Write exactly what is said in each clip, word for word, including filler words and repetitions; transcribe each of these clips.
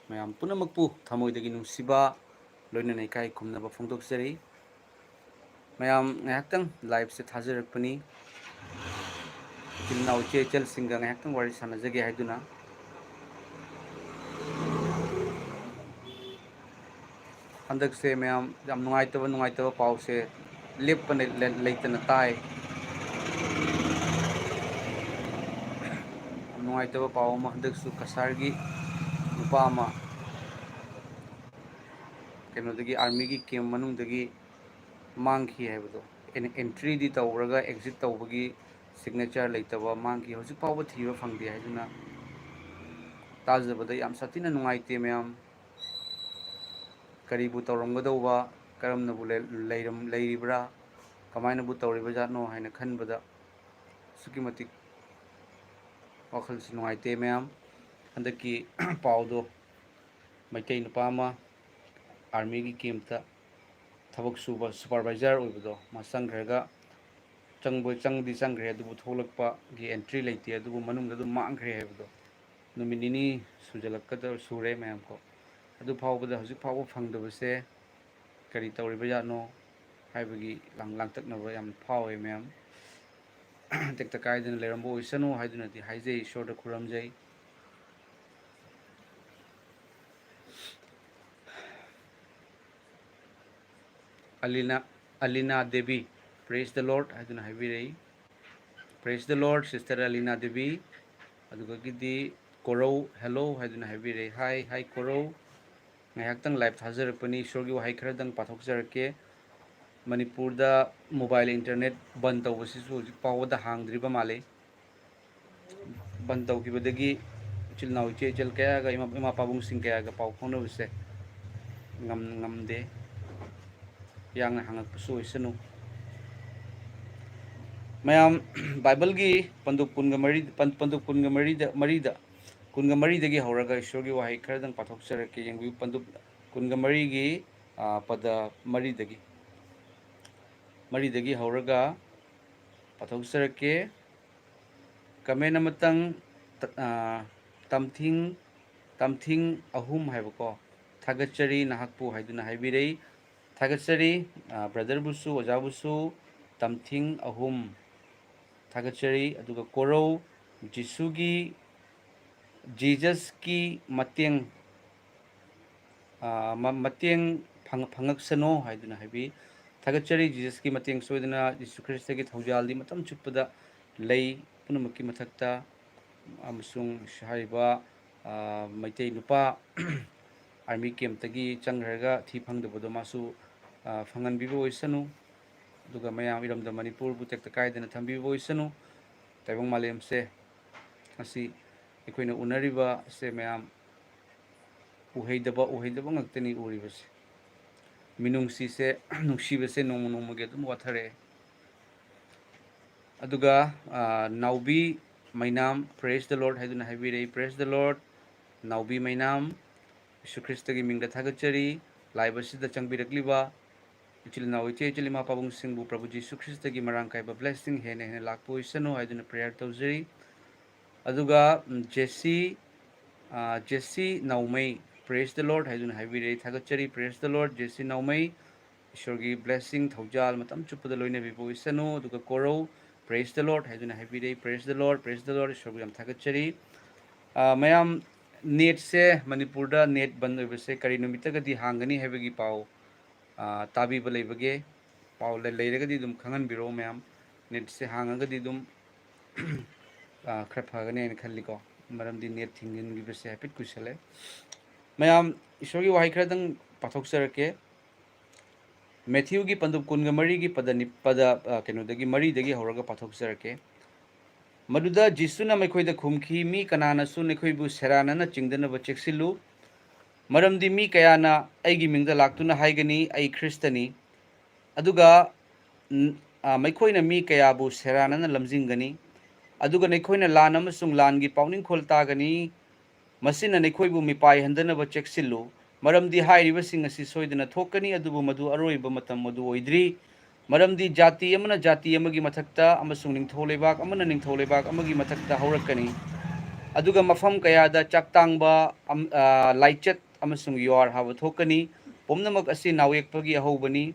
ꯃꯌꯥꯝ ꯄꯨꯝꯅꯃꯛꯄꯨ ꯊꯃꯣꯏꯗꯒꯤ ꯅꯨꯡꯁꯤꯕ, ꯂꯣꯏꯅꯅ ꯏꯀꯥꯏ ꯈꯨꯝꯅꯕ ꯐꯣꯡꯗꯣꯛꯆꯔꯤ꯫ ꯃꯌꯥꯝ ꯉꯥꯏꯍꯥꯛꯇꯪ liveꯁꯦ ꯊꯥꯖꯔꯛꯄꯅꯤ꯫ ꯏꯆꯤꯜ ꯏꯅꯥꯎ ꯏꯆꯦ ꯏꯆꯜꯁꯤꯡꯒ ꯉꯥꯏꯍꯥꯛꯇꯪ ꯋꯥꯔꯤ ꯁꯥꯟꯅꯖꯒꯦ ꯍꯥꯏꯗꯨꯅ꯫ ꯍꯟꯗꯛꯁꯦ ꯃꯌꯥꯝ ꯌꯥꯝ ꯅꯨꯡꯉꯥꯏꯇꯕ, ꯅꯨꯡꯉꯥꯏꯇꯕ ꯄꯥꯎꯁꯦ ꯂꯦꯞꯄ ꯂꯩ-, ꯂꯩ-, ꯂꯩꯇꯅ ꯇꯥꯏ꯫ ꯌꯥꯝ ꯅꯨꯡꯉꯥꯏꯇꯕ ꯄꯥꯎ ꯑꯃ, ꯍꯟꯗꯛꯁꯨ ꯀꯁꯥꯔꯒꯤ ꯅꯨꯄꯥ ꯑꯃ ꯀꯩꯅꯣꯗꯒꯤ, armyꯒꯤ camp ꯃꯅꯨꯡꯗꯒꯤ ꯃꯥꯡꯈꯤ ꯍꯥꯏꯕꯗꯣ꯫ ꯑꯦꯟ-, entryꯗꯤ ꯇꯧꯔꯒ exit ꯇꯧꯕꯒꯤ signature ꯂꯩꯇꯕ ꯃꯥꯡꯈꯤ꯫ ꯍꯧꯖꯤꯛ ꯐꯥꯎꯕ ꯊꯤꯕ ꯐꯪꯗꯦ ꯍꯥꯏꯗꯨꯅ ꯇꯥꯖꯕꯗ ꯌꯥꯝ ꯁꯥꯊꯤꯅ ꯅꯨꯡꯉꯥꯏꯇꯦ ꯃꯌꯥꯝ꯫ ꯀꯔꯤꯕꯨ ꯇꯧꯔꯝꯒꯗꯧꯕ, ꯀꯔꯝꯅꯕꯨ ꯂꯩ-, ꯂꯩꯔꯝ-, ꯂꯩꯔꯤꯕ꯭ꯔꯥ, ꯀꯃꯥꯏꯅꯕꯨ ꯇꯧꯔꯤꯕꯖꯥꯠꯅꯣ ꯍꯥꯏꯅ ꯈꯟꯕꯗ ꯑꯁꯨꯛꯀꯤ ꯃꯇꯤꯛ ꯋꯥꯈꯜꯁꯤ ꯅꯨꯡꯉꯥꯏꯇꯦ ꯃꯌꯥꯝ꯫ ꯍꯟꯗꯛꯀꯤ ꯄꯥꯎꯗꯣ ꯃꯩꯇꯩ ꯅꯨꯄꯥ ꯑꯃ armyꯒꯤ campꯇ ꯊꯕꯛ ꯁꯨꯕ supervisor ꯑꯣꯏꯕꯗꯣ, ꯃꯥ ꯆꯪꯈ꯭ꯔꯒ, ꯆꯪꯕ, ꯆꯪꯗꯤ ꯆꯪꯈ꯭ꯔꯦ, ꯑꯗꯨꯕꯨ ꯊꯣꯛꯂꯛꯄꯒꯤ entry ꯂꯩꯇꯦ, ꯑꯗꯨꯕꯨ ꯃꯅꯨꯡꯗ ꯑꯗꯨꯝ ꯃꯥꯡꯈ꯭ꯔꯦ ꯍꯥꯏꯕꯗꯣ ꯅꯨꯃꯤꯠ ꯅꯤꯅꯤ ꯁꯨꯖꯜꯂꯛꯀꯗꯧ-, ꯁꯨꯔꯦ ꯃꯌꯥꯝ ꯀꯣ꯫ ꯑꯗꯨ ꯐꯥꯎꯕꯗ, ꯍꯧꯖꯤꯛ ꯐꯥꯎꯕ ꯐꯪꯗꯕꯁꯦ ꯀꯔꯤ ꯇꯧꯔꯤꯕꯖꯥꯠꯅꯣ ꯍꯥꯏꯕꯒꯤ ꯂꯥꯡ-, ꯂꯥꯡꯇꯛꯅꯕ ꯌꯥꯝ ꯐꯥꯎꯋꯦ ꯃꯌꯥꯝ꯫ ꯇꯦꯛꯇ ꯀꯥꯏꯗꯅ ꯂꯩꯔꯝꯕ ꯑꯣꯏꯁꯅꯨ ꯍꯥꯏꯗꯨꯅꯗꯤ ꯍꯥꯏꯖꯩ, ꯏꯁꯣꯔꯗ ꯈꯨꯔꯨꯝꯖꯩ꯫ ꯑꯂꯤꯅꯥ, ꯑꯂꯤꯅꯥ ꯗꯦꯕꯤ, "Praise the Lord" ꯍꯥꯏꯗꯨꯅ ꯍꯥꯏꯕꯤꯔꯛꯏ꯫ "Praise the Lord, sister ꯑꯂꯤꯅꯥ Devi". ꯑꯗꯨꯗꯒꯤꯗꯤ ꯀꯣꯔꯧ, "Hello" ꯍꯥꯏꯗꯨꯅ ꯍꯥꯏꯕꯤꯔꯛꯏ꯫ "Hi, hi ꯀꯣꯔꯧ꯫ ꯉꯥꯏꯍꯥꯛꯇꯪ live ꯊꯥꯖꯔꯛꯄꯅꯤ, ꯏꯁꯣꯔꯒꯤ ꯋꯥꯍꯩ ꯈꯔꯗꯪ ꯄꯥꯊꯣꯛꯆꯔꯛꯀꯦ꯫ ꯃꯅꯤꯄꯨꯔꯗ mobile internet ꯕꯟ ꯇꯧꯕꯁꯤꯁꯨ ꯍꯧꯖꯤꯛ ꯐꯥꯎꯕꯗ ꯍꯥꯡꯗ꯭ꯔꯤꯕ ꯃꯥꯜꯂꯤ꯫ ꯕꯟ ꯇꯧꯈꯤꯕꯗꯒꯤ ꯏꯆꯤꯜ ꯏꯅꯥꯎ ꯏꯆꯦ ꯏꯆꯜ ꯀꯌꯥꯒ, ꯏꯃꯥ, ꯏꯃꯥ ꯄꯥꯕꯨꯡꯁꯤꯡ ꯀꯌꯥꯒ ꯄꯥꯎ ꯐꯥꯎꯅꯕꯁꯦ ꯉꯝ-, ꯉꯝꯗꯦ꯫ ꯌꯥꯡꯅ ꯍꯪꯉꯛꯄꯁꯨ ꯑꯣꯏꯁꯅꯨ꯫ ꯃꯌꯥꯝ, ꯕꯥꯏꯕꯜꯒꯤ ꯄꯟꯗꯨꯞ ꯀꯨꯟꯒ ꯃꯔꯤ, ꯄꯟ-, ꯄꯟꯗꯨꯞ ꯀꯨꯟꯒ ꯃꯔꯤꯗ, ꯃꯔꯤꯗ, ꯀꯨꯟꯒ ꯃꯔꯤꯗꯒꯤ ꯍꯧꯔꯒ ꯏꯁꯣꯔꯒꯤ ꯋꯥꯍꯩ ꯈꯔꯗꯪ ꯄꯥꯊꯣꯛꯆꯔꯛꯀꯦ꯫ ꯌꯦꯡꯕꯤꯌꯨ, ꯄꯟꯗꯨꯞ ꯀꯨꯟꯒ ꯃꯔꯤꯒꯤ, ꯑ, ꯄꯗ ꯃꯔꯤꯗꯒꯤ, ꯃꯔꯤꯗꯒꯤ ꯍꯧꯔꯒ ꯄꯥꯊꯣꯛꯆꯔꯛꯀꯦ꯫ Comment ꯑꯃꯇꯪ, ꯇ-, ꯑ, ꯇꯝꯊꯤꯡ ꯇꯝꯊꯤꯡ ꯑꯍꯨꯝ ꯍꯥꯏꯕꯀꯣ, "ꯊꯥꯒꯠꯆꯔꯤ ꯅꯍꯥꯛꯄꯨ" ꯍꯥꯏꯗꯨꯅ ꯍꯥꯏꯕꯤꯔꯩ꯫ ꯊꯥꯒꯠꯆꯔꯤ, ꯑ, brotherꯕꯨꯁꯨ, ꯑꯣꯖꯥꯕꯨꯁꯨ꯫ ꯇꯝꯊꯤꯡ ꯑꯍꯨꯝ, ꯊꯥꯒꯠꯆꯔꯤ꯫ ꯑꯗꯨꯒ ꯀꯣꯔꯧ, "ꯖꯤꯁꯨꯒꯤ, ꯖꯤꯖꯁꯀꯤ ꯃꯇꯦꯡ, ꯑ, ꯃ-, ꯃꯇꯦꯡ ꯐꯪ-, ꯐꯪꯉꯛꯁꯅꯣ" ꯍꯥꯏꯗꯨꯅ ꯍꯥꯏꯕꯤ꯫ ꯊꯥꯒꯠꯆꯔꯤ, ꯖꯤꯖꯁꯀꯤ ꯃꯇꯦꯡ ꯁꯣꯏꯗꯅ, ꯖꯤꯁꯨ ꯈ꯭ꯔꯤꯁꯇꯒꯤ ꯊꯧꯖꯥꯜꯗꯤ ꯃꯇꯝ ꯆꯨꯞꯄꯗ ꯂꯩ꯫ ꯄꯨꯝꯅꯃꯛꯀꯤ ꯃꯊꯛꯇ ꯑꯃꯁꯨꯡ ꯍꯥꯏꯔꯤꯕ, ꯑ, ꯃꯩꯇꯩ ꯅꯨꯄꯥ army campꯇꯒꯤ ꯆꯪꯈ꯭ꯔꯒ ꯊꯤ ꯐꯪꯗꯕꯗꯣ ꯃꯥꯁꯨ, ꯑ, ꯐꯪꯍꯟꯕꯤꯕ ꯑꯣꯏꯁꯅꯨ꯫ ꯑꯗꯨꯒ ꯃꯌꯥꯝ ꯏꯔꯝꯗꯝ ꯃꯅꯤꯄꯨꯔꯕꯨ ꯇꯦꯛꯇ ꯀꯥꯏꯗꯅ ꯊꯝꯕꯤꯕ ꯑꯣꯏꯁꯅꯨ꯫ ꯇꯥꯏꯕꯪ ꯃꯥꯂꯦꯝꯁꯦ ꯉꯁꯤ ꯑꯩꯈꯣꯏꯅ ꯎꯅꯔꯤꯕ ꯑꯁꯦ ꯃꯌꯥꯝ ꯎꯍꯩꯗꯕ, ꯎꯍꯩꯗꯕ ꯉꯥꯛꯇꯅꯤ ꯎꯔꯤꯕꯁꯦ꯫ ꯃꯤꯅꯨꯡꯁꯤꯁꯦ, ꯅꯨꯡꯁꯤꯕꯁꯦ ꯅꯣꯡꯃ ꯅꯣꯡꯃꯒꯤ ꯑꯗꯨꯝ ꯋꯥꯊꯔꯛꯑꯦ꯫ ꯑꯗꯨꯒ, ꯑ, ꯅꯥꯎꯕꯤ ꯃꯩꯅꯥꯝ, "Praise the Lord" ꯍꯥꯏꯗꯨꯅ ꯍꯥꯏꯕꯤꯔꯛꯏ꯫ Praise the Lord, ꯅꯥꯎꯕꯤ ꯃꯩꯅꯥꯝ, ꯌꯤꯁꯨ ꯈ꯭ꯔꯤꯁꯇꯒꯤ ꯃꯤꯡꯗ ꯊꯥꯒꯠꯆꯔꯤ꯫ Live ꯑꯁꯤꯗ ꯆꯪꯕꯤꯔꯛꯂꯤꯕ ꯏꯆꯤꯜ ꯏꯅꯥꯎ, ꯏꯆꯦ ꯏꯆꯤꯜ, ꯏꯃꯥ ꯄꯥꯕꯨꯡꯁꯤꯡꯕꯨ ꯄ꯭ꯔꯚꯨ ꯖꯤꯁꯨ ꯈ꯭ꯔꯤꯁꯇꯒꯤ ꯃꯔꯥꯡ ꯀꯥꯏꯕ blessing ꯍꯦꯟꯅ ꯍꯦꯟꯅ ꯂꯥꯛꯄ ꯑꯣꯏꯁꯅꯨ ꯍꯥꯏꯗꯨꯅ prayer ꯇꯧꯖꯔꯤ꯫ ꯑꯗꯨꯒ, ꯎꯝ, ꯖꯦꯁꯤ, ꯑ, ꯖꯦꯁꯤ ꯅꯥꯎꯃꯩ, "Praise the Lord" ꯍꯥꯏꯗꯨꯅ ꯍꯥꯏꯕꯤꯔꯛꯏ꯫ ꯊꯥꯒꯠꯆꯔꯤ, praise the Lord, ꯖꯦꯁꯤ ꯅꯥꯎꯃꯩ꯫ ꯏꯁꯣꯔꯒꯤ blessing, ꯊꯧꯖꯥꯜ ꯃꯇꯝ ꯆꯨꯞꯄꯗ ꯂꯣꯏꯅꯕꯤꯕ ꯑꯣꯏꯁꯅꯨ꯫ ꯑꯗꯨꯒ ꯀꯣꯔꯧ, "Praise the Lord" ꯍꯥꯏꯗꯨꯅ ꯍꯥꯏꯕꯤꯔꯛꯏ꯫ Praise the Lord, praise the Lord, ꯏꯁꯣꯔꯕꯨ ꯌꯥꯝ ꯊꯥꯒꯠꯆꯔꯤ꯫ ꯑ, ꯃꯌꯥꯝ, netꯁꯦ, ꯃꯅꯤꯄꯨꯔꯗ net ꯕꯟ ꯑꯣꯏꯕꯁꯦ ꯀꯔꯤ ꯅꯨꯃꯤꯠꯇꯒꯗꯤ ꯍꯥꯡꯒꯅꯤ ꯍꯥꯏꯕꯒꯤ ꯄꯥꯎ, ꯑ, ꯇꯥꯕꯤꯕ ꯂꯩꯕꯒꯦ? ꯄꯥꯎ ꯂꯩ-, ꯂꯩꯔꯒꯗꯤ ꯑꯗꯨꯝ ꯈꯪꯍꯟꯕꯤꯔꯛꯑꯣ ꯃꯌꯥꯝ꯫ Netꯁꯦ ꯍꯥꯡꯉꯒꯗꯤ ꯑꯗꯨꯝ, ꯑ, ꯈꯔ ꯐꯒꯅꯤ ꯍꯥꯏꯅ ꯈꯜꯂꯤꯀꯣ, ꯃꯔꯝꯗꯤ net ꯊꯤꯡꯖꯤꯟꯈꯤꯕꯁꯦ ꯍꯥꯏꯐꯦꯠ ꯀꯨꯏꯁꯜꯂꯦ꯫ ꯃꯌꯥꯝ, ꯏꯁꯣꯔꯒꯤ ꯋꯥꯍꯩ ꯈꯔꯗꯪ ꯄꯥꯊꯣꯛꯆꯔꯛꯀꯦ꯫ ꯃꯦꯊ꯭ꯌꯨꯒꯤ ꯄꯟꯗꯨꯞ ꯀꯨꯟꯒ ꯃꯔꯤꯒꯤ ꯄꯗ ꯅꯤ-, ꯄꯗ, ꯑ, ꯀꯩꯅꯣꯗꯒꯤ, ꯃꯔꯤꯗꯒꯤ ꯍꯧꯔꯒ ꯄꯥꯊꯣꯛꯆꯔꯛꯀꯦ꯫ ꯃꯗꯨꯗ ꯖꯤꯁꯨꯅ ꯃꯈꯣꯏꯗ ꯈꯨꯝꯈꯤ, "ꯃꯤ ꯀꯅꯥꯅꯁꯨ ꯅꯈꯣꯏꯕꯨ ꯁꯦꯔꯥꯟꯅꯅ ꯆꯤꯡꯗꯅꯕ ꯆꯦꯛꯁꯤꯜꯂꯨ꯫ ꯃꯔꯝꯗꯤ ꯃꯤ ꯀꯌꯥꯅ ꯑꯩꯒꯤ ꯃꯤꯡꯗ ꯂꯥꯛꯇꯨꯅ ꯍꯥꯏꯒꯅꯤ, 'ꯑꯩ ꯈ꯭ꯔꯤꯁꯇꯅꯤ,' ꯑꯗꯨꯒ, ꯎꯝ, ꯑ, ꯃꯈꯣꯏꯅ ꯃꯤ ꯀꯌꯥꯕꯨ ꯁꯦꯔꯥꯟꯅꯅ ꯂꯝꯖꯤꯡꯒꯅꯤ꯫ ꯑꯗꯨꯒ ꯅꯈꯣꯏꯅ ꯂꯥꯟ ꯑꯃꯁꯨꯡ ꯂꯥꯟꯒꯤ ꯄꯥꯎꯅꯤꯡꯈꯣꯜ ꯇꯥꯒꯅꯤ꯫ ꯃꯁꯤꯅ ꯅꯈꯣꯏꯕꯨ ꯃꯤꯄꯥꯏꯍꯟꯗꯅꯕ ꯆꯦꯛꯁꯤꯜꯂꯨ, ꯃꯔꯝꯗꯤ ꯍꯥꯏꯔꯤꯕꯁꯤꯡ ꯑꯁꯤ ꯁꯣꯏꯗꯅ ꯊꯣꯛꯀꯅꯤ, ꯑꯗꯨꯕꯨ ꯃꯗꯨ ꯑꯔꯣꯏꯕ ꯃꯇꯝ ꯑꯗꯨ ꯑꯣꯏꯗ꯭ꯔꯤ꯫ ꯃꯔꯝꯗꯤ ꯖꯥꯇꯤ ꯑꯃꯅ ꯖꯥꯇꯤ ꯑꯃꯒꯤ ꯃꯊꯛꯇ ꯑꯃꯁꯨꯡ ꯅꯤꯡꯊꯧ ꯂꯩꯕꯥꯛ ꯑꯃꯅ ꯅꯤꯡꯊꯧ ꯂꯩꯕꯥꯛ ꯑꯃꯒꯤ ꯃꯊꯛꯇ ꯍꯧꯔꯛꯀꯅꯤ꯫ ꯑꯗꯨꯒ ꯃꯐꯝ ꯀꯌꯥꯗ ꯆꯥꯛ ꯇꯥꯡꯕ, ꯑꯝ-, ꯑ, ꯂꯥꯏꯆꯠ ꯑꯃꯁꯨꯡ ꯌꯨꯍꯥꯔ ꯍꯥꯕ ꯊꯣꯛꯀꯅꯤ꯫ ꯄꯨꯝꯅꯃꯛ ꯑꯁꯤ ꯅꯥꯎꯌꯦꯛꯄꯒꯤ ꯑꯍꯧꯕꯅꯤ꯫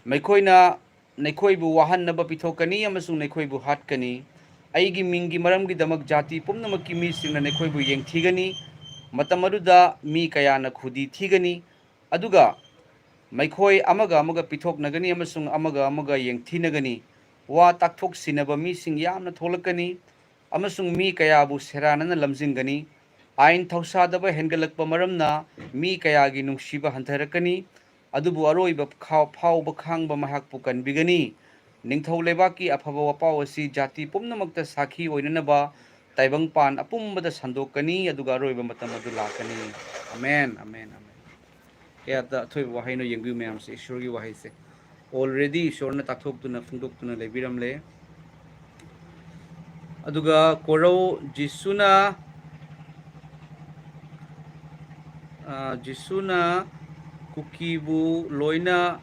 ꯃꯈꯣꯏꯅ ꯅꯈꯣꯏꯕꯨ ꯋꯥꯍꯟꯅꯕ ꯄꯤꯊꯣꯛꯀꯅꯤ ꯑꯃꯁꯨꯡ ꯅꯈꯣꯏꯕꯨ ꯍꯥꯠꯀꯅꯤ꯫ ꯑꯩꯒꯤ ꯃꯤꯡꯒꯤ ꯃꯔꯝꯒꯤꯗꯃꯛ ꯖꯥꯇꯤ ꯄꯨꯝꯅꯃꯛꯀꯤ ꯃꯤꯁꯤꯡꯅ ꯅꯈꯣꯏꯕꯨ ꯌꯦꯡꯊꯤꯒꯅꯤ꯫ ꯃꯇꯝ ꯑꯗꯨꯗ ꯃꯤ ꯀꯌꯥꯅ ꯈꯨꯗꯤ ꯊꯤꯒꯅꯤ, ꯑꯗꯨꯒ ꯃꯈꯣꯏ ꯑꯃꯒ ꯑꯃꯒ ꯄꯤꯊꯣꯛꯅꯒꯅꯤ ꯑꯃꯁꯨꯡ ꯑꯃꯒ ꯑꯃꯒ ꯌꯦꯡꯊꯤꯅꯒꯅꯤ꯫ ꯋꯥ ꯇꯥꯛꯊꯣꯛꯁꯤꯟꯅꯕ ꯃꯤꯁꯤꯡ ꯌꯥꯝꯅ ꯊꯣꯛꯂꯛꯀꯅꯤ, ꯑꯃꯁꯨꯡ ꯃꯤ ꯀꯌꯥꯕꯨ ꯁꯦꯔꯥꯟꯅꯅ ꯂꯝꯖꯤꯡꯒꯅꯤ꯫ ꯑꯥꯏꯟ ꯊꯧꯁꯥꯗꯕ ꯍꯦꯟꯒꯠꯂꯛꯄ ꯃꯔꯝꯅ ꯃꯤ ꯀꯌꯥꯒꯤ ꯅꯨꯡꯁꯤꯕ ꯍꯟꯊꯔꯛꯀꯅꯤ, ꯑꯗꯨꯕꯨ ꯑꯔꯣꯏꯕ ꯈꯥ-, ꯐꯥꯎꯕ ꯈꯥꯡꯕ ꯃꯍꯥꯛꯄꯨ ꯀꯟꯕꯤꯒꯅꯤ꯫ ꯅꯤꯡꯊꯧ ꯂꯩꯕꯥꯛꯀꯤ ꯑꯐꯕ ꯋꯥꯄꯥꯎ ꯑꯁꯤ ꯖꯥꯇꯤ ꯄꯨꯝꯅꯃꯛꯇ ꯁꯥꯈꯤ ꯑꯣꯏꯅꯅꯕ ꯇꯥꯏꯕꯪꯄꯥꯟ ꯑꯄꯨꯝꯕꯗ ꯁꯟꯗꯣꯛꯀꯅꯤ, ꯑꯗꯨꯒ ꯑꯔꯣꯏꯕ ꯃꯇꯝ ꯑꯗꯨ ꯂꯥꯛꯀꯅꯤ꯫ Amen, amen, amen. ꯀꯌꯥꯗ ꯑꯊꯣꯏꯕ ꯋꯥꯍꯩꯅꯣ ꯌꯦꯡꯕꯤꯌꯨ ꯃꯌꯥꯝꯁꯦ, ꯏꯁꯣꯔꯒꯤ ꯋꯥꯍꯩꯁꯦ꯫ Already ꯏꯁꯣꯔꯅ ꯇꯥꯛꯊꯣꯛꯇꯨꯅ ꯐꯣꯡꯗꯣꯛꯇꯨꯅ ꯂꯩꯕꯤꯔꯝꯂꯦ꯫ ꯑꯗꯨꯒ ꯀꯣꯔꯧ ꯖꯤꯁꯨꯅ, ꯑ, ꯖꯤꯁꯨꯅ ꯀꯨꯀꯤꯕꯨ ꯂꯣꯏꯅ,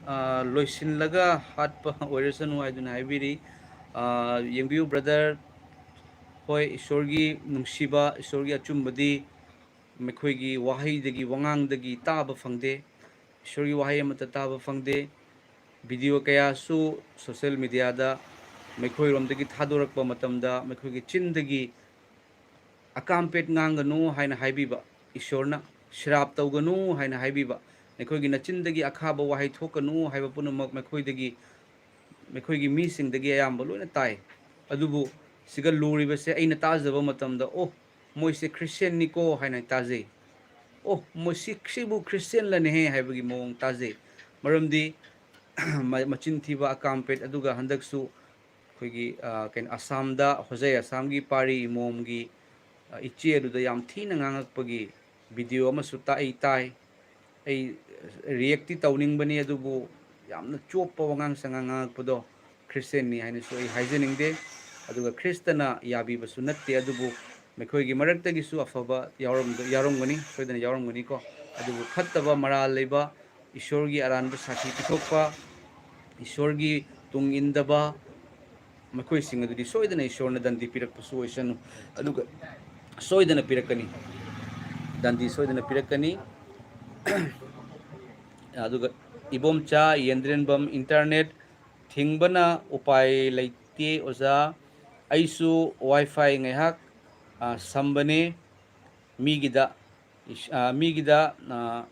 ꯑ, ꯂꯣꯏꯁꯤꯜꯂꯒ ꯍꯥꯠꯄ ꯑꯣꯏꯔꯁꯅꯨ ꯍꯥꯏꯗꯨꯅ ꯍꯥꯏꯕꯤꯔꯤ꯫ ꯑ, ꯌꯦꯡꯕꯤꯌꯨ brother, ꯍꯣꯏ, ꯏꯁꯣꯔꯒꯤ ꯅꯨꯡꯁꯤꯕ, ꯏꯁꯣꯔꯒꯤ ꯑꯆꯨꯝꯕꯗꯤ ꯃꯈꯣꯏꯒꯤ ꯋꯥꯍꯩꯗꯒꯤ, ꯋꯥꯉꯥꯡꯗꯒꯤ ꯇꯥꯕ ꯐꯪꯗꯦ꯫ ꯏꯁꯣꯔꯒꯤ ꯋꯥꯍꯩ ꯑꯃꯠꯇ ꯇꯥꯕ ꯐꯪꯗꯦ꯫ Video ꯀꯌꯥꯁꯨ social media ꯗ ꯃꯈꯣꯏꯔꯣꯝꯗꯒꯤ ꯊꯥꯗꯣꯔꯛꯄ ꯃꯇꯝꯗ ꯃꯈꯣꯏꯒꯤ ꯆꯤꯟꯗꯒꯤ "ꯑꯀꯥꯝꯄꯦꯠ ꯉꯥꯡꯒꯅꯨ" ꯍꯥꯏꯅ ꯍꯥꯏꯕꯤꯕ, ꯏꯁꯣꯔꯅ "ꯁ꯭ꯔꯥꯞ ꯇꯧꯒꯅꯨ" ꯍꯥꯏꯅ ꯍꯥꯏꯕꯤꯕ, "ꯅꯈꯣꯏꯒꯤ ꯅꯆꯤꯟꯗꯒꯤ ꯑꯈꯥꯕ ꯋꯥꯍꯩ ꯊꯣꯛꯀꯅꯨ" ꯍꯥꯏꯕ ꯄꯨꯝꯅꯃꯛ ꯃꯈꯣꯏꯗꯒꯤ, ꯃꯈꯣꯏꯒꯤ ꯃꯤꯁꯤꯡꯗꯒꯤ ꯑꯌꯥꯝꯕ ꯂꯣꯏꯅ ꯇꯥꯏ꯫ ꯑꯗꯨꯕꯨ ꯁꯤꯒ ꯂꯨꯔꯤꯕꯁꯦ ꯑꯩꯅ ꯇꯥꯖꯕ ꯃꯇꯝꯗ, "ꯑꯣ, ꯃꯣꯏꯁꯦ Christian ꯅꯤꯀꯣ" ꯍꯥꯏꯅ ꯇꯥꯖꯩ꯫ "ꯑꯣ, ꯃꯣꯏ ꯁꯤ, ꯁꯤꯕꯨ Christian ꯂꯅꯦꯍꯦ" ꯍꯥꯏꯕꯒꯤ ꯃꯑꯣꯡ ꯇꯥꯖꯩ꯫ ꯃꯔꯝꯗꯤ ꯃ-, ꯃꯆꯤꯟ ꯊꯤꯕ ꯑꯀꯥꯝꯄꯦꯠ, ꯑꯗꯨꯒ ꯍꯟꯗꯛꯁꯨ ꯑꯩꯈꯣꯏꯒꯤ, ꯑ, ꯀꯩꯅꯣ, ꯑꯁꯥꯝꯗ, ꯍꯣꯖꯩ ꯑꯁꯥꯝꯒꯤ ꯄꯥꯔꯤ ꯏꯃꯣꯝꯒꯤ, ꯑ, ꯏꯆꯦ ꯑꯗꯨꯗ ꯌꯥꯝ ꯊꯤꯅ ꯉꯥꯡꯉꯛꯄꯒꯤ video ꯑꯃꯁꯨ ꯇꯥ-, ꯑꯩ ꯇꯥꯏ꯫ ꯑꯩ react ꯇꯤ ꯇꯧꯅꯤꯡꯕꯅꯤ, ꯑꯗꯨꯕꯨ ꯌꯥꯝꯅ ꯆꯣꯞꯄ ꯋꯥꯉꯥꯡ ꯁꯉꯥꯡ ꯉꯥꯡꯉꯛꯄꯗꯣ Christian ꯅꯤ ꯍꯥꯏꯅꯁꯨ ꯑꯩ ꯍꯥꯏꯖꯅꯤꯡꯗꯦ꯫ ꯑꯗꯨꯒ ꯈ꯭ꯔꯤꯁꯇꯅ ꯌꯥꯕꯤꯕꯁꯨ ꯅꯠꯇꯦ, ꯑꯗꯨꯕꯨ ꯃꯈꯣꯏꯒꯤ ꯃꯔꯛꯇꯒꯤꯁꯨ ꯑꯐꯕ ꯌꯥꯎꯔꯝꯗ-, ꯌꯥꯎꯔꯝꯒꯅꯤ, ꯁꯣꯏꯗꯅ ꯌꯥꯎꯔꯝꯒꯅꯤꯀꯣ꯫ ꯑꯗꯨꯕꯨ ꯐꯠꯇꯕ ꯃꯔꯥꯜ ꯂꯩꯕ, ꯏꯁꯣꯔꯒꯤ ꯑꯔꯥꯟꯕ ꯁꯥꯈꯤ ꯄꯤꯊꯣꯛꯄ, ꯏꯁꯣꯔꯒꯤ ꯇꯨꯡ ꯏꯟꯗꯕ, ꯃꯈꯣꯏꯁꯤꯡ ꯑꯗꯨꯗꯤ ꯁꯣꯏꯗꯅ ꯏꯁꯣꯔꯅ ꯗꯟꯗꯤ ꯄꯤꯔꯛꯄꯁꯨ ꯑꯣꯏꯁꯅꯨ, ꯑꯗꯨꯒ ꯁꯣꯏꯗꯅ ꯄꯤꯔꯛꯀꯅꯤ, ꯗꯟꯗꯤ ꯁꯣꯏꯗꯅ ꯄꯤꯔꯛꯀꯅꯤ꯫ ꯑꯗꯨꯒ ꯏꯕꯣꯝꯆꯥ ꯌꯦꯟꯗ꯭ꯔꯦꯟꯕꯝ, internet ꯊꯤꯡꯕꯅ ꯎꯄꯥꯏ ꯂꯩꯇꯦ ꯑꯣꯖꯥ, ꯑꯩꯁꯨ WiFi ꯉꯥꯏꯍꯥꯛ, ꯑ, ꯁꯝꯕꯅꯦ, ꯃꯤꯒꯤꯗ, ꯏꯁ-, ꯑ, ꯃꯤꯒꯤꯗ, ꯑ,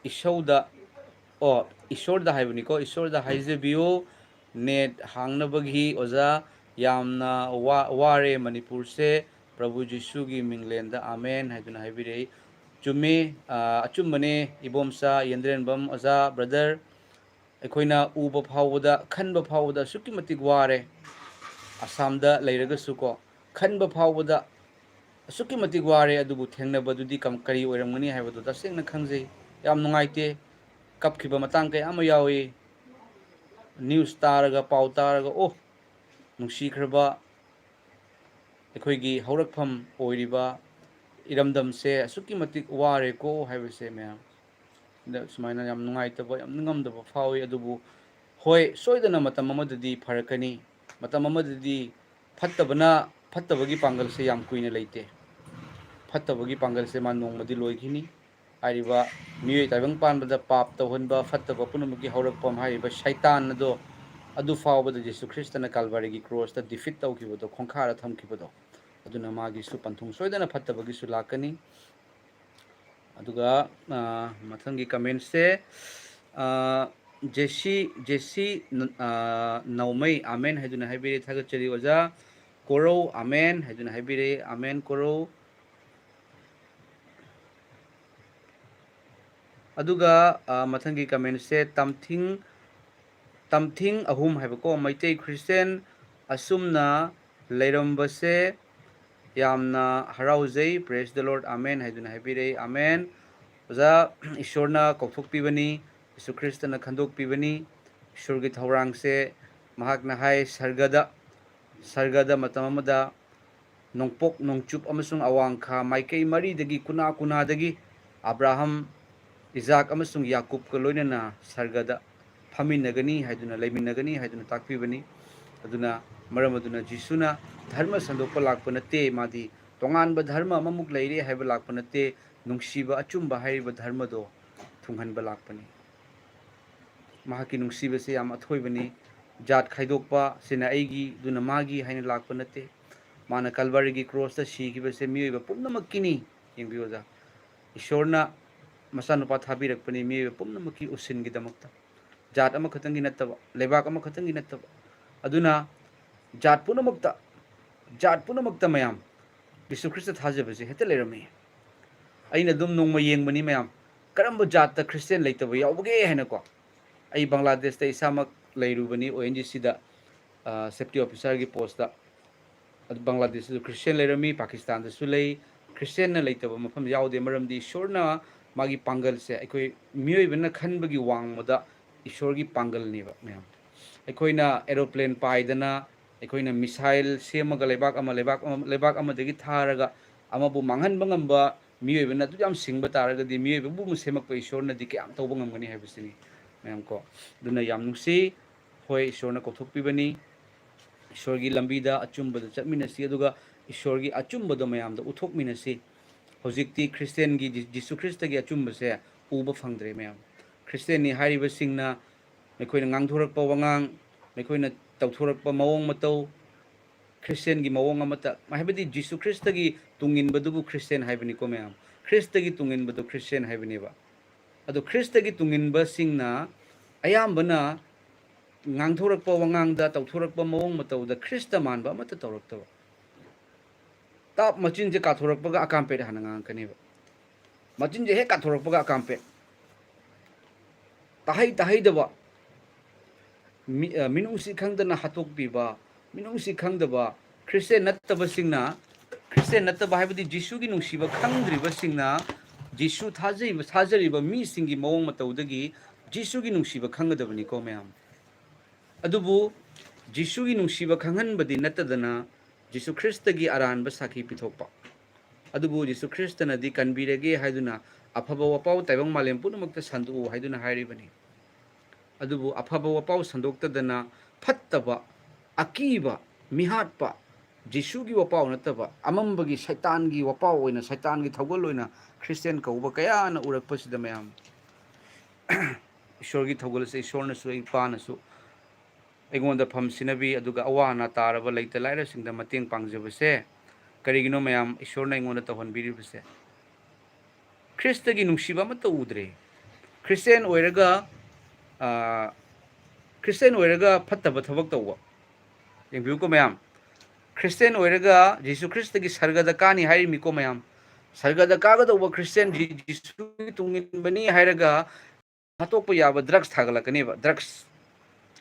ꯏꯁꯧꯗ, ꯑꯣ, ꯏꯁꯣꯔꯗ ꯍꯥꯏꯕꯅꯤꯀꯣ, ꯏꯁꯣꯔꯗ ꯍꯥꯏꯖꯕꯤꯌꯨ, net ꯍꯥꯡꯅꯕꯒꯤ ꯑꯣꯖꯥ, ꯌꯥꯝꯅ ꯋꯥ-, ꯋꯥꯔꯦ ꯃꯅꯤꯄꯨꯔꯁꯦ, ꯄ꯭ꯔꯚꯨ ꯖꯤꯁꯨꯒꯤ ꯃꯤꯡꯂꯦꯟꯗ ꯑꯥꯃꯦꯟ ꯍꯥꯏꯗꯨꯅ ꯍꯥꯏꯕꯤꯔꯛꯏ꯫ ꯆꯨꯝꯃꯤ, ꯑ, ꯑꯆꯨꯝꯕꯅꯦ ꯏꯕꯣꯝꯆꯥ ꯌꯦꯟꯗ꯭ꯔꯦꯟꯕꯝ ꯑꯣꯖꯥ, brother꯫ ꯑꯩꯈꯣꯏꯅ ꯎꯕ ꯐꯥꯎꯕꯗ, ꯈꯟꯕ ꯐꯥꯎꯕꯗ ꯑꯁꯨꯛꯀꯤ ꯃꯇꯤꯛ ꯋꯥꯔꯦ꯫ ꯑꯁꯥꯝꯗ ꯂꯩꯔꯒꯁꯨꯀꯣ, ꯈꯟꯕ ꯐꯥꯎꯕꯗ ꯑꯁꯨꯛꯀꯤ ꯃꯇꯤꯛ ꯋꯥꯔꯦ, ꯑꯗꯨꯕꯨ ꯊꯦꯡꯅꯕꯗꯨꯗꯤ ꯀꯝ-, ꯀꯔꯤ ꯑꯣꯏꯔꯝꯒꯅꯤ ꯍꯥꯏꯕꯗꯨ ꯇꯁꯦꯡꯅ ꯈꯪꯖꯩ꯫ ꯌꯥꯝ ꯅꯨꯡꯉꯥꯏꯇꯦ꯫ ꯀꯞꯈꯤꯕ ꯃꯇꯥꯡ ꯀꯌꯥ ꯑꯃ ꯌꯥꯎꯏ꯫ News ꯇꯥꯔꯒ, ꯄꯥꯎ ꯇꯥꯔꯒ, "ꯑꯣ, ꯅꯨꯡꯁꯤꯈ꯭ꯔꯕ ꯑꯩꯈꯣꯏꯒꯤ ꯍꯧꯔꯛꯐꯝ ꯑꯣꯏꯔꯤꯕ ꯏꯔꯝꯗꯝꯁꯦ ꯑꯁꯨꯛꯀꯤ ꯃꯇꯤꯛ ꯋꯥꯔꯦꯀꯣ" ꯍꯥꯏꯕꯁꯦ ꯃꯌꯥꯝ ꯗ ꯁꯨꯃꯥꯏꯅ ꯌꯥꯝ ꯅꯨꯡꯉꯥꯏꯇꯕ, ꯌꯥꯝ ꯅꯤꯡꯉꯝꯗꯕ ꯐꯥꯎꯏ꯫ ꯑꯗꯨꯕꯨ ꯍꯣꯏ, ꯁꯣꯏꯗꯅ ꯃꯇꯝ ꯑꯃꯗꯗꯤ ꯐꯔꯛꯀꯅꯤ꯫ ꯃꯇꯝ ꯑꯃꯗꯗꯤ ꯐꯠꯇꯕꯅ, ꯐꯠꯇꯕꯒꯤ ꯄꯥꯡꯒꯜꯁꯦ ꯌꯥꯝ ꯀꯨꯏꯅ ꯂꯩꯇꯦ꯫ ꯐꯠꯇꯕꯒꯤ ꯄꯥꯡꯒꯜꯁꯦ ꯃꯥ ꯅꯣꯡꯃꯗꯤ ꯂꯣꯏꯈꯤꯅꯤ꯫ ꯍꯥꯏꯔꯤꯕ ꯃꯤꯑꯣꯏ ꯇꯥꯏꯕꯪ ꯄꯥꯟꯕꯗ ꯄꯥꯞ ꯇꯧꯍꯟꯕ, ꯐꯠꯇꯕ ꯄꯨꯝꯅꯃꯛꯀꯤ ꯍꯧꯔꯛꯐꯝ ꯍꯥꯏꯔꯤꯕ ꯁꯩꯇꯥꯟ ꯑꯗꯣ, ꯑꯗꯨ ꯐꯥꯎꯕꯗ ꯖꯤꯁꯨ ꯈ꯭ꯔꯤꯁꯇꯅ ꯀꯥꯜꯚꯔꯤꯒꯤ ꯀ꯭ꯔꯣꯁꯇ defeat ꯇꯧꯈꯤꯕꯗꯣ, ꯈꯣꯡꯈꯥꯔ ꯊꯝꯈꯤꯕꯗꯣ, ꯑꯗꯨꯅ ꯃꯥꯒꯤꯁꯨ ꯄꯟꯊꯨꯡ ꯁꯣꯏꯗꯅ ꯐꯠꯇꯕꯒꯤꯁꯨ ꯂꯥꯛꯀꯅꯤ꯫ ꯑꯗꯨꯒ, ꯑ, ꯃꯊꯪꯒꯤ commentꯁꯦ, ꯑ, ꯖꯦꯁꯤ, ꯖꯦꯁꯤ ꯅ-, ꯑ, ꯅꯧꯃꯩ, "ꯑꯥꯃꯦꯟ" ꯍꯥꯏꯗꯨꯅ ꯍꯥꯏꯕꯤꯔꯦ, ꯊꯥꯒꯠꯆꯔꯤ ꯑꯣꯖꯥ꯫ ꯀꯣꯔꯧ, "ꯑꯥꯃꯦꯟ" ꯍꯥꯏꯗꯨꯅ ꯍꯥꯏꯕꯤꯔꯦ, "ꯑꯥꯃꯦꯟ ꯀꯣꯔꯧ"꯫ ꯑꯗꯨꯒ, ꯑ, ꯃꯊꯪꯒꯤ commentꯁꯦ ꯇꯝꯊꯤꯡ, ꯇꯝꯊꯤꯡ ꯑꯍꯨꯝ ꯍꯥꯏꯕꯀꯣ, "ꯃꯩꯇꯩ Christian ꯑꯁꯨꯝꯅ ꯂꯩꯔꯝꯕꯁꯦ ꯌꯥꯝꯅ ꯍꯔꯥꯎꯖꯩ, praise the Lord, ꯑꯥꯃꯦꯟ" ꯍꯥꯏꯗꯨꯅ ꯍꯥꯏꯕꯤꯔꯛꯏ꯫ ꯑꯥꯃꯦꯟ꯫ ꯑꯣꯖꯥ, ꯏꯁꯣꯔꯅ ꯀꯧꯊꯣꯛꯄꯤꯕꯅꯤ, ꯖꯤꯁꯨ ꯈ꯭ꯔꯤꯁꯇꯅ ꯈꯟꯗꯣꯛꯄꯤꯕꯅꯤ꯫ ꯏꯁꯣꯔꯒꯤ ꯊꯧꯔꯥꯡꯁꯦ ꯃꯍꯥꯛꯅ ꯍꯥꯏ, ꯁꯔꯒꯗ, ꯁꯔꯒꯗ ꯃꯇꯝ ꯑꯃꯗ ꯅꯣꯡꯄꯣꯛ ꯅꯣꯡꯆꯨꯞ ꯑꯃꯁꯨꯡ ꯑꯋꯥꯡ ꯈꯥ ꯃꯥꯏꯀꯩ ꯃꯔꯤꯗꯒꯤ, ꯀꯨꯅꯥ ꯀꯨꯅꯥꯗꯒꯤ ꯑꯕ꯭ꯔꯥꯍꯝ, ꯏꯖꯥꯛ ꯑꯃꯁꯨꯡ ꯌꯥꯀꯨꯕꯀ ꯂꯣꯏꯅꯅ ꯁꯔꯒꯗ ꯐꯝꯃꯤꯟꯅꯒꯅꯤ ꯍꯥꯏꯗꯨꯅ, ꯂꯩꯃꯤꯟꯅꯒꯅꯤ ꯍꯥꯏꯗꯨꯅ ꯇꯥꯛꯄꯤꯕꯅꯤ꯫ ꯑꯗꯨꯅ ꯃꯔꯝ ꯑꯗꯨꯅ ꯖꯤꯁꯨꯅ ꯙꯔꯃ ꯁꯟꯗꯣꯛꯄ ꯂꯥꯛꯄ ꯅꯠꯇꯦ, ꯃꯥꯗꯤ ꯇꯣꯉꯥꯟꯕ ꯙꯔꯃ ꯑꯃꯃꯨꯛ ꯂꯩꯔꯦ ꯍꯥꯏꯕ ꯂꯥꯛꯄ ꯅꯠꯇꯦ, ꯅꯨꯡꯁꯤꯕ ꯑꯆꯨꯝꯕ ꯍꯥꯏꯔꯤꯕ ꯙꯔꯃꯗꯣ ꯊꯨꯡꯍꯟꯕ ꯂꯥꯛꯄꯅꯤ꯫ ꯃꯍꯥꯛꯀꯤ ꯅꯨꯡꯁꯤꯕꯁꯦ ꯌꯥꯝ ꯑꯊꯣꯏꯕꯅꯤ꯫ ꯖꯥꯠ ꯈꯥꯏꯗꯣꯛꯄ ꯁꯤꯅ ꯑꯩꯒꯤ, ꯑꯗꯨꯅ ꯃꯥꯒꯤ ꯍꯥꯏꯅ ꯂꯥꯛꯄ ꯅꯠꯇꯦ꯫ ꯃꯥꯅ ꯀꯜꯕꯥꯔꯤꯒꯤ ꯀ꯭ꯔꯣꯁꯇ ꯁꯤꯈꯤꯕꯁꯦ ꯃꯤꯑꯣꯏꯕ ꯄꯨꯝꯅꯃꯛꯀꯤꯅꯤ꯫ ꯌꯦꯡꯕꯤꯌꯨ ꯑꯣꯖꯥ, ꯏꯁꯣꯔꯅ ꯃꯆꯥꯅꯨꯄꯥ ꯊꯥꯕꯤꯔꯛꯄꯅꯤ ꯃꯤꯑꯣꯏꯕ ꯄꯨꯝꯅꯃꯛꯀꯤ ꯎꯁꯤꯟꯒꯤꯗꯃꯛꯇ꯫ ꯖꯥꯠ ꯑꯃꯈꯛꯇꯪꯒꯤ ꯅꯠꯇꯕ, ꯂꯩꯕꯥꯛ ꯑꯃꯈꯛꯇꯪꯒꯤ ꯅꯠꯇꯕ꯫ ꯑꯗꯨꯅ ꯖꯥꯠ ꯄꯨꯝꯅꯃꯛꯇ, ꯖꯥꯠ ꯄꯨꯝꯅꯃꯛꯇ ꯃꯌꯥꯝ ꯖꯤꯁꯨ ꯈ꯭ꯔꯤꯁꯇ ꯊꯥꯖꯕꯁꯦ ꯍꯦꯛꯇ ꯂꯩꯔꯝꯃꯤ꯫ ꯑꯩꯅ ꯑꯗꯨꯝ ꯅꯣꯡꯃ ꯌꯦꯡꯕꯅꯤ ꯃꯌꯥꯝ, ꯀꯔꯝꯕ ꯖꯥꯠꯇ ꯈ꯭ꯔꯤꯁꯇꯤꯌꯥꯟ ꯂꯩꯇꯕ ꯌꯥꯎꯕꯒꯦ ꯍꯥꯏꯅꯀꯣ꯫ ꯑꯩ ꯕꯪꯒ꯭ꯂꯥꯗꯦꯁꯇ ꯏꯁꯥꯃꯛ ꯂꯩꯔꯨꯕꯅꯤ, ꯑꯣ ꯑꯦꯟ ꯖꯤ ꯁꯤꯗ, ꯁꯦꯐꯇꯤ ꯑꯣꯐꯤꯁꯥꯔꯒꯤ ꯄꯣꯁꯇ꯫ ꯑꯗꯨ ꯕꯪꯒ꯭ꯂꯥꯗꯦꯁꯇꯁꯨ ꯈ꯭ꯔꯤꯁꯇꯤꯌꯥꯟ ꯂꯩꯔꯝꯃꯤ, ꯄꯥꯀꯤꯁꯇꯥꯟꯗꯁꯨ ꯂꯩ꯫ ꯈ꯭ꯔꯤꯁꯇꯤꯌꯥꯟꯅ ꯂꯩꯇꯕ ꯃꯐꯝ ꯌꯥꯎꯗꯦ, ꯃꯔꯝꯗꯤ ꯏꯁꯣꯔꯅ ꯃꯥꯒꯤ ꯄꯥꯡꯒꯜꯁꯦ ꯑꯩꯈꯣꯏ ꯃꯤꯑꯣꯏꯕꯅ ꯈꯟꯕꯒꯤ ꯋꯥꯡꯃꯗ ꯏꯁꯣꯔꯒꯤ ꯄꯥꯡꯒꯜꯅꯦꯕ ꯃꯌꯥꯝ꯫ ꯑꯩꯈꯣꯏꯅ ꯑꯦꯔꯣꯄ꯭ꯂꯦꯟ ꯄꯥꯏꯗꯅ, ꯑꯩꯈꯣꯏꯅ ꯃꯤꯁꯥꯏꯜ ꯁꯦꯝꯃꯒ ꯂꯩꯕꯥꯛ ꯑꯃ, ꯂꯩꯕꯥꯛ ꯑꯃ, ꯂꯩꯕꯥꯛ ꯑꯃꯗꯒꯤ ꯊꯥꯔꯒ ꯑꯃꯕꯨ ꯃꯥꯡꯍꯟꯕ ꯉꯝꯕ ꯃꯤꯑꯣꯏꯕꯅ ꯑꯗꯨ ꯌꯥꯝ ꯁꯤꯡꯕ ꯇꯥꯔꯒꯗꯤ, ꯃꯤꯑꯣꯏꯕꯕꯨ ꯁꯦꯝꯃꯛꯄ ꯏꯁꯣꯔꯅꯗꯤ ꯀꯌꯥꯝ ꯇꯧꯕ ꯉꯝꯒꯅꯤ ꯍꯥꯏꯕꯁꯤꯅꯤ ꯃꯌꯥꯝ ꯀꯣ꯫ ꯑꯗꯨꯅ ꯌꯥꯝ ꯅꯨꯡꯁꯤ꯫ ꯍꯣꯏ, ꯏꯁꯣꯔꯅ ꯀꯧꯊꯣꯛꯄꯤꯕꯅꯤ꯫ ꯏꯁꯣꯔꯒꯤ ꯂꯝꯕꯤꯗ ꯑꯆꯨꯝꯕꯗ ꯆꯠꯃꯤꯟꯅꯁꯤ, ꯑꯗꯨꯒ ꯏꯁꯣꯔꯒꯤ ꯑꯆꯨꯝꯕꯗꯣ ꯃꯌꯥꯝꯗ ꯎꯠꯊꯣꯛꯃꯤꯟꯅꯁꯤ꯫ ꯍꯧꯖꯤꯛꯇꯤ ꯈ꯭ꯔꯤꯁꯇꯤꯌꯥꯟꯒꯤ ꯖꯤ-, ꯖꯤꯁꯨ ꯈ꯭ꯔꯤꯁꯇꯒꯤ ꯑꯆꯨꯝꯕꯁꯦ ꯎꯕ ꯐꯪꯗ꯭ꯔꯦ ꯃꯌꯥꯝ꯫ ꯈ꯭ꯔꯤꯁꯇꯤꯌꯥꯟꯅꯤ ꯍꯥꯏꯔꯤꯕꯁꯤꯡꯅ ꯃꯈꯣꯏꯅ ꯉꯥꯡꯊꯣꯔꯛꯄ ꯋꯥꯉꯥꯡ, ꯃꯈꯣꯏꯅ ꯇꯧꯊꯣꯔꯛꯄ ꯃꯑꯣꯡ ꯃꯇꯧ, ꯈ꯭ꯔꯤꯁꯇꯤꯌꯥꯟꯒꯤ ꯃꯑꯣꯡ ꯑꯃꯠꯇ, ꯍꯥꯏꯕꯗꯤ ꯖꯤꯁꯨ ꯈ꯭ꯔꯤꯁꯇꯒꯤ ꯇꯨꯡꯏꯟꯕꯗꯨꯕꯨ ꯈ꯭ꯔꯤꯁꯇꯤꯌꯥꯟ ꯍꯥꯏꯕꯅꯤꯀꯣ ꯃꯌꯥꯝ꯫ ꯈ꯭ꯔꯤꯁꯇꯒꯤ ꯇꯨꯡꯏꯟꯕꯗꯨ ꯈ꯭ꯔꯤꯁꯇꯤꯌꯥꯟ ꯍꯥꯏꯕꯅꯦꯕ꯫ ꯑꯗꯣ ꯈ꯭ꯔꯤꯁꯇꯒꯤ ꯇꯨꯡꯏꯟꯕꯁꯤꯡꯅ ꯑꯌꯥꯝꯕꯅ ꯉꯥꯡꯊꯣꯔꯛꯄ ꯋꯥꯉꯥꯡꯗ, ꯇꯧꯊꯣꯔꯛꯄ ꯃꯑꯣꯡ ꯃꯇꯧꯗ ꯈ꯭ꯔꯤꯁꯇ ꯃꯥꯟꯕ ꯑꯃꯠꯇ ꯇꯧꯔꯛꯇꯕ꯫ ꯇꯥꯞ ꯃꯆꯤꯟꯁꯦ ꯀꯥꯊꯣꯔꯛꯄꯒ ꯑꯀꯥꯝꯄꯦꯠ ꯍꯥꯟꯅ ꯉꯥꯡꯉꯛꯀꯅꯦꯕ꯫ ꯃꯆꯤꯟꯁꯦ ꯍꯦꯛ ꯀꯥꯊꯣꯔꯛꯄꯒ ꯑꯀꯥꯝꯄꯦꯠ꯫ ꯇꯥꯍꯩ ꯇꯥꯍꯩꯗꯕ, ꯃꯤ-, ꯑ, ꯃꯤꯅꯨꯡꯁꯤ ꯈꯪꯗꯅ ꯍꯥꯠꯇꯣꯛꯄꯤꯕ, ꯃꯤꯅꯨꯡꯁꯤ ꯈꯪꯗꯕ, ꯈ꯭ꯔꯤꯁꯇꯤꯌꯥꯟ ꯅꯠꯇꯕꯁꯤꯡꯅ, ꯈ꯭ꯔꯤꯁꯇꯤꯌꯥꯟ ꯅꯠꯇꯕ ꯍꯥꯏꯕꯗꯤ ꯖꯤꯁꯨꯒꯤ ꯅꯨꯡꯁꯤꯕ ꯈꯪꯗ꯭ꯔꯤꯕꯁꯤꯡꯅ ꯖꯤꯁꯨ ꯊꯥꯖꯩꯕ, ꯊꯥꯖꯔꯤꯕ ꯃꯤꯁꯤꯡꯒꯤ ꯃꯑꯣꯡ ꯃꯇꯧꯗꯒꯤ ꯖꯤꯁꯨꯒꯤ ꯅꯨꯡꯁꯤꯕ ꯈꯪꯒꯗꯕꯅꯤꯀꯣ ꯃꯌꯥꯝ꯫ ꯑꯗꯨꯕꯨ ꯖꯤꯁꯨꯒꯤ ꯅꯨꯡꯁꯤꯕ ꯈꯪꯍꯟꯕꯗꯤ ꯅꯠꯇꯗꯅ ꯖꯤꯁꯨ ꯈ꯭ꯔꯤꯁꯇꯒꯤ ꯑꯔꯥꯟꯕ ꯁꯥꯈꯤ ꯄꯤꯊꯣꯛꯄ꯫ ꯑꯗꯨꯕꯨ ꯖꯤꯁꯨ ꯈ꯭ꯔꯤꯁꯇꯅꯗꯤ ꯀꯟꯕꯤꯔꯒꯦ ꯍꯥꯏꯗꯨꯅ ꯑꯐꯕ ꯋꯥꯄꯥꯎ ꯇꯥꯏꯕꯪ ꯃꯥꯂꯦꯝ ꯄꯨꯝꯅꯃꯛꯇ ꯁꯟꯗꯣꯛꯎ ꯍꯥꯏꯗꯨꯅ ꯍꯥꯏꯔꯤꯕꯅꯤ꯫ ꯑꯗꯨꯕꯨ ꯑꯐꯕ ꯋꯥꯄꯥꯎ ꯁꯟꯗꯣꯛꯇꯗꯅ ꯐꯠꯇꯕ, ꯑꯀꯤꯕ, ꯃꯤꯍꯥꯠꯄ, ꯖꯤꯁꯨꯒꯤ ꯋꯥꯄꯥꯎ ꯅꯠꯇꯕ ꯑꯃꯝꯕꯒꯤ ꯁꯩꯇꯥꯟꯒꯤ ꯋꯥꯄꯥꯎ ꯑꯣꯏꯅ, ꯁꯩꯇꯥꯟꯒꯤ ꯊꯧꯒꯜ ꯑꯣꯏꯅ ꯈ꯭ꯔꯤꯁꯇꯤꯌꯥꯟ ꯀꯧꯕ ꯀꯌꯥꯅ ꯎꯔꯛꯄꯁꯤꯗ, ꯃꯌꯥꯝ, ꯏꯁꯣꯔꯒꯤ ꯊꯧꯒꯜꯁꯦ ꯏꯁꯣꯔꯅꯁꯨ, ꯏꯄꯥꯅꯁꯨ ꯑꯩꯉꯣꯟꯗ ꯐꯝ ꯁꯤꯟꯅꯕꯤ, ꯑꯗꯨꯒ ꯑꯋꯥ ꯑꯅꯥ ꯇꯥꯔꯕ ꯂꯩꯇ ꯂꯥꯏꯔꯁꯤꯡꯗ ꯃꯇꯦꯡ ꯄꯥꯡꯖꯕꯁꯦ ꯀꯔꯤꯒꯤꯅꯣ, ꯃꯌꯥꯝ? ꯏꯁꯣꯔꯅ ꯑꯩꯉꯣꯟꯗ ꯇꯧꯍꯟꯕꯤꯔꯤꯕꯁꯦ, ꯈ꯭ꯔꯤꯁꯇꯒꯤ ꯅꯨꯡꯁꯤꯕ ꯑꯃꯠꯇ ꯎꯗ꯭ꯔꯦ꯫ ꯈ꯭ꯔꯤꯁꯇꯤꯌꯥꯟ ꯑꯣꯏꯔꯒ, ꯑ, ꯈ꯭ꯔꯤꯁꯇꯤꯌꯥꯟ ꯑꯣꯏꯔꯒ ꯐꯠꯇꯕ ꯊꯕꯛ ꯇꯧꯕ꯫ ꯌꯦꯡꯕꯤꯌꯨꯀꯣ, ꯃꯌꯥꯝ, ꯈ꯭ꯔꯤꯁꯇꯤꯌꯥꯟ ꯑꯣꯏꯔꯒ ꯖꯤꯁꯨ ꯈ꯭ꯔꯤꯁꯇꯒꯤ ꯁꯔꯒꯗ ꯀꯥꯅꯤ ꯍꯥꯏꯔꯤꯃꯤꯀꯣ, ꯃꯌꯥꯝ꯫ ꯁꯔꯒꯗ ꯀꯥꯒꯗꯧꯕ ꯈ꯭ꯔꯤꯁꯇꯤꯌꯥꯟ, ꯖꯤ-, ꯖꯤꯁꯨꯒꯤ ꯇꯨꯡ ꯏꯟꯕꯅꯤ ꯍꯥꯏꯔꯒ ꯍꯥꯠꯇꯣꯛꯄ ꯌꯥꯕ ꯗ꯭ꯔꯛꯁ ꯊꯥꯒꯠꯂꯛꯀꯅꯦꯕ, ꯗ꯭ꯔꯛꯁ꯫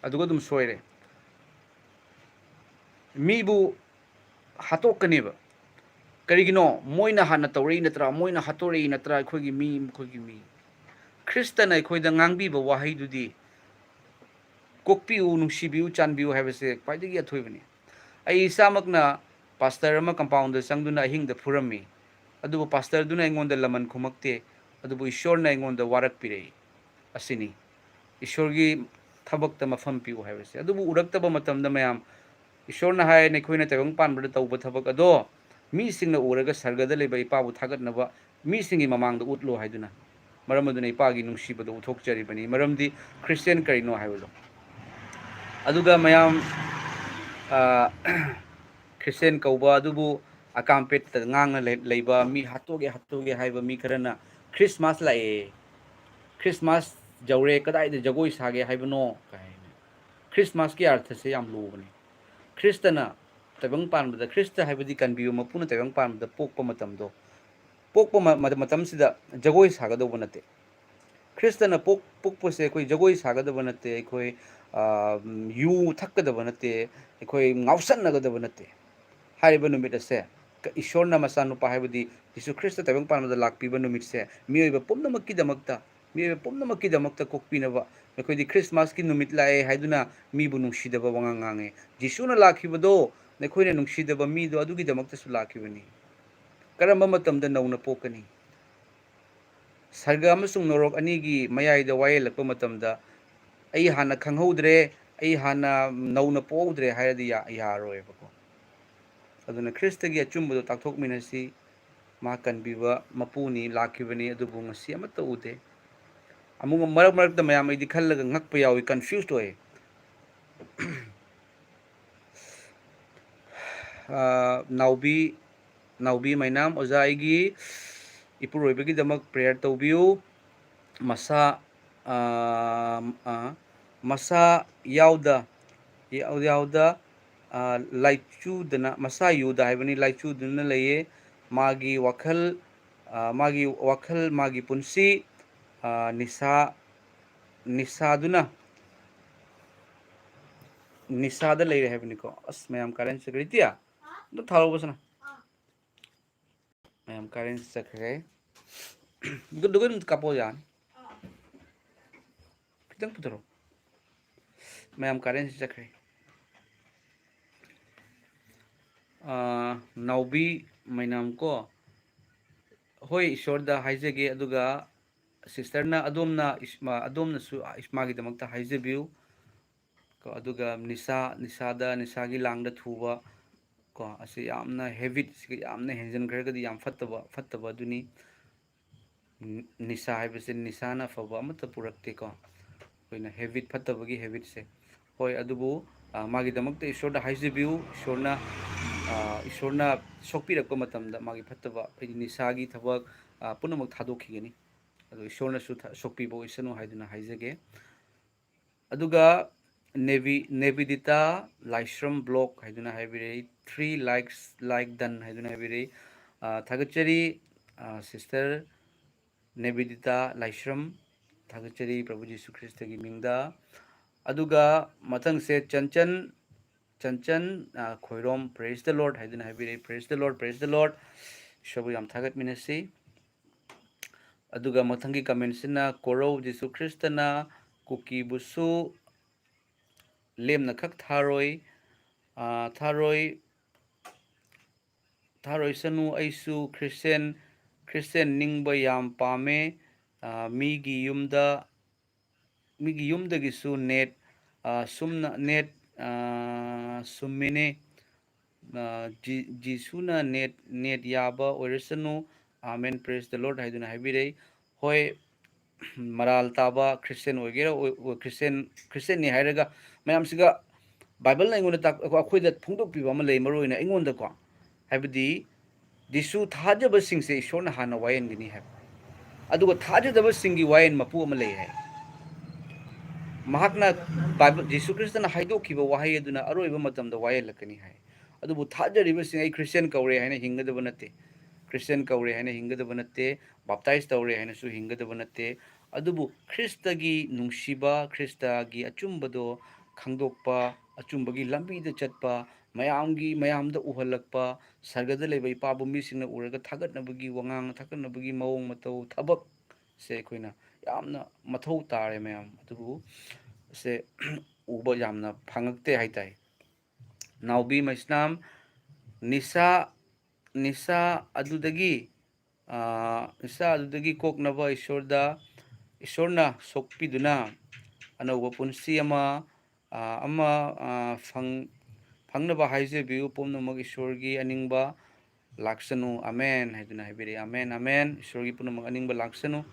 ꯑꯗꯨꯒ ꯑꯗꯨꯝ ꯁꯣꯏꯔꯦ꯫ ꯃꯤꯕꯨ ꯍꯥꯠꯇꯣꯛꯀꯅꯦꯕ꯫ ꯀꯔꯤꯒꯤꯅꯣ? ꯃꯣꯏꯅ ꯍꯥꯟꯅ ꯇꯧꯔꯛꯏ ꯅꯠꯇ꯭ꯔꯥ? ꯃꯣꯏꯅ ꯍꯥꯠꯇꯣꯔꯛꯏ ꯅꯠꯇ꯭ꯔꯥ? ꯑꯩꯈꯣꯏꯒꯤ ꯃꯤ, ꯃꯈꯣꯏꯒꯤ ꯃꯤ꯫ ꯈ꯭ꯔꯤꯁꯇꯅ ꯑꯩꯈꯣꯏꯗ ꯉꯥꯡꯕꯤꯕ ꯋꯥꯍꯩꯗꯨꯗꯤ, "ꯀꯣꯛꯄꯤꯌꯨ, ꯅꯨꯡꯁꯤꯕꯤꯌꯨ, ꯆꯥꯟꯕꯤꯌꯨ" ꯍꯥꯏꯕꯁꯦ ꯈ꯭ꯋꯥꯏꯗꯒꯤ ꯑꯊꯣꯏꯕꯅꯤ꯫ ꯑꯩ ꯏꯁꯥꯃꯛꯅ ꯄꯥꯁꯇꯔ ꯑꯃ ꯀꯝꯄꯥꯎꯟꯗ ꯆꯪꯗꯨꯅ ꯑꯍꯤꯡꯗ ꯐꯨꯔꯝꯃꯤ꯫ ꯑꯗꯨꯕꯨ ꯄꯥꯁꯇꯔꯗꯨꯅ ꯑꯩꯉꯣꯟꯗ ꯂꯃꯟ ꯈꯨꯝꯃꯛꯇꯦ꯫ ꯑꯗꯨꯕꯨ ꯏꯁꯣꯔꯅ ꯑꯩꯉꯣꯟꯗ ꯋꯥꯔꯛꯄꯤꯔꯛꯏ꯫ ꯑꯁꯤꯅꯤ ꯏꯁꯣꯔꯒꯤ ꯊꯕꯛꯇ ꯃꯐꯝ ꯄꯤꯌꯨ ꯍꯥꯏꯕꯁꯦ꯫ ꯑꯗꯨꯕꯨ ꯎꯔꯛꯇꯕ ꯃꯇꯝꯗ, ꯃꯌꯥꯝ, ꯏꯁꯣꯔꯅ ꯍꯥꯏ, "ꯅꯈꯣꯏꯅ ꯇꯥꯏꯕꯪ ꯄꯥꯟꯕꯗ ꯇꯧꯕ ꯊꯕꯛ ꯑꯗꯣ ꯃꯤꯁꯤꯡꯅ ꯎꯔꯒ ꯁꯔꯒꯗ ꯂꯩꯕ ꯏꯄꯥꯕꯨ ꯊꯥꯒꯠꯅꯕ ꯃꯤꯁꯤꯡꯒꯤ ꯃꯃꯥꯡꯗ ꯎꯠꯂꯣ" ꯍꯥꯏꯗꯨꯅ꯫ ꯃꯔꯝ ꯑꯗꯨꯅ ꯏꯄꯥꯒꯤ ꯅꯨꯡꯁꯤꯕꯗꯣ ꯎꯠꯊꯣꯛꯆꯔꯤꯕꯅꯤ꯫ ꯃꯔꯝꯗꯤ ꯈ꯭ꯔꯤꯁꯇꯤꯌꯥꯟ ꯀꯔꯤꯅꯣ ꯍꯥꯏꯕꯗꯣ꯫ ꯑꯗꯨꯒ ꯃꯌꯥꯝ, ꯑ, ꯈ꯭ꯔꯤꯁꯇꯤꯌꯥꯟ ꯀꯧꯕ ꯑꯗꯨꯕꯨ ꯑꯀꯥꯝꯄꯦꯠꯇ ꯉꯥꯡꯅ ꯂꯩ-, ꯂꯩꯕ ꯃꯤ, "ꯍꯥꯠꯇꯣꯛꯑꯦ, ꯍꯥꯠꯇꯣꯛꯑꯦ" ꯍꯥꯏꯕ ꯃꯤ ꯈꯔꯅ, "ꯈ꯭ꯔꯤꯁꯃꯥꯁ ꯂꯥꯛꯑꯦ, ꯈ꯭ꯔꯤꯁꯃꯥꯁ ꯌꯧꯔꯦ, ꯀꯗꯥꯏꯗ ꯖꯒꯣꯏ ꯁꯥꯒꯦ ꯍꯥꯏꯕꯅꯣ?" ꯀꯥꯏꯅ꯫ ꯈ꯭ꯔꯤꯁꯃꯥꯁꯀꯤ ꯑꯔꯊꯁꯦ ꯌꯥꯝ ꯂꯨꯕꯅꯤ꯫ ꯈ꯭ꯔꯤꯁꯇꯅ ꯇꯥꯏꯕꯪ ꯄꯥꯟꯕꯗ, ꯈ꯭ꯔꯤꯁꯇ ꯍꯥꯏꯕꯗꯤ ꯀꯟꯕꯤꯌꯨ ꯃꯄꯨꯅ ꯇꯥꯏꯕꯪ ꯄꯥꯟꯕꯗ ꯄꯣꯛꯄ ꯃꯇꯝꯗꯣ, ꯄꯣꯛꯄ ꯃ-, ꯃ-, ꯃꯇꯝꯁꯤꯗ ꯖꯒꯣꯏ ꯁꯥꯒꯗꯧꯕ ꯅꯠꯇꯦ꯫ ꯈ꯭ꯔꯤꯁꯇꯅ ꯄꯣꯛ-, ꯄꯣꯛꯄꯁꯦ ꯑꯩꯈꯣꯏ ꯖꯒꯣꯏ ꯁꯥꯒꯗꯕ ꯅꯠꯇꯦ, ꯑꯩꯈꯣꯏ, ꯑ, ꯌꯨ ꯊꯛꯀꯗꯕ ꯅꯠꯇꯦ, ꯑꯩꯈꯣꯏ ꯉꯥꯎꯁꯟꯅꯒꯗꯕ ꯅꯠꯇꯦ꯫ ꯍꯥꯏꯔꯤꯕ ꯅꯨꯃꯤꯠ ꯑꯁꯦ, ꯀ-, ꯏꯁꯣꯔꯅ ꯃꯆꯥꯅꯨꯄꯥ ꯍꯥꯏꯕꯗꯤ ꯖꯤꯁꯨ ꯈ꯭ꯔꯤꯁꯇ ꯇꯥꯏꯕꯪ ꯄꯥꯟꯕꯗ ꯂꯥꯛꯄꯤꯕ ꯅꯨꯃꯤꯠꯁꯦ, ꯃꯤꯑꯣꯏꯕ ꯄꯨꯝꯅꯃꯛꯀꯤꯗꯃꯛꯇ, ꯃꯤꯑꯣꯏꯕ ꯄꯨꯝꯅꯃꯛꯀꯤꯗꯃꯛꯇ ꯀꯣꯛꯄꯤꯅꯕ꯫ ꯑꯩꯈꯣꯏꯗꯤ ꯈ꯭ꯔꯤꯁꯃꯥꯁꯀꯤ ꯅꯨꯃꯤꯠ ꯂꯥꯛꯑꯦ ꯍꯥꯏꯗꯨꯅ ꯃꯤꯕꯨ ꯅꯨꯡꯁꯤꯗꯕ ꯋꯥꯉꯥꯡ ꯉꯥꯡꯉꯦ꯫ ꯖꯤꯁꯨꯅ ꯂꯥꯛꯈꯤꯕꯗꯣ ꯅꯈꯣꯏꯅ ꯅꯨꯡꯁꯤꯗꯕ ꯃꯤꯗꯣ ꯑꯗꯨꯒꯤꯗꯃꯛꯇꯁꯨ ꯂꯥꯛꯈꯤꯕꯅꯤ꯫ ꯀꯔꯝꯕ ꯃꯇꯝꯗ ꯅꯧꯅ ꯄꯣꯛꯀꯅꯤ? ꯁꯔꯒ ꯑꯃꯁꯨꯡ ꯅꯣꯔꯣꯛ ꯑꯅꯤꯒꯤ ꯃꯌꯥꯏꯗ ꯋꯥꯌꯦꯜꯂꯛꯄ ꯃꯇꯝꯗ, "ꯑꯩ ꯍꯥꯟꯅ ꯈꯪꯍꯧꯗ꯭ꯔꯦ, ꯑꯩ ꯍꯥꯟꯅ ꯅꯧꯅ ꯄꯣꯛꯍꯧꯗ꯭ꯔꯦ ꯍꯥꯏꯔꯗꯤ ꯌꯥ-, ꯌꯥꯔꯣꯏꯕꯀꯣ꯫ ꯑꯗꯨꯅ ꯈ꯭ꯔꯤꯁꯇꯒꯤ ꯑꯆꯨꯝꯕꯗꯣ ꯇꯥꯛꯊꯣꯛꯃꯤꯟꯅꯁꯤ꯫ ꯃꯥ ꯀꯟꯕꯤꯕ ꯃꯄꯨꯅꯤ, ꯂꯥꯛꯈꯤꯕꯅꯤ, ꯑꯗꯨꯕꯨ ꯉꯁꯤ ꯑꯃꯠꯇ ꯎꯗꯦ꯫ ꯑꯃꯨꯛ ꯃꯔꯛ ꯃꯔꯛꯇ ꯃꯌꯥꯝ ꯑꯩꯗꯤ ꯈꯜꯂꯒ ꯉꯛꯄ ꯌꯥꯎꯏ, confused ꯑꯣꯏ꯫ ꯑꯥ, ꯅꯥꯎꯕꯤ, ꯅꯥꯎꯕꯤ ꯃꯩꯅꯥꯝ, ꯑꯣꯖꯥ, ꯑꯩꯒꯤ ꯏꯄꯨꯔꯣꯏꯕꯒꯤꯗꯃꯛ prayer ꯇꯧꯕꯤꯌꯨ꯫ ꯃꯁꯥ, ꯑꯥ, ꯑꯥ, ꯃꯁꯥ ꯌꯥꯎꯗ, ꯌꯥꯎ-, ꯌꯥꯎꯗ, ꯑꯥ, ꯂꯥꯏꯆꯨꯗꯅ, ꯃꯁꯥ ꯌꯨꯗ ꯍꯥꯏꯕꯅꯤ, ꯂꯥꯏꯆꯨꯗꯨꯅ ꯂꯩꯌꯦ꯫ ꯃꯥꯒꯤ ꯋꯥꯈꯜ, ꯑꯥ, ꯃꯥꯒꯤ ꯋꯥꯈꯜ, ꯃꯥꯒꯤ ꯄꯨꯟꯁꯤ, ꯑꯥ, ꯅꯤꯁꯥ, ꯅꯤꯁꯥꯗꯨꯅ, ꯅꯤꯁꯥꯗ ꯂꯩꯔꯦ ꯍꯥꯏꯕꯅꯤꯀꯣ꯫ ꯑꯁ, ꯃꯌꯥꯝ ꯀꯥꯔꯦꯟ ꯁꯦꯀ꯭ꯔꯦꯇꯔꯤ, ꯑꯝꯇ ꯊꯥꯔꯛꯎꯕ ꯁꯅꯥ꯫ ꯃꯌꯥꯝ ꯀꯥꯔꯦꯟ ꯆꯠꯈ꯭ꯔꯦ꯫ ꯒꯨꯗ, ꯒꯨꯗ ꯀꯥꯞꯄꯣ ꯌꯥꯅꯤ꯫ ꯈꯤꯇꯪ ꯄꯨꯊꯣꯔꯛꯑꯣ꯫ ꯃꯌꯥꯝ ꯀꯥꯔꯦꯟꯁꯤ ꯆꯠꯈ꯭ꯔꯦ꯫ ꯑꯥ, ꯅꯥꯎꯕꯤ ꯃꯩꯅꯥꯝ ꯀꯣ꯫ ꯍꯣꯏ, ꯏꯁꯣꯔꯗ ꯍꯥꯏꯖꯒꯦ, ꯑꯗꯨꯒ ꯁꯤꯁꯇꯔꯅ, ꯑꯗꯣꯝꯅ ꯏꯁ-, ꯃꯥ-, ꯑꯗꯣꯝꯅꯁꯨ ꯏꯁ-, ꯃꯥꯒꯤꯗꯃꯛꯇ ꯍꯥꯏꯖꯕꯤꯌꯨ꯫ ꯀꯣ, ꯑꯗꯨꯒ ꯅꯤꯁꯥ, ꯅꯤꯁꯥꯗ, ꯅꯤꯁꯥꯒꯤ ꯂꯥꯡꯗ ꯊꯨꯕ ꯀꯣ, ꯑꯁꯤ ꯌꯥꯝꯅ ꯍꯦꯕꯤꯠꯁꯤꯒ ꯌꯥꯝꯅ ꯍꯦꯟꯖꯤꯟꯈ꯭ꯔꯒꯗꯤ ꯌꯥꯝ ꯐꯠꯇꯕ, ꯐꯠꯇꯕ ꯑꯗꯨꯅꯤ꯫ ꯅꯤ-, ꯅꯤꯁꯥ ꯍꯥꯏꯕꯁꯦ, ꯅꯤꯁꯥꯅ ꯑꯐꯕ ꯑꯃꯠꯇ ꯄꯨꯔꯛꯇꯦꯀꯣ꯫ ꯑꯩꯈꯣꯏꯅ ꯍꯦꯕꯤꯠ, ꯐꯠꯇꯕꯒꯤ ꯍꯦꯕꯤꯠꯁꯦ꯫ ꯍꯣꯏ, ꯑꯗꯨꯕꯨ, ꯑ, ꯃꯥꯒꯤꯗꯃꯛꯇ ꯏꯁꯣꯔꯗ ꯍꯥꯏꯖꯕꯤꯌꯨ꯫ ꯏꯁꯣꯔꯅ, ꯑ, ꯏꯁꯣꯔꯅ ꯁꯣꯛꯄꯤꯔꯛꯄ ꯃꯇꯝꯗ ꯃꯥꯒꯤ ꯐꯠꯇꯕ, ꯑꯩꯈꯣꯏꯒꯤ ꯅꯤꯁꯥꯒꯤ ꯊꯕꯛ, ꯑ, ꯄꯨꯝꯅꯃꯛ ꯊꯥꯗꯣꯛꯈꯤꯒꯅꯤ꯫ ꯑꯗꯨ ꯏꯁꯣꯔꯅꯁꯨ ꯊ-, ꯁꯣꯛꯄꯤꯕ ꯑꯣꯏꯁꯅꯨ ꯍꯥꯏꯗꯨꯅ ꯍꯥꯏꯖꯒꯦ꯫ ꯑꯗꯨꯒ ꯅꯦꯕꯤ-, ꯅꯦꯕꯤꯗꯤꯇꯥ ꯂꯥꯏꯁ꯭ꯔꯝ ꯕ꯭ꯂꯣꯛ ꯍꯥꯏꯗꯨꯅ ꯍꯥꯏꯕꯤꯔꯛꯏ, "Three likes, like done" ꯍꯥꯏꯗꯨꯅ ꯍꯥꯏꯕꯤꯔꯛꯏ꯫ ꯑ, ꯊꯥꯒꯠꯆꯔꯤ, ꯑ, ꯁꯤꯁꯇꯔ ꯅꯦꯕꯤꯗꯤꯇꯥ ꯂꯥꯏꯁ꯭ꯔꯝ, ꯊꯥꯒꯠꯆꯔꯤ ꯄ꯭ꯔꯚꯨ ꯖꯤꯁꯨ ꯈ꯭ꯔꯤꯁꯇꯒꯤ ꯃꯤꯡꯗ꯫ ꯑꯗꯨꯒ ꯃꯊꯪꯁꯦ ꯆꯟꯆꯟ, ꯆꯟꯆꯟ, ꯑ, ꯈꯣꯏꯔꯣꯝ, "Praise the Lord" ꯍꯥꯏꯗꯨꯅ ꯍꯥꯏꯕꯤꯔꯛꯏ꯫ "Praise the Lord, praise the Lord"꯫ ꯏꯁꯣꯔꯕꯨ ꯌꯥꯝ ꯊꯥꯒꯠꯃꯤꯟꯅꯁꯤ꯫ ꯑꯗꯨꯒ ꯃꯊꯪꯒꯤ ꯀꯃꯦꯟꯁꯤꯅ, "ꯀꯣꯔꯧ ꯖꯤꯁꯨ ꯈ꯭ꯔꯤꯁꯇꯅ ꯀꯨꯀꯤꯕꯨꯁꯨ ꯂꯦꯝꯅ ꯈꯛ ꯊꯥꯔꯣꯏ, ꯑ, ꯊꯥꯔꯣꯏ, ꯊꯥꯔꯣꯏꯁꯅꯨ, ꯑꯩꯁꯨ ꯈ꯭ꯔꯤꯁꯇꯦꯟ, ꯈ꯭ꯔꯤꯁꯇꯦꯟ ꯅꯤꯡꯕ ꯌꯥꯝ ꯄꯥꯝꯃꯦ꯫ ꯑ, ꯃꯤꯒꯤ ꯌꯨꯝꯗ, ꯃꯤꯒꯤ ꯌꯨꯝꯗꯒꯤꯁꯨ ꯅꯦꯠ, ꯑ, ꯁꯨꯝꯅ ꯅꯦꯠ, ꯑ, ꯁꯨꯝꯃꯤꯅꯦ꯫ ꯑ, ꯖꯤ-, ꯖꯤꯁꯨꯅ ꯅꯦꯠ, ꯅꯦꯠ ꯌꯥꯕ ꯑꯣꯏꯔꯁꯅꯨ꯫ Amen, praise the Lord ꯍꯥꯏꯗꯨꯅ ꯍꯥꯏꯕꯤꯔꯛꯏ꯫ ꯍꯣꯏ, ꯃꯔꯥꯜ ꯇꯥꯕ ꯈ꯭ꯔꯤꯁꯇꯦꯟ ꯑꯣꯏꯒꯦꯔꯥ, ꯑꯣꯏ-, ꯑꯣꯏ-, ꯈ꯭ꯔꯤꯁꯇꯦꯟ, ꯈ꯭ꯔꯤꯁꯇꯦꯟꯅꯤ ꯍꯥꯏꯔꯒ ꯃꯌꯥꯝꯁꯤꯒ ꯕꯥꯏꯕꯜꯅ ꯑꯩꯉꯣꯟꯗ ꯇꯥꯛ-, ꯑꯩꯈꯣꯏꯗ ꯐꯣꯡꯗꯣꯛꯄꯤꯕ ꯑꯃ ꯂꯩ, ꯃꯔꯨ ꯑꯣꯏꯅ ꯑꯩꯉꯣꯟꯗꯀꯣ꯫ ꯍꯥꯏꯕꯗꯤ ꯖꯤꯁꯨ ꯊꯥꯖꯕꯁꯤꯡꯁꯦ ꯏꯁꯣꯔꯅ ꯍꯥꯟꯅ ꯋꯥꯌꯦꯟꯒꯅꯤ ꯍꯥꯏꯕ꯫ ꯑꯗꯨꯒ ꯊꯥꯖꯗꯕꯁꯤꯡꯒꯤ ꯋꯥꯌꯦꯟ ꯃꯄꯨ ꯑꯃ ꯂꯩ ꯍꯥꯏ꯫ ꯃꯍꯥꯛꯅ ꯕꯥꯏꯕꯜ, ꯖꯤꯁꯨ ꯈ꯭ꯔꯤꯁꯇꯅ ꯍꯥꯏꯗꯣꯛꯈꯤꯕ ꯋꯥꯍꯩ ꯑꯗꯨꯅ ꯑꯔꯣꯏꯕ ꯃꯇꯝꯗ ꯋꯥꯌꯦꯜꯂꯛꯀꯅꯤ ꯍꯥꯏ꯫ ꯑꯗꯨꯕꯨ ꯊꯥꯖꯔꯤꯕꯁꯤꯡ, "ꯑꯩ ꯈ꯭ꯔꯤꯁꯇꯤꯌꯥꯟ ꯀꯧꯔꯦ" ꯍꯥꯏꯅ ꯍꯤꯡꯒꯗꯕ ꯅꯠꯇꯦ꯫ ꯈ꯭ꯔꯤꯁꯇꯤꯌꯥꯟ ꯀꯧꯔꯦ ꯍꯥꯏꯅ ꯍꯤꯡꯒꯗꯕ ꯅꯠꯇꯦ꯫ ꯕꯥꯞꯇꯥꯏꯖ ꯇꯧꯔꯦ ꯍꯥꯏꯅꯁꯨ ꯍꯤꯡꯒꯗꯕ ꯅꯠꯇꯦ꯫ ꯑꯗꯨꯕꯨ ꯈ꯭ꯔꯤꯁꯇꯒꯤ ꯅꯨꯡꯁꯤꯕ, ꯈ꯭ꯔꯤꯁꯇꯒꯤ ꯑꯆꯨꯝꯕꯗꯣ ꯈꯪꯗꯣꯛꯄ, ꯑꯆꯨꯝꯕꯒꯤ ꯂꯝꯕꯤꯗ ꯆꯠꯄ, ꯃꯌꯥꯝꯒꯤ, ꯃꯌꯥꯝꯗ ꯎꯍꯜꯂꯛꯄ, ꯁꯔꯒꯗ ꯂꯩꯕ ꯏꯄꯥꯕꯨ ꯃꯤꯁꯤꯡꯅ ꯎꯔꯒ ꯊꯥꯒꯠꯅꯕꯒꯤ ꯋꯥꯉꯥꯡ, ꯊꯥꯒꯠꯅꯕꯒꯤ ꯃꯑꯣꯡ ꯃꯇꯧ, ꯊꯕꯛꯁꯦ ꯑꯩꯈꯣꯏꯅ ꯌꯥꯝꯅ ꯃꯊꯧ ꯇꯥꯔꯦ ꯃꯌꯥꯝ꯫ ꯑꯗꯨꯕꯨ ꯁꯦ ꯎꯕ ꯌꯥꯝꯅ ꯐꯪꯉꯛꯇꯦ ꯍꯥꯏꯇꯥꯏ꯫ ꯅꯥꯎꯕꯤ ꯃꯩꯁꯅꯥꯝ, ꯅꯤꯁꯥ, ꯅꯤꯁꯥ ꯑꯗꯨꯗꯒꯤ, ꯑꯥ, ꯅꯤꯁꯥ ꯑꯗꯨꯗꯒꯤ ꯀꯣꯛꯅꯕ ꯏꯁꯣꯔꯗ, ꯏꯁꯣꯔꯅ ꯁꯣꯛꯄꯤꯗꯨꯅ ꯑꯅꯧꯕ ꯄꯨꯟꯁꯤ ꯑꯃ, ꯑꯥ, ꯑꯃ, ꯑꯥ, ꯐꯪ-, ꯐꯪꯅꯕ ꯍꯥꯏꯖꯕꯤꯌꯨ꯫ ꯄꯨꯝꯅꯃꯛ ꯏꯁꯣꯔꯒꯤ ꯑꯅꯤꯡꯕ ꯂꯥꯛꯁꯅꯨ, ꯑꯃꯦꯟ ꯍꯥꯏꯗꯨꯅ ꯍꯥꯏꯕꯤꯔꯛꯏ꯫ Amen, amen. ꯏꯁꯣꯔꯒꯤ ꯄꯨꯝꯅꯃꯛ ꯑꯅꯤꯡꯕ ꯂꯥꯛꯁꯅꯨ꯫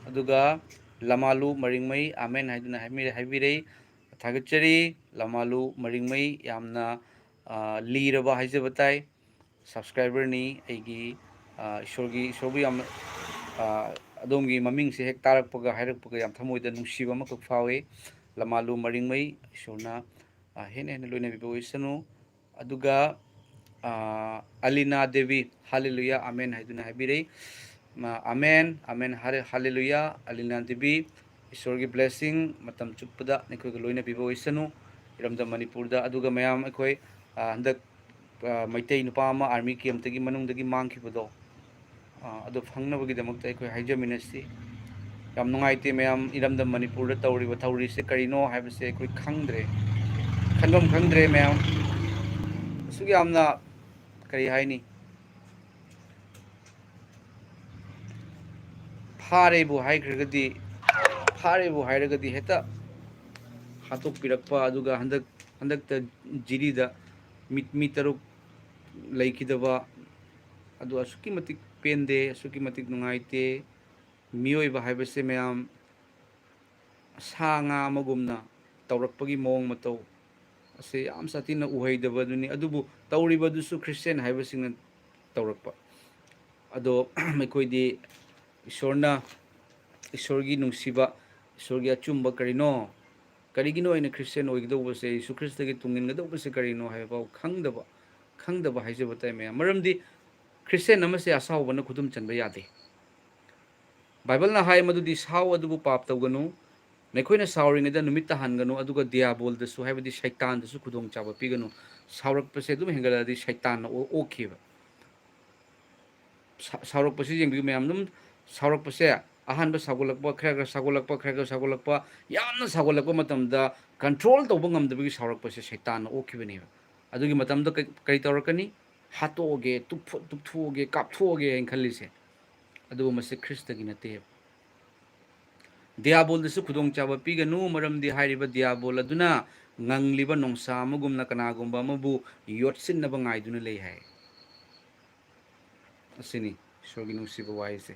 ꯑꯗꯨꯒ ꯂꯃꯥꯂꯨ ꯃꯔꯤꯡꯃꯩ, ꯑꯃꯦꯟ ꯍꯥꯏꯗꯨꯅ ꯍꯥꯏꯕꯤꯔ-, ꯍꯥꯏꯕꯤꯔꯛꯏ꯫ ꯊꯥꯒꯠꯆꯔꯤ꯫ ꯂꯃꯥꯂꯨ ꯃꯔꯤꯡꯃꯩ ꯌꯥꯝꯅ, ꯑ, ꯂꯤꯔꯕ ꯍꯥꯏꯖꯕ ꯇꯥꯏ꯫ Subscriberꯅꯤ ꯑꯩꯒꯤ, ꯑ, ꯏꯁꯣꯔꯒꯤ, ꯏꯁꯣꯔꯕꯨ ꯌꯥꯝꯅ, ꯑ, ꯑꯗꯣꯝꯒꯤ ꯃꯃꯤꯡꯁꯦ ꯍꯦꯛ ꯇꯥꯔꯛꯄꯒ, ꯍꯥꯏꯔꯛꯄꯒ ꯌꯥꯝ ꯊꯃꯣꯏꯗ ꯅꯨꯡꯁꯤꯕ ꯑꯃꯈꯛ ꯐꯥꯎꯏ꯫ ꯂꯃꯥꯂꯨ ꯃꯔꯤꯡꯃꯩ, ꯏꯁꯣꯔꯅ, ꯑ, ꯍꯦꯟꯅ ꯍꯦꯟꯅ ꯂꯣꯏꯅꯕꯤꯕ ꯑꯣꯏꯁꯅꯨ꯫ ꯑꯗꯨꯒ, ꯑ, ꯑꯂꯤꯅꯥ ꯗꯦꯕꯤ, ꯍꯥꯂꯦꯂꯨꯌꯥ, ꯑꯃꯦꯟ ꯍꯥꯏꯗꯨꯅ ꯍꯥꯏꯕꯤꯔꯛꯏ꯫ ꯃ-, ꯑꯃꯦꯟ, ꯑꯃꯦꯟ, ꯍꯥꯂꯦ-, ꯍꯥꯂꯦꯂꯨꯌꯥ, ꯑꯂꯤꯅꯥ ꯗꯦꯕꯤ, ꯏꯁꯣꯔꯒꯤ blessing ꯃꯇꯝ ꯆꯨꯞꯄꯗ ꯅꯈꯣꯏꯒ ꯂꯣꯏꯅꯕꯤꯕ ꯑꯣꯏꯁꯅꯨ, ꯏꯔꯝꯗꯝ ꯃꯅꯤꯄꯨꯔꯗ꯫ ꯑꯗꯨꯒ ꯃꯌꯥꯝ ꯑꯩꯈꯣꯏ, ꯑ, ꯍꯟꯗꯛ, ꯑ, ꯃꯩꯇꯩ ꯅꯨꯄꯥ ꯑꯃ army campꯇꯒꯤ ꯃꯅꯨꯡꯗꯒꯤ ꯃꯥꯡꯈꯤꯕꯗꯣ, ꯑ, ꯑꯗꯨ ꯐꯪꯅꯕꯒꯤꯗꯃꯛꯇ ꯑꯩꯈꯣꯏ ꯍꯥꯏꯖꯃꯤꯟꯅꯁꯤ꯫ ꯌꯥꯝ ꯅꯨꯡꯉꯥꯏꯇꯦ ꯃꯌꯥꯝ, ꯏꯔꯝꯗꯝ ꯃꯅꯤꯄꯨꯔꯗ ꯇꯧꯔꯤꯕ ꯊꯧꯔꯤꯁꯦ ꯀꯔꯤꯅꯣ ꯍꯥꯏꯕꯁꯦ ꯑꯩꯈꯣꯏ ꯈꯪꯗ꯭ꯔꯦ, ꯈꯟꯐꯝ ꯈꯪꯗ꯭ꯔꯦ ꯃꯌꯥꯝ꯫ ꯑꯁꯨꯛ ꯌꯥꯝꯅ, ꯀꯔꯤ ꯍꯥꯏꯅꯤ, ꯐꯥꯔꯦꯕꯨ ꯍꯥꯏꯈ꯭ꯔꯒꯗꯤ, ꯐꯥꯔꯦꯕꯨ ꯍꯥꯏꯔꯒꯗꯤ ꯍꯦꯛꯇ ꯍꯥꯠꯇꯣꯛꯄꯤꯔꯛꯄ, ꯑꯗꯨꯒ ꯍꯟꯗꯛ, ꯍꯟꯗꯛꯇ ꯖꯤꯔꯤꯗ ꯃꯤ, ꯃꯤ ꯇꯔꯨꯛ ꯂꯩꯈꯤꯗꯕ, ꯑꯗꯨ ꯑꯁꯨꯛꯀꯤ ꯃꯇꯤꯛ ꯄꯦꯟꯗꯦ, ꯑꯁꯨꯛꯀꯤ ꯃꯇꯤꯛ ꯅꯨꯡꯉꯥꯏꯇꯦ꯫ ꯃꯤꯑꯣꯏꯕ ꯍꯥꯏꯕꯁꯦ ꯃꯌꯥꯝ ꯁꯥ ꯉꯥ ꯑꯃꯒꯨꯝꯅ ꯇꯧꯔꯛꯄꯒꯤ ꯃꯑꯣꯡ ꯃꯇꯧ ꯑꯁꯦ ꯌꯥꯝ ꯁꯥꯊꯤꯅ ꯎꯍꯩꯗꯕꯗꯨꯅꯤ꯫ ꯑꯗꯨꯕꯨ ꯇꯧꯔꯤꯕꯗꯨꯁꯨ ꯈ꯭ꯔꯤꯁꯇꯤꯌꯥꯟ ꯍꯥꯏꯕꯁꯤꯡꯅ ꯇꯧꯔꯛꯄ꯫ ꯑꯗꯣ ꯑꯩꯈꯣꯏꯗꯤ ꯏꯁꯣꯔꯅ, ꯏꯁꯣꯔꯒꯤ ꯅꯨꯡꯁꯤꯕ, ꯏꯁꯣꯔꯒꯤ ꯑꯆꯨꯝꯕ ꯀꯔꯤꯅꯣ, ꯀꯔꯤꯒꯤꯅꯣ ꯑꯩꯅ ꯈ꯭ꯔꯤꯁꯇꯤꯌꯥꯟ ꯑꯣꯏꯒꯗꯧꯕꯁꯦ, ꯌꯤꯁꯨ ꯈ꯭ꯔꯤꯁꯇꯒꯤ ꯇꯨꯡ ꯏꯟꯒꯗꯧꯕꯁꯦ ꯀꯔꯤꯅꯣ ꯍꯥꯏꯕ ꯐꯥꯎ ꯈꯪꯗꯕ, ꯈꯪꯗꯕ ꯍꯥꯏꯖꯕ ꯇꯥꯏ ꯃꯌꯥꯝ꯫ ꯃꯔꯝꯗꯤ ꯈ꯭ꯔꯤꯁꯇꯤꯌꯥꯟ ꯑꯃꯁꯦ ꯑꯁꯥꯎꯕꯅ ꯈꯨꯗꯨꯝ ꯆꯟꯕ ꯌꯥꯗꯦ꯫ ꯕꯥꯏꯕꯜꯅ ꯍꯥꯏ ꯃꯗꯨꯗꯤ, "ꯁꯥꯎ ꯑꯗꯨꯕꯨ ꯄꯥꯞ ꯇꯧꯒꯅꯨ, ꯅꯈꯣꯏꯅ ꯁꯥꯎꯔꯤꯉꯩꯗ ꯅꯨꯃꯤꯠ ꯇꯥꯍꯟꯒꯅꯨ, ꯑꯗꯨꯒ ꯗꯤꯌꯥꯕꯣꯜꯗꯁꯨ", ꯍꯥꯏꯕꯗꯤ ꯁꯩꯇꯥꯟꯗꯁꯨ ꯈꯨꯗꯣꯡꯆꯥꯕ ꯄꯤꯒꯅꯨ꯫ ꯁꯥꯎꯔꯛꯄꯁꯦ ꯑꯗꯨꯝ ꯍꯦꯟꯒꯠꯂꯛꯑꯗꯤ ꯁꯩꯇꯥꯟꯅ ꯑꯣ-, ꯑꯣꯛꯈꯤꯕ꯫ ꯁꯥ-, ꯁꯥꯎꯔꯛꯄꯁꯤ ꯌꯦꯡꯕꯤꯌꯨ ꯃꯌꯥꯝ, ꯑꯗꯨꯝ ꯁꯥꯎꯔꯛꯄꯁꯦ ꯑꯍꯥꯟꯕ ꯁꯥꯎꯒꯠꯂꯛꯄ, ꯈꯔ ꯈꯔ ꯁꯥꯎꯒꯠꯂꯛꯄ, ꯈꯔ ꯈꯔ ꯁꯥꯎꯒꯠꯂꯛꯄ, ꯌꯥꯝꯅ ꯁꯥꯎꯒꯠꯂꯛꯄ ꯃꯇꯝꯗ ꯀꯟꯇ꯭ꯔꯣꯜ ꯇꯧꯕ ꯉꯝꯗꯕꯒꯤ ꯁꯥꯎꯔꯛꯄꯁꯦ ꯁꯩꯇꯥꯟꯅ ꯑꯣꯛꯈꯤꯕꯅꯦꯕ꯫ ꯑꯗꯨꯒꯤ ꯃꯇꯝꯗ ꯀꯩ, ꯀꯔꯤ ꯇꯧꯔꯛꯀꯅꯤ? ꯍꯥꯠꯇꯣꯛꯑꯒꯦ, ꯇꯨꯞꯊꯣ-, ꯇꯨꯞꯊꯣꯛꯑꯒꯦ, ꯀꯥꯞꯊꯣꯛꯑꯒꯦ ꯍꯥꯏꯅ ꯈꯜꯂꯤꯁꯦ꯫ ꯑꯗꯨꯕꯨ ꯃꯁꯤ ꯈ꯭ꯔꯤꯁꯇꯒꯤ ꯅꯠꯇꯦꯕ꯫ ꯗꯤꯌꯥꯕꯣꯜꯗꯁꯨ ꯈꯨꯗꯣꯡꯆꯥꯕ ꯄꯤꯒꯅꯨ, ꯃꯔꯝꯗꯤ ꯍꯥꯏꯔꯤꯕ ꯗꯤꯌꯥꯕꯣꯜ ꯑꯗꯨꯅ ꯉꯪꯂꯤꯕ ꯅꯣꯡꯁꯥ ꯑꯃꯒꯨꯝꯅ ꯀꯅꯥꯒꯨꯝꯕ ꯑꯃꯕꯨ ꯌꯣꯠꯁꯤꯟꯅꯕ ꯉꯥꯏꯗꯨꯅ ꯂꯩ ꯍꯥꯏ꯫ ꯑꯁꯤꯅꯤ ꯏꯁꯣꯔꯒꯤ ꯅꯨꯡꯁꯤꯕ ꯋꯥꯍꯩꯁꯦ꯫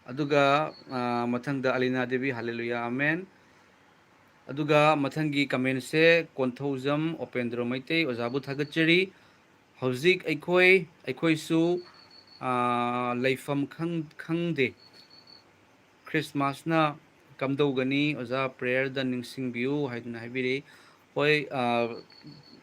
ꯑꯗꯨꯒ, ꯑ, ꯃꯊꯪꯗ ꯑꯂꯤꯅꯥ ꯗꯦꯕꯤ, ꯍꯥꯂꯦꯂꯨꯌꯥ, ꯑꯃꯦꯟ꯫ ꯑꯗꯨꯒ ꯃꯊꯪꯒꯤ ꯀꯃꯦꯟꯁꯦ ꯀꯣꯟꯊꯧꯖꯝ ꯑꯣꯄꯦꯟꯗ꯭ꯔꯣ ꯃꯩꯇꯩ, ꯑꯣꯖꯥꯕꯨ ꯊꯥꯒꯠꯆꯔꯤ꯫ ꯍꯧꯖꯤꯛ ꯑꯩꯈꯣꯏ, ꯑꯩꯈꯣꯏꯁꯨ, ꯑ, ꯂꯩꯐꯝ ꯈꯪ-, ꯈꯪꯗꯦ꯫ ꯈ꯭ꯔꯤꯁꯃꯥꯁꯅ ꯀꯝꯗꯧꯒꯅꯤ? ꯑꯣꯖꯥ, ꯄ꯭ꯔꯦꯌꯔꯗ ꯅꯤꯡꯁꯤꯡꯕꯤꯌꯨ ꯍꯥꯏꯗꯨꯅ ꯍꯥꯏꯕꯤꯔꯛꯏ꯫ ꯍꯣꯏ, ꯑ,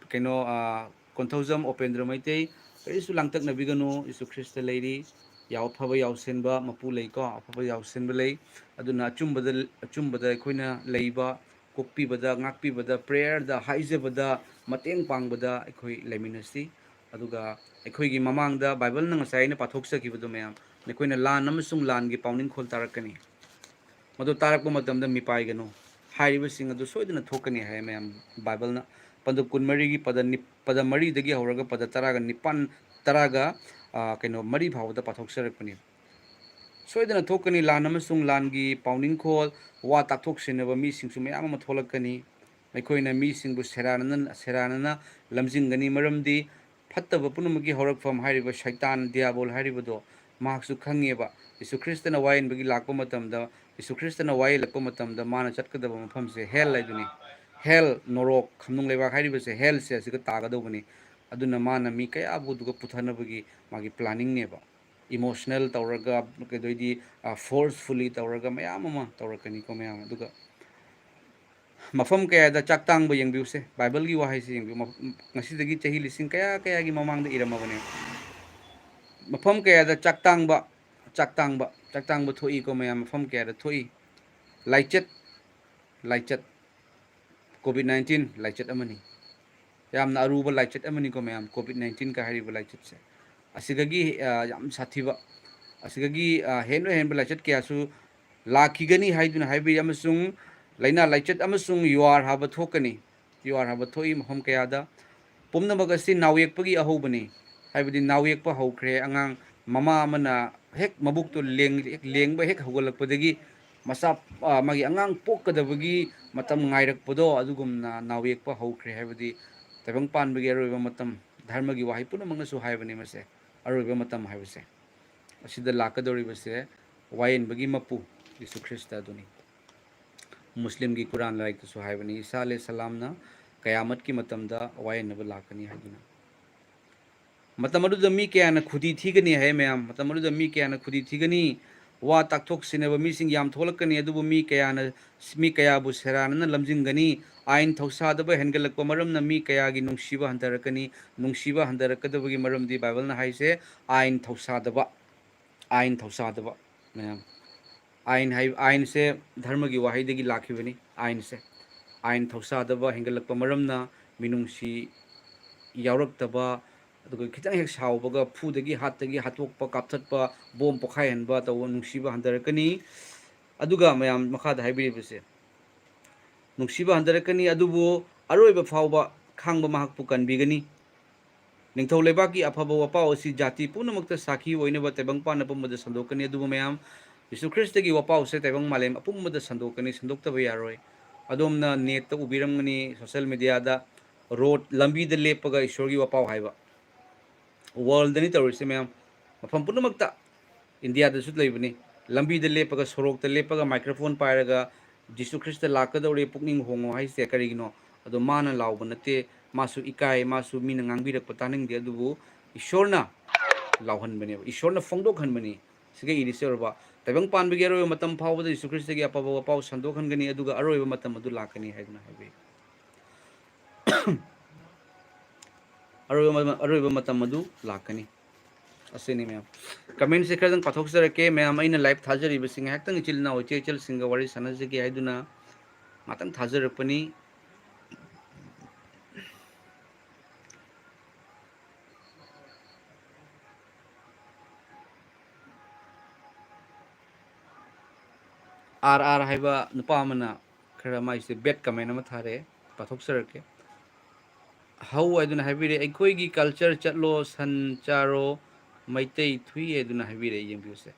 ꯀꯩꯅꯣ, ꯑ, ꯀꯣꯟꯊꯧꯖꯝ ꯑꯣꯄꯦꯟꯗ꯭ꯔ ꯃꯩꯇꯩ, ꯀꯔꯤꯁꯨ ꯂꯥꯡꯇꯛꯅꯕꯤꯒꯅꯨ, ꯌꯤꯁꯨ ꯈ꯭ꯔꯤꯁꯇ ꯂꯩꯔꯤ꯫ ꯌꯥꯎ-, ꯑꯐꯕ ꯌꯥꯎꯁꯦꯟꯕ ꯃꯄꯨ ꯂꯩꯀꯣ, ꯑꯐꯕ ꯌꯥꯎꯁꯦꯟꯕ ꯂꯩ꯫ ꯑꯗꯨꯅ ꯑꯆꯨꯝꯕꯗ, ꯑꯆꯨꯝꯕꯗ ꯑꯩꯈꯣꯏꯅ ꯂꯩꯕ, ꯀꯣꯛꯄꯤꯕꯗ, ꯉꯥꯛꯄꯤꯕꯗ, ꯄ꯭ꯔꯦꯌꯔꯗ ꯍꯥꯏꯖꯕꯗ, ꯃꯇꯦꯡ ꯄꯥꯡꯕꯗ ꯑꯩꯈꯣꯏ ꯂꯩꯃꯤꯟꯅꯁꯤ꯫ ꯑꯗꯨꯒ ꯑꯩꯈꯣꯏꯒꯤ ꯃꯃꯥꯡꯗ ꯕꯥꯏꯕꯜꯅ ꯉꯁꯥꯏ ꯑꯩꯅ ꯄꯥꯊꯣꯛꯆꯈꯤꯕꯗꯣ ꯃꯌꯥꯝ, ꯑꯩꯈꯣꯏꯅ ꯂꯥꯟ ꯑꯃꯁꯨꯡ ꯂꯥꯟꯒꯤ ꯄꯥꯎꯅꯤꯡꯈꯣꯜ ꯇꯥꯔꯛꯀꯅꯤ꯫ ꯃꯗꯨ ꯇꯥꯔꯛꯄ ꯃꯇꯝꯗ ꯃꯤꯄꯥꯏꯒꯅꯨ꯫ ꯍꯥꯏꯔꯤꯕꯁꯤꯡ ꯑꯗꯨ ꯁꯣꯏꯗꯅ ꯊꯣꯛꯀꯅꯤ ꯍꯥꯏ ꯃꯌꯥꯝ ꯕꯥꯏꯕꯜꯅ꯫ ꯄꯟꯗꯨꯞ ꯀꯨꯟꯃꯔꯤꯒꯤ ꯄꯗ ꯅꯤꯞ-, ꯄꯗ ꯃꯔꯤꯗꯒꯤ ꯍꯧꯔꯒ ꯄꯗ ꯇꯔꯥꯒ ꯅꯤꯄꯥꯟ, ꯇꯔꯥꯒ, ꯀꯩꯅꯣ ꯃꯔꯤ ꯐꯥꯎꯕꯗ ꯄꯥꯊꯣꯛꯆꯔꯛꯄꯅꯤ꯫ ꯁꯣꯏꯗꯅ ꯊꯣꯛꯀꯅꯤ꯫ ꯂꯥꯟ ꯑꯃꯁꯨꯡ ꯂꯥꯟꯒꯤ ꯄꯥꯎꯅꯤꯡꯈꯣꯜ, ꯋꯥ ꯇꯥꯛꯊꯣꯛ ꯁꯤꯟꯅꯕ ꯃꯤꯁꯤꯡꯁꯨ ꯃꯌꯥꯝ ꯑꯃ ꯊꯣꯛꯂꯛꯀꯅꯤ꯫ ꯃꯈꯣꯏꯅ ꯃꯤꯁꯤꯡꯕꯨ ꯁꯦꯔꯥꯟꯅꯅ ꯁꯦꯔꯥꯟꯅꯅ ꯂꯝꯖꯤꯡꯒꯅꯤ, ꯃꯔꯝꯗꯤ ꯐꯠꯇꯕ ꯄꯨꯝꯅꯃꯛꯀꯤ ꯍꯧꯔꯛꯐꯝ ꯍꯥꯏꯔꯤꯕ ꯁꯩꯇꯥꯟ ꯗꯤꯌꯥꯕꯣꯜ ꯍꯥꯏꯔꯤꯕꯗꯣ ꯃꯍꯥꯛꯁꯨ ꯈꯪꯉꯦꯕ꯫ ꯌꯤꯁꯨ ꯈ꯭ꯔꯤꯁꯇꯅ ꯋꯥꯌꯦꯟꯕꯒꯤ ꯂꯥꯛꯄ ꯃꯇꯝꯗ, ꯌꯤꯁꯨ ꯈ꯭ꯔꯤꯁꯇꯅ ꯋꯥꯌꯦꯜꯂꯛꯄ ꯃꯇꯝꯗ ꯃꯥꯅ ꯆꯠꯀꯗꯕ ꯃꯐꯝꯁꯦ ꯍꯦꯜ ꯍꯥꯏꯗꯨꯅꯤ꯫ ꯍꯦꯜ, ꯅꯣꯔꯣꯛ, ꯈꯝꯅꯨꯡ ꯂꯩꯕꯥꯛ ꯍꯥꯏꯔꯤꯕꯁꯦ ꯍꯦꯜꯁꯦ ꯑꯁꯤꯒ ꯇꯥꯒꯗꯧꯕꯅꯤ꯫ ꯑꯗꯨꯅ ꯃꯥꯅ ꯃꯤ ꯀꯌꯥꯕꯨ ꯑꯗꯨꯒ ꯄꯨꯊꯅꯕꯒꯤ ꯃꯥꯒꯤ ꯄ꯭ꯂꯥꯅꯤꯡꯅꯦꯕ꯫ ꯏꯃꯣꯁꯅꯦꯜ ꯇꯧꯔꯒ, ꯀꯩꯗꯧꯗꯤ, ꯐꯣꯔꯁꯐꯨꯜꯂꯤ ꯇꯧꯔꯒ ꯃꯌꯥꯝ ꯑꯃ ꯇꯧꯔꯛꯀꯅꯤꯀꯣ ꯃꯌꯥꯝ꯫ ꯑꯗꯨꯒ ꯃꯐꯝ ꯀꯌꯥꯗ ꯆꯥꯛ ꯇꯥꯡꯕ ꯌꯦꯡꯕꯤꯌꯨꯁꯦ, ꯕꯥꯏꯕꯜꯒꯤ ꯋꯥꯍꯩꯁꯦ ꯌꯦꯡꯕꯤꯌꯨ꯫ ꯃꯐ-, ꯉꯁꯤꯗꯒꯤ ꯆꯍꯤ ꯂꯤꯁꯤꯡ ꯀꯌꯥ ꯀꯌꯥꯒꯤ ꯃꯃꯥꯡꯗ ꯏꯔꯝꯃꯕꯅꯦ꯫ ꯃꯐꯝ ꯀꯌꯥꯗ ꯆꯥꯛ ꯇꯥꯡꯕ, ꯆꯥꯛ ꯇꯥꯡꯕ, ꯆꯥꯛ ꯇꯥꯡꯕ ꯊꯣꯛꯏꯀꯣ ꯃꯌꯥꯝ, ꯃꯐꯝ ꯀꯌꯥꯗ ꯊꯣꯛꯏ꯫ ꯂꯥꯏꯆꯠ, ꯂꯥꯏꯆꯠ, ꯀꯣꯚꯤꯗ ꯅꯥꯏꯟꯇꯤꯟ ꯂꯥꯏꯆꯠ ꯑꯃꯅꯤ꯫ ꯌꯥꯝꯅ ꯑꯔꯨꯕ ꯂꯥꯏꯆꯠ ꯑꯃꯅꯤꯀꯣ ꯃꯌꯥꯝ, ꯀꯣꯚꯤꯗ ꯅꯥꯏꯟꯇꯤꯟꯒ ꯍꯥꯏꯔꯤꯕ ꯂꯥꯏꯆꯠꯁꯦ꯫ ꯑꯁꯤꯗꯒꯤ, ꯑ, ꯌꯥꯝ ꯁꯥꯊꯤꯕ, ꯑꯁꯤꯗꯒꯤ, ꯑ, ꯍꯦꯟꯕ ꯍꯦꯟꯕ ꯂꯥꯏꯆꯠ ꯀꯌꯥꯁꯨ ꯂꯥꯛꯈꯤꯒꯅꯤ ꯍꯥꯏꯗꯨꯅ ꯍꯥꯏꯕꯤꯔꯤ, ꯑꯃꯁꯨꯡ ꯂꯥꯏꯅꯥ ꯂꯥꯏꯆꯠ ꯑꯃꯁꯨꯡ ꯌꯨꯍꯥꯔ ꯍꯥꯕ ꯊꯣꯛꯀꯅꯤ꯫ ꯌꯨꯍꯥꯔ ꯍꯥꯕ ꯊꯣꯛꯏ ꯃꯐꯝ ꯀꯌꯥꯗ꯫ ꯄꯨꯝꯅꯃꯛ ꯑꯁꯤ ꯅꯥꯎ ꯌꯦꯛꯄꯒꯤ ꯑꯍꯧꯕꯅꯤ, ꯍꯥꯏꯕꯗꯤ ꯅꯥꯎ ꯌꯦꯛꯄ ꯍꯧꯈ꯭ꯔꯦ꯫ ꯑꯉꯥꯡ ꯃꯃꯥ ꯑꯃꯅ ꯍꯦꯛ ꯃꯕꯨꯛꯇꯨ ꯂꯦꯡ-, ꯍꯦꯛ ꯂꯦꯡꯕ ꯍꯦꯛ ꯍꯧꯒꯠꯂꯛꯄꯗꯒꯤ ꯃꯆꯥ, ꯑ, ꯃꯥꯒꯤ ꯑꯉꯥꯡ ꯄꯣꯛꯀꯗꯕꯒꯤ ꯃꯇꯝ ꯉꯥꯏꯔꯛꯄꯗꯣ ꯑꯗꯨꯒꯨꯝꯅ ꯅꯥꯎ ꯌꯦꯛꯄ ꯍꯧꯈ꯭ꯔꯦ, ꯍꯥꯏꯕꯗꯤ ꯇꯥꯏꯕꯪ ꯄꯥꯟꯕꯒꯤ ꯑꯔꯣꯏꯕ ꯃꯇꯝ꯫ ꯙꯔꯃꯒꯤ ꯋꯥꯍꯩ ꯄꯨꯝꯅꯃꯛꯅꯁꯨ ꯍꯥꯏꯕꯅꯤ ꯃꯁꯦ, ꯑꯔꯣꯏꯕ ꯃꯇꯝ ꯍꯥꯏꯕꯁꯦ꯫ ꯑꯁꯤꯗ ꯂꯥꯛꯀꯗꯧꯔꯤꯕꯁꯦ ꯋꯥꯌꯦꯟꯕꯒꯤ ꯃꯄꯨ ꯌꯤꯁꯨ ꯈ꯭ꯔꯤꯁꯇ ꯑꯗꯨꯅꯤ꯫ ꯃꯨꯁꯂꯤꯝꯒꯤ ꯀꯨꯔꯥꯟ ꯂꯥꯏꯔꯤꯛꯇꯁꯨ ꯍꯥꯏꯕꯅꯤ, ꯏꯁꯥ ꯑꯂꯩꯍꯤ ꯁꯂꯥꯝꯅ ꯀꯌꯥꯃꯠꯀꯤ ꯃꯇꯝꯗ ꯋꯥꯌꯦꯟꯅꯕ ꯂꯥꯛꯀꯅꯤ ꯍꯥꯏꯗꯨꯅ꯫ ꯃꯇꯝ ꯑꯗꯨꯗ ꯃꯤ ꯀꯌꯥꯅ ꯈꯨꯗꯤ ꯊꯤꯒꯅꯤ ꯍꯥꯏ ꯃꯌꯥꯝ, ꯃꯇꯝ ꯑꯗꯨꯗ ꯃꯤ ꯀꯌꯥꯅ ꯈꯨꯗꯤ ꯊꯤꯒꯅꯤ꯫ ꯋꯥ ꯇꯥꯛꯊꯣꯛ ꯁꯤꯟꯅꯕ ꯃꯤꯁꯤꯡ ꯌꯥꯝ ꯊꯣꯛꯂꯛꯀꯅꯤ, ꯑꯗꯨꯕꯨ ꯃꯤ ꯀꯌꯥꯅ, ꯃꯤ ꯀꯌꯥꯕꯨ ꯁꯦꯔꯥꯟꯅꯅ ꯂꯝꯖꯤꯡꯒꯅꯤ꯫ ꯑꯥꯏꯟ ꯊꯧꯁꯥꯗꯕ ꯍꯦꯟꯒꯠꯂꯛꯄ ꯃꯔꯝꯅ ꯃꯤ ꯀꯌꯥꯒꯤ ꯅꯨꯡꯁꯤꯕ ꯍꯟꯊꯔꯛꯀꯅꯤ꯫ ꯅꯨꯡꯁꯤꯕ ꯍꯟꯊꯔꯛꯀꯗꯕꯒꯤ ꯃꯔꯝꯗꯤ ꯕꯥꯏꯕꯜꯅ ꯍꯥꯏꯁꯦ ꯑꯥꯏꯟ ꯊꯧꯁꯥꯗꯕ, ꯑꯥꯏꯟ ꯊꯧꯁꯥꯗꯕ ꯃꯌꯥꯝ꯫ ꯑꯥꯏꯟ ꯍꯥꯏ-, ꯑꯥꯏꯟꯁꯦ ꯙꯔꯃꯒꯤ ꯋꯥꯍꯩꯗꯒꯤ ꯂꯥꯛꯈꯤꯕꯅꯤ꯫ ꯑꯥꯏꯟꯁꯦ, ꯑꯥꯏꯟ ꯊꯧꯁꯥꯗꯕ ꯍꯦꯟꯒꯠꯂꯛꯄ ꯃꯔꯝꯅ ꯃꯤꯅꯨꯡꯁꯤ ꯌꯥꯎꯔꯛꯇꯕ, ꯑꯗꯨꯒ ꯈꯤꯇꯪ ꯍꯦꯛ ꯁꯥꯎꯕꯒ ꯐꯨꯗꯒꯤ, ꯍꯥꯠꯇꯒꯤ, ꯍꯥꯠꯇꯣꯛꯄ, ꯀꯥꯞꯊꯠꯄ, ꯕꯣꯝ ꯄꯣꯈꯥꯏꯍꯟꯕ ꯇꯧꯕ, ꯅꯨꯡꯁꯤꯕ ꯍꯟꯊꯔꯛꯀꯅꯤ꯫ ꯑꯗꯨꯒ ꯃꯌꯥꯝ ꯃꯈꯥꯗ ꯍꯥꯏꯕꯤꯔꯤꯕꯁꯦ, ꯅꯨꯡꯁꯤꯕ ꯍꯟꯊꯔꯛꯀꯅꯤ, ꯑꯗꯨꯕꯨ ꯑꯔꯣꯏꯕ ꯐꯥꯎꯕ ꯈꯥꯡꯕ ꯃꯍꯥꯛꯄꯨ ꯀꯟꯕꯤꯒꯅꯤ꯫ ꯅꯤꯡꯊꯧ ꯂꯩꯕꯥꯛꯀꯤ ꯑꯐꯕ ꯋꯥꯄꯥꯎ ꯑꯁꯤ ꯖꯥꯇꯤ ꯄꯨꯝꯅꯃꯛꯇ ꯁꯥꯈꯤ ꯑꯣꯏꯅꯕ ꯇꯥꯏꯕꯪꯄꯥꯟ ꯑꯄꯨꯝꯕꯗ ꯁꯟꯗꯣꯛꯀꯅꯤ꯫ ꯑꯗꯨꯕꯨ ꯃꯌꯥꯝ, ꯖꯤꯁꯨ ꯈ꯭ꯔꯤꯁꯇꯒꯤ ꯋꯥꯄꯥꯎꯁꯦ ꯇꯥꯏꯕꯪ ꯃꯥꯂꯦꯝ ꯑꯄꯨꯝꯕꯗ ꯁꯟꯗꯣꯛꯀꯅꯤ, ꯁꯟꯗꯣꯛꯇꯕ ꯌꯥꯔꯣꯏ꯫ ꯑꯗꯣꯝꯅ ꯅꯦꯠꯇ ꯎꯕꯤꯔꯝꯒꯅꯤ, ꯁꯣꯁꯦꯜ ꯃꯦꯗꯤꯌꯥꯗ, ꯔꯣꯗ, ꯂꯝꯕꯤꯗ ꯂꯦꯞꯄꯒ ꯏꯁꯣꯔꯒꯤ ꯋꯥꯄꯥꯎ ꯍꯥꯏꯕ꯫ ꯋꯥꯔꯜꯗꯅꯤ ꯇꯧꯔꯤꯁꯦ ꯃꯌꯥꯝ, ꯃꯐꯝ ꯄꯨꯝꯅꯃꯛꯇ꯫ ꯏꯟꯗꯤꯌꯥꯗꯁꯨ ꯂꯩꯕꯅꯤ꯫ ꯂꯝꯕꯤꯗ ꯂꯦꯞꯄꯒ, ꯁꯣꯔꯣꯛꯇ ꯂꯦꯞꯄꯒ, ꯃꯥꯏꯀ꯭ꯔꯣꯐꯣꯟ ꯄꯥꯏꯔꯒ, "ꯖꯤꯁꯨ ꯈ꯭ꯔꯤꯁꯇ ꯂꯥꯛꯀꯗꯧꯔꯦ, ꯄꯨꯛꯅꯤꯡ ꯍꯣꯡꯉꯣ" ꯍꯥꯏꯁꯦ ꯀꯔꯤꯒꯤꯅꯣ? ꯑꯗꯣ ꯃꯥꯅ ꯂꯥꯎꯕ ꯅꯠꯇꯦ, ꯃꯥꯁꯨ ꯏꯀꯥꯏ, ꯃꯥꯁꯨ ꯃꯤꯅ ꯉꯥꯡꯕꯤꯔꯛꯄ ꯇꯥꯅꯤꯡꯗꯦ, ꯑꯗꯨꯕꯨ ꯏꯁꯣꯔꯅ ꯂꯥꯎꯍꯟꯕꯅꯦꯕ, ꯏꯁꯣꯔꯅ ꯐꯣꯡꯗꯣꯛꯍꯟꯕꯅꯤ꯫ ꯁꯤꯒ ꯏꯔꯤꯁꯦ ꯑꯣꯏꯔꯕ, ꯇꯥꯏꯕꯪ ꯄꯥꯟꯕꯒꯤ ꯑꯔꯣꯏꯕ ꯃꯇꯝ ꯐꯥꯎꯕꯗ ꯖꯤꯁꯨ ꯈ꯭ꯔꯤꯁꯇꯒꯤ ꯑꯐꯕ ꯋꯥꯄꯥꯎ ꯁꯟꯗꯣꯛꯍꯟꯒꯅꯤ, ꯑꯗꯨꯒ ꯑꯔꯣꯏꯕ ꯃꯇꯝ ꯑꯗꯨ ꯂꯥꯛꯀꯅꯤ ꯍꯥꯏꯗꯨꯅ ꯍꯥꯏꯕꯤ꯫ ꯑꯔꯣꯏꯕ ꯃ-, ꯑꯔꯣꯏꯕ ꯃꯇꯝ ꯑꯗꯨ ꯂꯥꯛꯀꯅꯤ꯫ ꯑꯁꯤꯅꯤ ꯃꯌꯥꯝ꯫ ꯀꯃꯦꯟꯁꯦ ꯈꯔꯗꯪ ꯄꯥꯊꯣꯛꯆꯔꯛꯀꯦ꯫ ꯃꯌꯥꯝ, ꯑꯩꯅ ꯂꯥꯏꯚ ꯊꯥꯖꯔꯤꯕꯁꯤꯡ ꯉꯥꯏꯍꯥꯛꯇꯪ ꯏꯆꯤꯜ ꯏꯅꯥꯎ ꯏꯆꯦ ꯏꯆꯜꯁꯤꯡꯒ ꯋꯥꯔꯤ ꯁꯥꯟꯅꯖꯒꯦ ꯍꯥꯏꯗꯨꯅ ꯉꯥꯛꯇꯪ ꯊꯥꯖꯔꯛꯄꯅꯤ꯫ ꯑꯥꯔ ꯑꯥꯔ ꯍꯥꯏꯕ ꯅꯨꯄꯥ ꯑꯃꯅ ꯈꯔ ꯃꯥꯏꯁꯦ ꯕꯦꯠ ꯀꯃꯦꯟ ꯑꯃ ꯊꯥꯔꯛꯑꯦ, ꯄꯥꯊꯣꯛꯆꯔꯛꯀꯦ꯫ ꯍꯧ ꯍꯥꯏꯗꯨꯅ ꯍꯥꯏꯕꯤꯔꯦ, "ꯑꯩꯈꯣꯏꯒꯤ ꯀꯜꯆꯔ ꯆꯠꯂꯣ, ꯁꯟ ꯆꯥꯔꯣ, ꯃꯩꯇꯩ ꯊꯨꯏ" ꯍꯥꯏꯗꯨꯅ ꯍꯥꯏꯕꯤꯔꯦ꯫ ꯌꯦꯡꯕꯤꯌꯨꯁꯦ꯫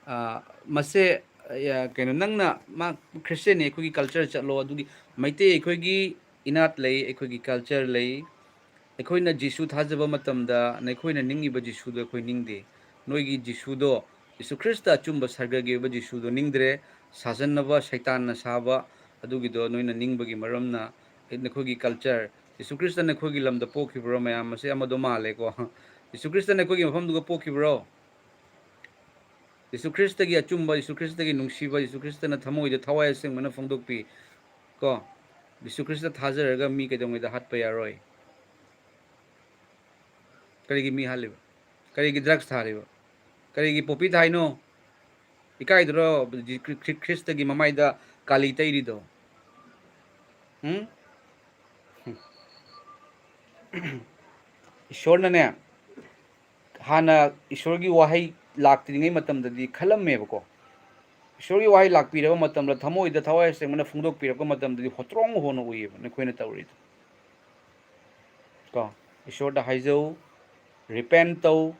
ꯑ, ꯃꯁꯦ, ꯑ, ꯀꯩꯅꯣ, ꯅꯪꯅ ꯃꯥ ꯈ꯭ꯔꯤꯁꯇꯦꯟꯅꯤ, ꯑꯩꯈꯣꯏꯒꯤ ꯀꯜꯆꯔ ꯆꯠꯂꯣ, ꯑꯗꯨꯒꯤ ꯃꯩꯇꯩ ꯑꯩꯈꯣꯏꯒꯤ ꯏꯅꯥꯠ ꯂꯩ, ꯑꯩꯈꯣꯏꯒꯤ ꯀꯜꯆꯔ ꯂꯩ, ꯑꯩꯈꯣꯏꯅ ꯖꯤꯁꯨ ꯊꯥꯖꯕ ꯃꯇꯝꯗ ꯅꯈꯣꯏꯅ ꯅꯤꯡꯉꯤꯕ ꯖꯤꯁꯨꯗꯣ ꯑꯩꯈꯣꯏ ꯅꯤꯡꯗꯦ꯫ ꯅꯣꯏꯒꯤ ꯖꯤꯁꯨꯗꯣ, ꯖꯤꯁꯨ ꯈ꯭ꯔꯤꯁꯇ ꯑꯆꯨꯝꯕ ꯁꯔꯒꯒꯤ ꯑꯣꯏꯕ ꯖꯤꯁꯨꯗꯣ ꯅꯤꯡꯗ꯭ꯔꯦ꯫ ꯁꯥꯖꯟꯅꯕ ꯁꯩꯇꯥꯟꯅ ꯁꯥꯕ ꯑꯗꯨꯒꯤꯗꯣ ꯅꯣꯏꯅ ꯅꯤꯡꯕꯒꯤ ꯃꯔꯝꯅ ꯅꯈꯣꯏꯒꯤ ꯀꯜꯆꯔ, ꯖꯤꯁꯨ ꯈ꯭ꯔꯤꯁꯇ ꯅꯈꯣꯏꯒꯤ ꯂꯝꯗ ꯄꯣꯛꯈꯤꯕ꯭ꯔꯣ? ꯃꯌꯥꯝ, ꯃꯁꯤ ꯑꯃꯗꯣ ꯃꯥꯜꯂꯦꯀꯣ꯫ ꯖꯤꯁꯨ ꯈ꯭ꯔꯤꯁꯇ ꯅꯈꯣꯏꯒꯤ ꯃꯐꯝꯗꯨꯒ ꯄꯣꯛꯈꯤꯕ꯭ꯔꯣ? ꯖꯤꯁꯨ ꯈ꯭ꯔꯤꯁꯇꯒꯤ ꯑꯆꯨꯝꯕ, ꯖꯤꯁꯨ ꯈ꯭ꯔꯤꯁꯇꯒꯤ ꯅꯨꯡꯁꯤꯕ, ꯖꯤꯁꯨ ꯈ꯭ꯔꯤꯁꯇꯅ ꯊꯃꯣꯏꯗ ꯊꯋꯥꯏ ꯑꯁꯦꯡꯕꯅ ꯐꯣꯡꯗꯣꯛꯄꯤ ꯀꯣ꯫ ꯖꯤꯁꯨ ꯈ꯭ꯔꯤꯁꯇ ꯊꯥꯖꯔꯒ ꯃꯤ ꯀꯩꯗꯧꯉꯩꯗ ꯍꯥꯠꯄ ꯌꯥꯔꯣꯏ꯫ ꯀꯔꯤꯒꯤ ꯃꯤ ꯍꯥꯠꯂꯤꯕ? ꯀꯔꯤꯒꯤ ꯗ꯭ꯔꯒꯁ ꯊꯥꯔꯤꯕ? ꯀꯔꯤꯒꯤ ꯄꯣꯄꯤ ꯊꯥꯏꯅꯣ? ꯏꯀꯥꯏꯗ꯭ꯔꯣ ꯈ꯭ꯔꯤ-, ꯈ꯭ꯔꯤ-, ꯈ꯭ꯔꯤꯁꯇꯒꯤ ꯃꯃꯥꯏꯗ ꯀꯥꯂꯤ ꯇꯩꯔꯤꯗꯣ? ꯎꯝ? ꯏꯁꯣꯔꯅꯅꯦ, ꯍꯥꯟꯅ ꯏꯁꯣꯔꯒꯤ ꯋꯥꯍꯩ ꯂꯥꯛꯇ꯭ꯔꯤꯉꯩ ꯃꯇꯝꯗꯗꯤ ꯈꯜꯂꯝꯃꯦꯕꯀꯣ꯫ ꯏꯁꯣꯔꯒꯤ ꯋꯥꯍꯩ ꯂꯥꯛꯄꯤꯔꯕ ꯃꯇꯝꯗ, ꯊꯃꯣꯏꯗ ꯊꯋꯥꯏ ꯑꯁꯦꯡꯕꯅ ꯐꯣꯡꯗꯣꯛꯄꯤꯔꯛꯄ ꯃꯇꯝꯗꯗꯤ ꯍꯣꯇ꯭ꯔꯣꯡ ꯍꯣꯟꯅ ꯎꯏꯌꯦꯕ ꯅꯈꯣꯏꯅ ꯇꯧꯔꯤꯗꯣ꯫ ꯀꯣ, ꯏꯁꯣꯔꯗ ꯍꯥꯏꯖꯧ, ꯔꯤꯄꯦꯟ ꯇꯧ,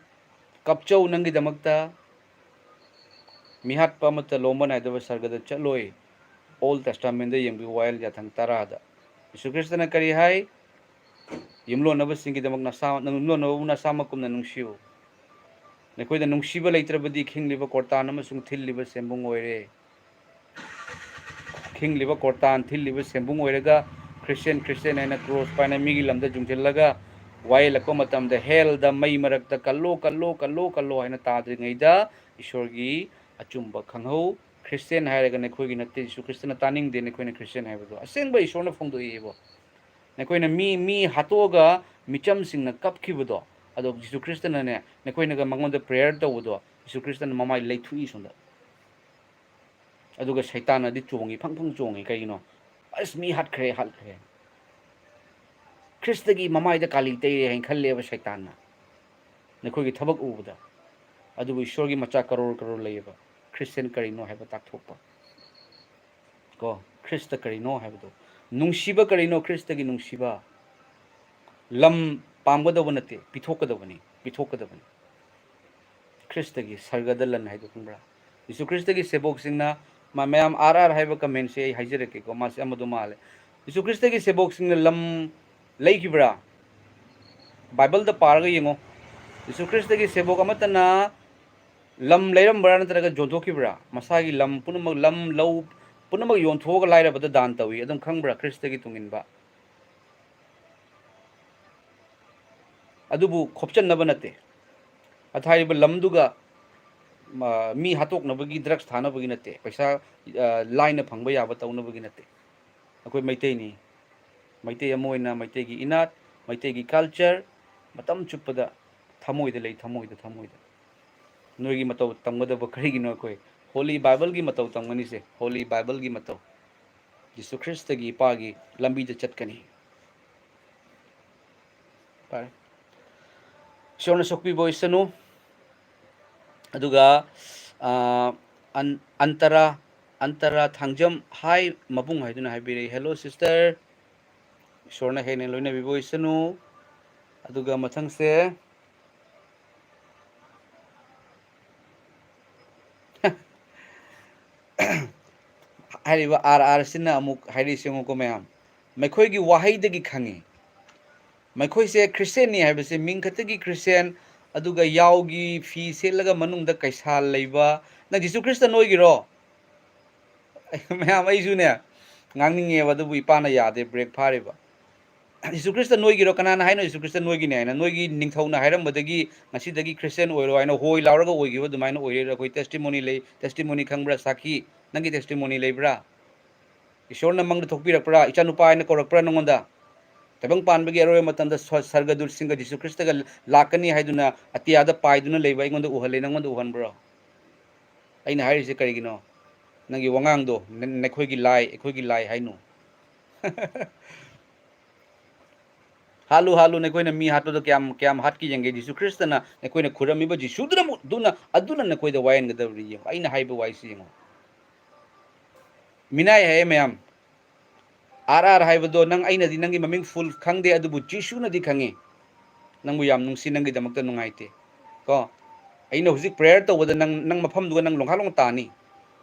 ꯀꯞꯆꯧ ꯅꯪꯒꯤꯗꯃꯛꯇ꯫ ꯃꯤꯍꯥꯠꯄ ꯑꯃꯠꯇ ꯂꯣꯝꯕ ꯅꯥꯏꯗꯕ ꯁꯔꯒꯗ ꯆꯠꯂꯣꯏ꯫ ꯑꯣꯜ ꯇꯦꯁꯇꯥꯃꯦꯟꯗ ꯌꯦꯡꯕꯤꯌꯨ, ꯋꯥꯌꯦꯜ ꯌꯥꯊꯪ ꯇꯔꯥꯗ꯫ ꯌꯦꯁꯨ ꯈ꯭ꯔꯤꯁꯇꯅ ꯀꯔꯤ ꯍꯥꯏ? "ꯌꯨꯝꯂꯣꯟꯅꯕꯁꯤꯡꯒꯤꯗꯃꯛ ꯅꯁꯥ-, ꯅꯪ ꯌꯨꯝꯂꯣꯟꯅꯕꯕꯨ ꯅꯁꯥꯃꯛꯀꯨꯝꯅ ꯅꯨꯡꯁꯤꯌꯨ꯫ ꯅꯈꯣꯏꯗ ꯅꯨꯡꯁꯤꯕ ꯂꯩꯇ꯭ꯔꯕꯗꯤ ꯈꯤꯡꯂꯤꯕ ꯀꯣꯔꯇꯥꯟ ꯑꯃꯁꯨꯡ ꯊꯤꯜꯂꯤꯕ ꯁꯦꯝꯕꯨꯡ ꯑꯣꯏꯔꯦ"꯫ ꯈꯤꯡꯂꯤꯕ ꯀꯣꯔꯇꯥꯟ ꯊꯤꯜꯂꯤꯕ ꯁꯦꯝꯕꯨꯡ ꯑꯣꯏꯔꯒ, ꯈ꯭ꯔꯤꯁꯇꯤꯌꯥꯟ, ꯈ꯭ꯔꯤꯁꯇꯤꯌꯥꯟ ꯍꯥꯏꯅ ꯀ꯭ꯔꯣꯁ ꯄꯥꯏꯅ ꯃꯤꯒꯤ ꯂꯝꯗ ꯌꯨꯡꯁꯤꯜꯂꯒ, ꯋꯥꯌꯦꯜꯂꯛꯄ ꯃꯇꯝꯗ ꯍꯦꯜꯗ ꯃꯩ ꯃꯔꯛꯇ "ꯀꯜꯂꯣ, ꯀꯜꯂꯣ, ꯀꯜꯂꯣ, ꯀꯜꯂꯣ" ꯍꯥꯏꯅ ꯇꯥꯗ꯭ꯔꯤꯉꯩꯗ ꯏꯁꯣꯔꯒꯤ ꯑꯆꯨꯝꯕ ꯈꯪꯍꯧ꯫ ꯈ꯭ꯔꯤꯁꯇꯤꯌꯥꯟ ꯍꯥꯏꯔꯒ ꯅꯈꯣꯏꯒꯤ ꯅꯠꯇꯦ, ꯌꯦꯁꯨ ꯈ꯭ꯔꯤꯁꯇꯅ ꯇꯥꯅꯤꯡꯗꯦ ꯅꯈꯣꯏꯅ ꯈ꯭ꯔꯤꯁꯇꯤꯌꯥꯟ ꯍꯥꯏꯕꯗꯣ꯫ ꯑꯁꯦꯡꯕ ꯏꯁꯣꯔꯅ ꯐꯣꯡꯗꯣꯛꯏꯕ꯫ ꯅꯈꯣꯏꯅ ꯃꯤ, ꯃꯤ ꯍꯥꯠꯇꯣꯛꯑꯒ ꯃꯤꯆꯝꯁꯤꯡꯅ ꯀꯞꯈꯤꯕꯗꯣ, ꯑꯗꯣ ꯌꯦꯁꯨ ꯈ꯭ꯔꯤꯁꯇꯅꯅꯦ, ꯅꯈꯣꯏꯅꯒ ꯃꯉꯣꯟꯗ ꯄ꯭ꯔꯦꯌꯔ ꯇꯧꯕꯗꯣ, ꯌꯦꯁꯨ ꯈ꯭ꯔꯤꯁꯇꯅ ꯃꯃꯥꯏ ꯂꯩꯊꯣꯛꯏ ꯁꯣꯝꯗ꯫ ꯑꯗꯨꯒ ꯁꯩꯇꯥꯟꯅꯗꯤ ꯆꯣꯡꯉꯤ, ꯐꯪ ꯐꯪ ꯆꯣꯡꯉꯤ꯫ ꯀꯩꯒꯤꯅꯣ? "ꯑꯁ, ꯃꯤ ꯍꯥꯠꯈ꯭ꯔꯦ, ꯍꯥꯠꯈ꯭ꯔꯦ꯫ ꯈ꯭ꯔꯤꯁꯇꯒꯤ ꯃꯃꯥꯏꯗ ꯀꯥꯂꯤ ꯇꯩꯔꯦ" ꯍꯥꯏꯅ ꯈꯜꯂꯦꯕ ꯁꯩꯇꯥꯟꯅ, ꯅꯈꯣꯏꯒꯤ ꯊꯕꯛ ꯎꯕꯗ꯫ ꯑꯗꯨꯕꯨ ꯏꯁꯣꯔꯒꯤ ꯃꯆꯥ ꯀꯔꯣꯔ ꯀꯔꯣꯔ ꯂꯩꯌꯦꯕ꯫ ꯈ꯭ꯔꯤꯁꯇꯤꯌꯥꯟ ꯀꯔꯤꯅꯣ ꯍꯥꯏꯕ ꯇꯥꯛꯊꯣꯛꯄ꯫ ꯀꯣ, ꯈ꯭ꯔꯤꯁꯇ ꯀꯔꯤꯅꯣ ꯍꯥꯏꯕꯗꯣ꯫ ꯅꯨꯡꯁꯤꯕ ꯀꯔꯤꯅꯣ? ꯈ꯭ꯔꯤꯁꯇꯒꯤ ꯅꯨꯡꯁꯤꯕ꯫ ꯂꯝ ꯄꯥꯝꯒꯗꯧꯕ ꯅꯠꯇꯦ, ꯄꯤꯊꯣꯛꯀꯗꯕꯅꯤ, ꯄꯤꯊꯣꯛꯀꯗꯕꯅꯤ꯫ ꯈ꯭ꯔꯤꯁꯇꯒꯤ ꯁꯔꯒꯗ ꯂꯟ ꯍꯥꯏꯗꯣ ꯈꯪꯕ꯭ꯔꯥ? ꯌꯦꯁꯨ ꯈ꯭ꯔꯤꯁꯇꯒꯤ ꯁꯦꯕꯣꯛꯁꯤꯡꯅ, ꯃ-, ꯃꯌꯥꯝ ꯑꯥꯔ ꯑꯥꯔ ꯍꯥꯏꯕ ꯀꯃꯦꯟꯁꯦ ꯑꯩ ꯍꯥꯏꯖꯔꯛꯀꯦꯀꯣ, ꯃꯥꯁꯦ ꯑꯃꯗꯣ ꯃꯥꯜꯂꯦ꯫ ꯌꯦꯁꯨ ꯈ꯭ꯔꯤꯁꯇꯒꯤ ꯁꯦꯕꯣꯛꯁꯤꯡꯅ ꯂꯝ ꯂꯩꯈꯤꯕ꯭ꯔꯥ? ꯕꯥꯏꯕꯜꯗ ꯄꯥꯔꯒ ꯌꯦꯡꯉꯣ꯫ ꯌꯦꯁꯨ ꯈ꯭ꯔꯤꯁꯇꯒꯤ ꯁꯦꯕꯣꯛ ꯑꯃꯠꯇꯅ ꯂꯝ ꯂꯩꯔꯝꯕ꯭ꯔꯥ ꯅꯠꯇ꯭ꯔꯒ ꯌꯣꯟꯊꯣꯛꯈꯤꯕ꯭ꯔꯥ? ꯃꯁꯥꯒꯤ ꯂꯝ ꯄꯨꯝꯅꯃꯛ, ꯂꯝ, ꯂꯧ ꯄꯨꯝꯅꯃꯛ ꯌꯣꯟꯊꯣꯛꯑꯒ ꯂꯥꯏꯔꯕꯗ ꯗꯥꯟ ꯇꯧꯏ꯫ ꯑꯗꯨꯝ ꯈꯪꯕ꯭ꯔꯥ ꯈ꯭ꯔꯤꯁꯇꯒꯤ ꯇꯨꯡꯏꯟꯕ? ꯑꯗꯨꯕꯨ ꯈꯣꯞꯆꯟꯅꯕ ꯅꯠꯇꯦ꯫ ꯑꯊꯥꯏꯕ ꯂꯝꯗꯨꯒ, ꯃ-, ꯃꯤ ꯍꯥꯠꯇꯣꯛꯅꯕꯒꯤ, ꯗ꯭ꯔꯒꯁ ꯊꯥꯅꯕꯒꯤ ꯅꯠꯇꯦ꯫ ꯄꯩꯁꯥ, ꯑ, ꯂꯥꯏꯅ ꯐꯪꯕ ꯌꯥꯕ ꯇꯧꯅꯕꯒꯤ ꯅꯠꯇꯦ꯫ ꯑꯩꯈꯣꯏ ꯃꯩꯇꯩꯅꯤ꯫ ꯃꯩꯇꯩ ꯑꯃ ꯑꯣꯏꯅ ꯃꯩꯇꯩꯒꯤ ꯏꯅꯥꯠ, ꯃꯩꯇꯩꯒꯤ ꯀꯜꯆꯔ ꯃꯇꯝ ꯆꯨꯞꯄꯗ ꯊꯃꯣꯏꯗ ꯂꯩ, ꯊꯃꯣꯏꯗ, ꯊꯃꯣꯏꯗ꯫ ꯅꯣꯏꯒꯤ ꯃꯇꯧ ꯇꯝꯒꯗꯕ ꯀꯔꯤꯒꯤꯅꯣ? ꯑꯩꯈꯣꯏ ꯍꯣꯂꯤ ꯕꯥꯏꯕꯜꯒꯤ ꯃꯇꯧ ꯇꯝꯒꯅꯤꯁꯦ, ꯍꯣꯂꯤ ꯕꯥꯏꯕꯜꯒꯤ ꯃꯇꯧ꯫ ꯖꯤꯁꯨ ꯈ꯭ꯔꯤꯁꯇꯒꯤ ꯏꯄꯥꯒꯤ ꯂꯝꯕꯤꯗ ꯆꯠꯀꯅꯤ꯫ ꯐꯔꯦ꯫ ꯏꯁꯣꯔꯅ ꯁꯣꯛꯄꯤꯕ ꯑꯣꯏꯁꯅꯨ꯫ ꯑꯗꯨꯒ, ꯑ, ꯑꯟ-, ꯑꯟꯇꯔꯥ, ꯑꯟꯇꯔꯥ ꯊꯥꯡꯖꯝ, "ꯍꯥꯏ ꯃꯕꯨꯡ" ꯍꯥꯏꯗꯨꯅ ꯍꯥꯏꯕꯤꯔꯛꯏ꯫ "Hello sister, ꯏꯁꯣꯔꯅ ꯍꯦꯟꯅ ꯂꯣꯏꯅꯕꯤꯕ ꯑꯣꯏꯁꯅꯨ"꯫ ꯑꯗꯨꯒ ꯃꯊꯪꯁꯦ ꯍꯥꯏꯔꯤꯕ ꯑꯥꯔ ꯑꯥꯔ ꯁꯤꯅ ꯑꯃꯨꯛ ꯍꯥꯏꯔꯤꯁꯦ ꯌꯦꯡꯉꯨꯀꯣ ꯃꯌꯥꯝ, ꯃꯈꯣꯏꯒꯤ ꯋꯥꯍꯩꯗꯒꯤ ꯈꯪꯉꯤ꯫ ꯃꯈꯣꯏꯁꯦ ꯈ꯭ꯔꯤꯁꯇꯦꯟꯅꯤ ꯍꯥꯏꯕꯁꯦ ꯃꯤꯡ ꯈꯛꯇꯒꯤ ꯈ꯭ꯔꯤꯁꯇꯦꯟ, ꯑꯗꯨꯒ ꯌꯥꯎꯒꯤ ꯐꯤ ꯁꯦꯠꯂꯒ ꯃꯅꯨꯡꯗ ꯀꯩꯁꯥꯜ ꯂꯩꯕ꯫ ꯅꯪ ꯖꯤꯁꯨ ꯈ꯭ꯔꯤꯁꯇ ꯅꯣꯏꯒꯤꯔꯣ? ꯃꯌꯥꯝ, ꯑꯩꯁꯨꯅꯦ ꯉꯥꯡꯅꯤꯡꯉꯦꯕ, ꯑꯗꯨꯕꯨ ꯏꯄꯥꯅ ꯌꯥꯗꯦ, ꯕ꯭ꯔꯦꯛ ꯐꯥꯔꯤꯕ꯫ Jesus Christ ꯅꯣꯏꯒꯤꯔꯣ? ꯀꯅꯥꯅ ꯍꯥꯏꯅꯣ ꯖꯤꯁꯨ ꯈ꯭ꯔꯤꯁꯇ ꯅꯣꯏꯒꯤꯅꯦ ꯍꯥꯏꯅ? ꯅꯣꯏꯒꯤ ꯅꯤꯡꯊꯧꯅ ꯍꯥꯏꯔꯝꯕꯗꯒꯤ ꯉꯁꯤꯗꯒꯤ ꯈ꯭ꯔꯤꯁꯇꯦꯟ ꯑꯣꯏꯔꯣ ꯍꯥꯏꯅ ꯍꯣꯏ ꯂꯥꯎꯔꯒ ꯑꯣꯏꯈꯤꯕ ꯑꯗꯨꯃꯥꯏꯅ ꯑꯣꯏꯔꯤꯔꯥ? ꯑꯩꯈꯣꯏ ꯇꯦꯁꯇꯤꯃꯣꯅꯤ ꯂꯩ, ꯇꯦꯁꯇꯤꯃꯣꯅꯤ ꯈꯪꯕ꯭ꯔꯥ? ꯁꯥꯈꯤ, ꯅꯪꯒꯤ ꯇꯦꯁꯇꯤꯃꯣꯅꯤ ꯂꯩꯕ꯭ꯔꯥ? ꯏꯁꯣꯔꯅ ꯃꯪꯗ ꯊꯣꯛꯄꯤꯔꯛꯄ꯭ꯔꯥ? ꯏꯆꯥꯅꯨꯄꯥ ꯍꯥꯏꯅ ꯀꯧꯔꯛꯄ꯭ꯔꯥ ꯅꯪꯉꯣꯟꯗ? ꯇꯥꯏꯕꯪ ꯄꯥꯟꯕꯒꯤ ꯑꯔꯣꯏꯕ ꯃꯇꯝꯗ ꯁ-, ꯁꯔꯒꯗꯨꯠꯁꯤꯡꯒ ꯖꯤꯁꯨ ꯈ꯭ꯔꯤꯁꯇꯒ ꯂꯥꯛꯀꯅꯤ ꯍꯥꯏꯗꯨꯅ ꯑꯇꯤꯌꯥꯗ ꯄꯥꯏꯗꯨꯅ ꯂꯩꯕ ꯑꯩꯉꯣꯟꯗ ꯎꯍꯜꯂꯦ, ꯅꯪꯉꯣꯟꯗ ꯎꯍꯟꯕ꯭ꯔꯣ? ꯑꯩꯅ ꯍꯥꯏꯔꯤꯁꯦ ꯀꯔꯤꯒꯤꯅꯣ? ꯅꯪꯒꯤ ꯋꯥꯉꯥꯡꯗꯣ, ꯅ-, ꯅꯈꯣꯏꯒꯤ ꯂꯥꯏ, ꯑꯩꯈꯣꯏꯒꯤ ꯂꯥꯏ ꯍꯥꯏꯅꯨ꯫ ꯍꯥꯠꯂꯨ, ꯍꯥꯠꯂꯨ, ꯅꯈꯣꯏꯅ ꯃꯤ ꯍꯥꯠꯄꯗꯣ ꯀꯌꯥꯝ, ꯀꯌꯥꯝ ꯍꯥꯠꯀꯦ ꯌꯦꯡꯒꯦ꯫ ꯖꯤꯁꯨ ꯈ꯭ꯔꯤꯁꯇꯅ ꯅꯈꯣꯏꯅ ꯈꯨꯔꯝꯃꯤꯕ ꯖꯤꯁꯨꯗꯨꯅ, ꯗꯨꯅ, ꯑꯗꯨꯅ ꯅꯈꯣꯏꯗ ꯋꯥꯌꯦꯟꯒꯗꯧꯔꯤ꯫ ꯌꯦꯡꯉꯨ, ꯑꯩꯅ ꯍꯥꯏꯕ ꯋꯥꯍꯩꯁꯤ ꯌꯦꯡꯉꯨ꯫ ꯃꯤꯅꯥꯏ ꯍꯥꯏꯌꯦ ꯃꯌꯥꯝ꯫ ꯑꯥꯔ ꯑꯥꯔ ꯍꯥꯏꯕꯗꯣ ꯅꯪ, ꯑꯩꯅꯗꯤ ꯅꯪꯒꯤ ꯃꯃꯤꯡ ꯐꯨꯜ ꯈꯪꯗꯦ, ꯑꯗꯨꯕꯨ ꯖꯤꯁꯨꯅꯗꯤ ꯈꯪꯉꯤ꯫ ꯅꯪꯕꯨ ꯌꯥꯝ ꯅꯨꯡꯁꯤ, ꯅꯪꯒꯤꯗꯃꯛꯇ ꯅꯨꯡꯉꯥꯏꯇꯦ꯫ ꯀꯣ, ꯑꯩꯅ ꯍꯧꯖꯤꯛ ꯄ꯭ꯔꯦꯌꯔ ꯇꯧꯕꯗ ꯅꯪ, ꯅꯪ ꯃꯐꯝꯗꯨꯒ ꯅꯪ ꯂꯣꯡꯈꯥꯛ ꯂꯣꯡ ꯇꯥꯅꯤ꯫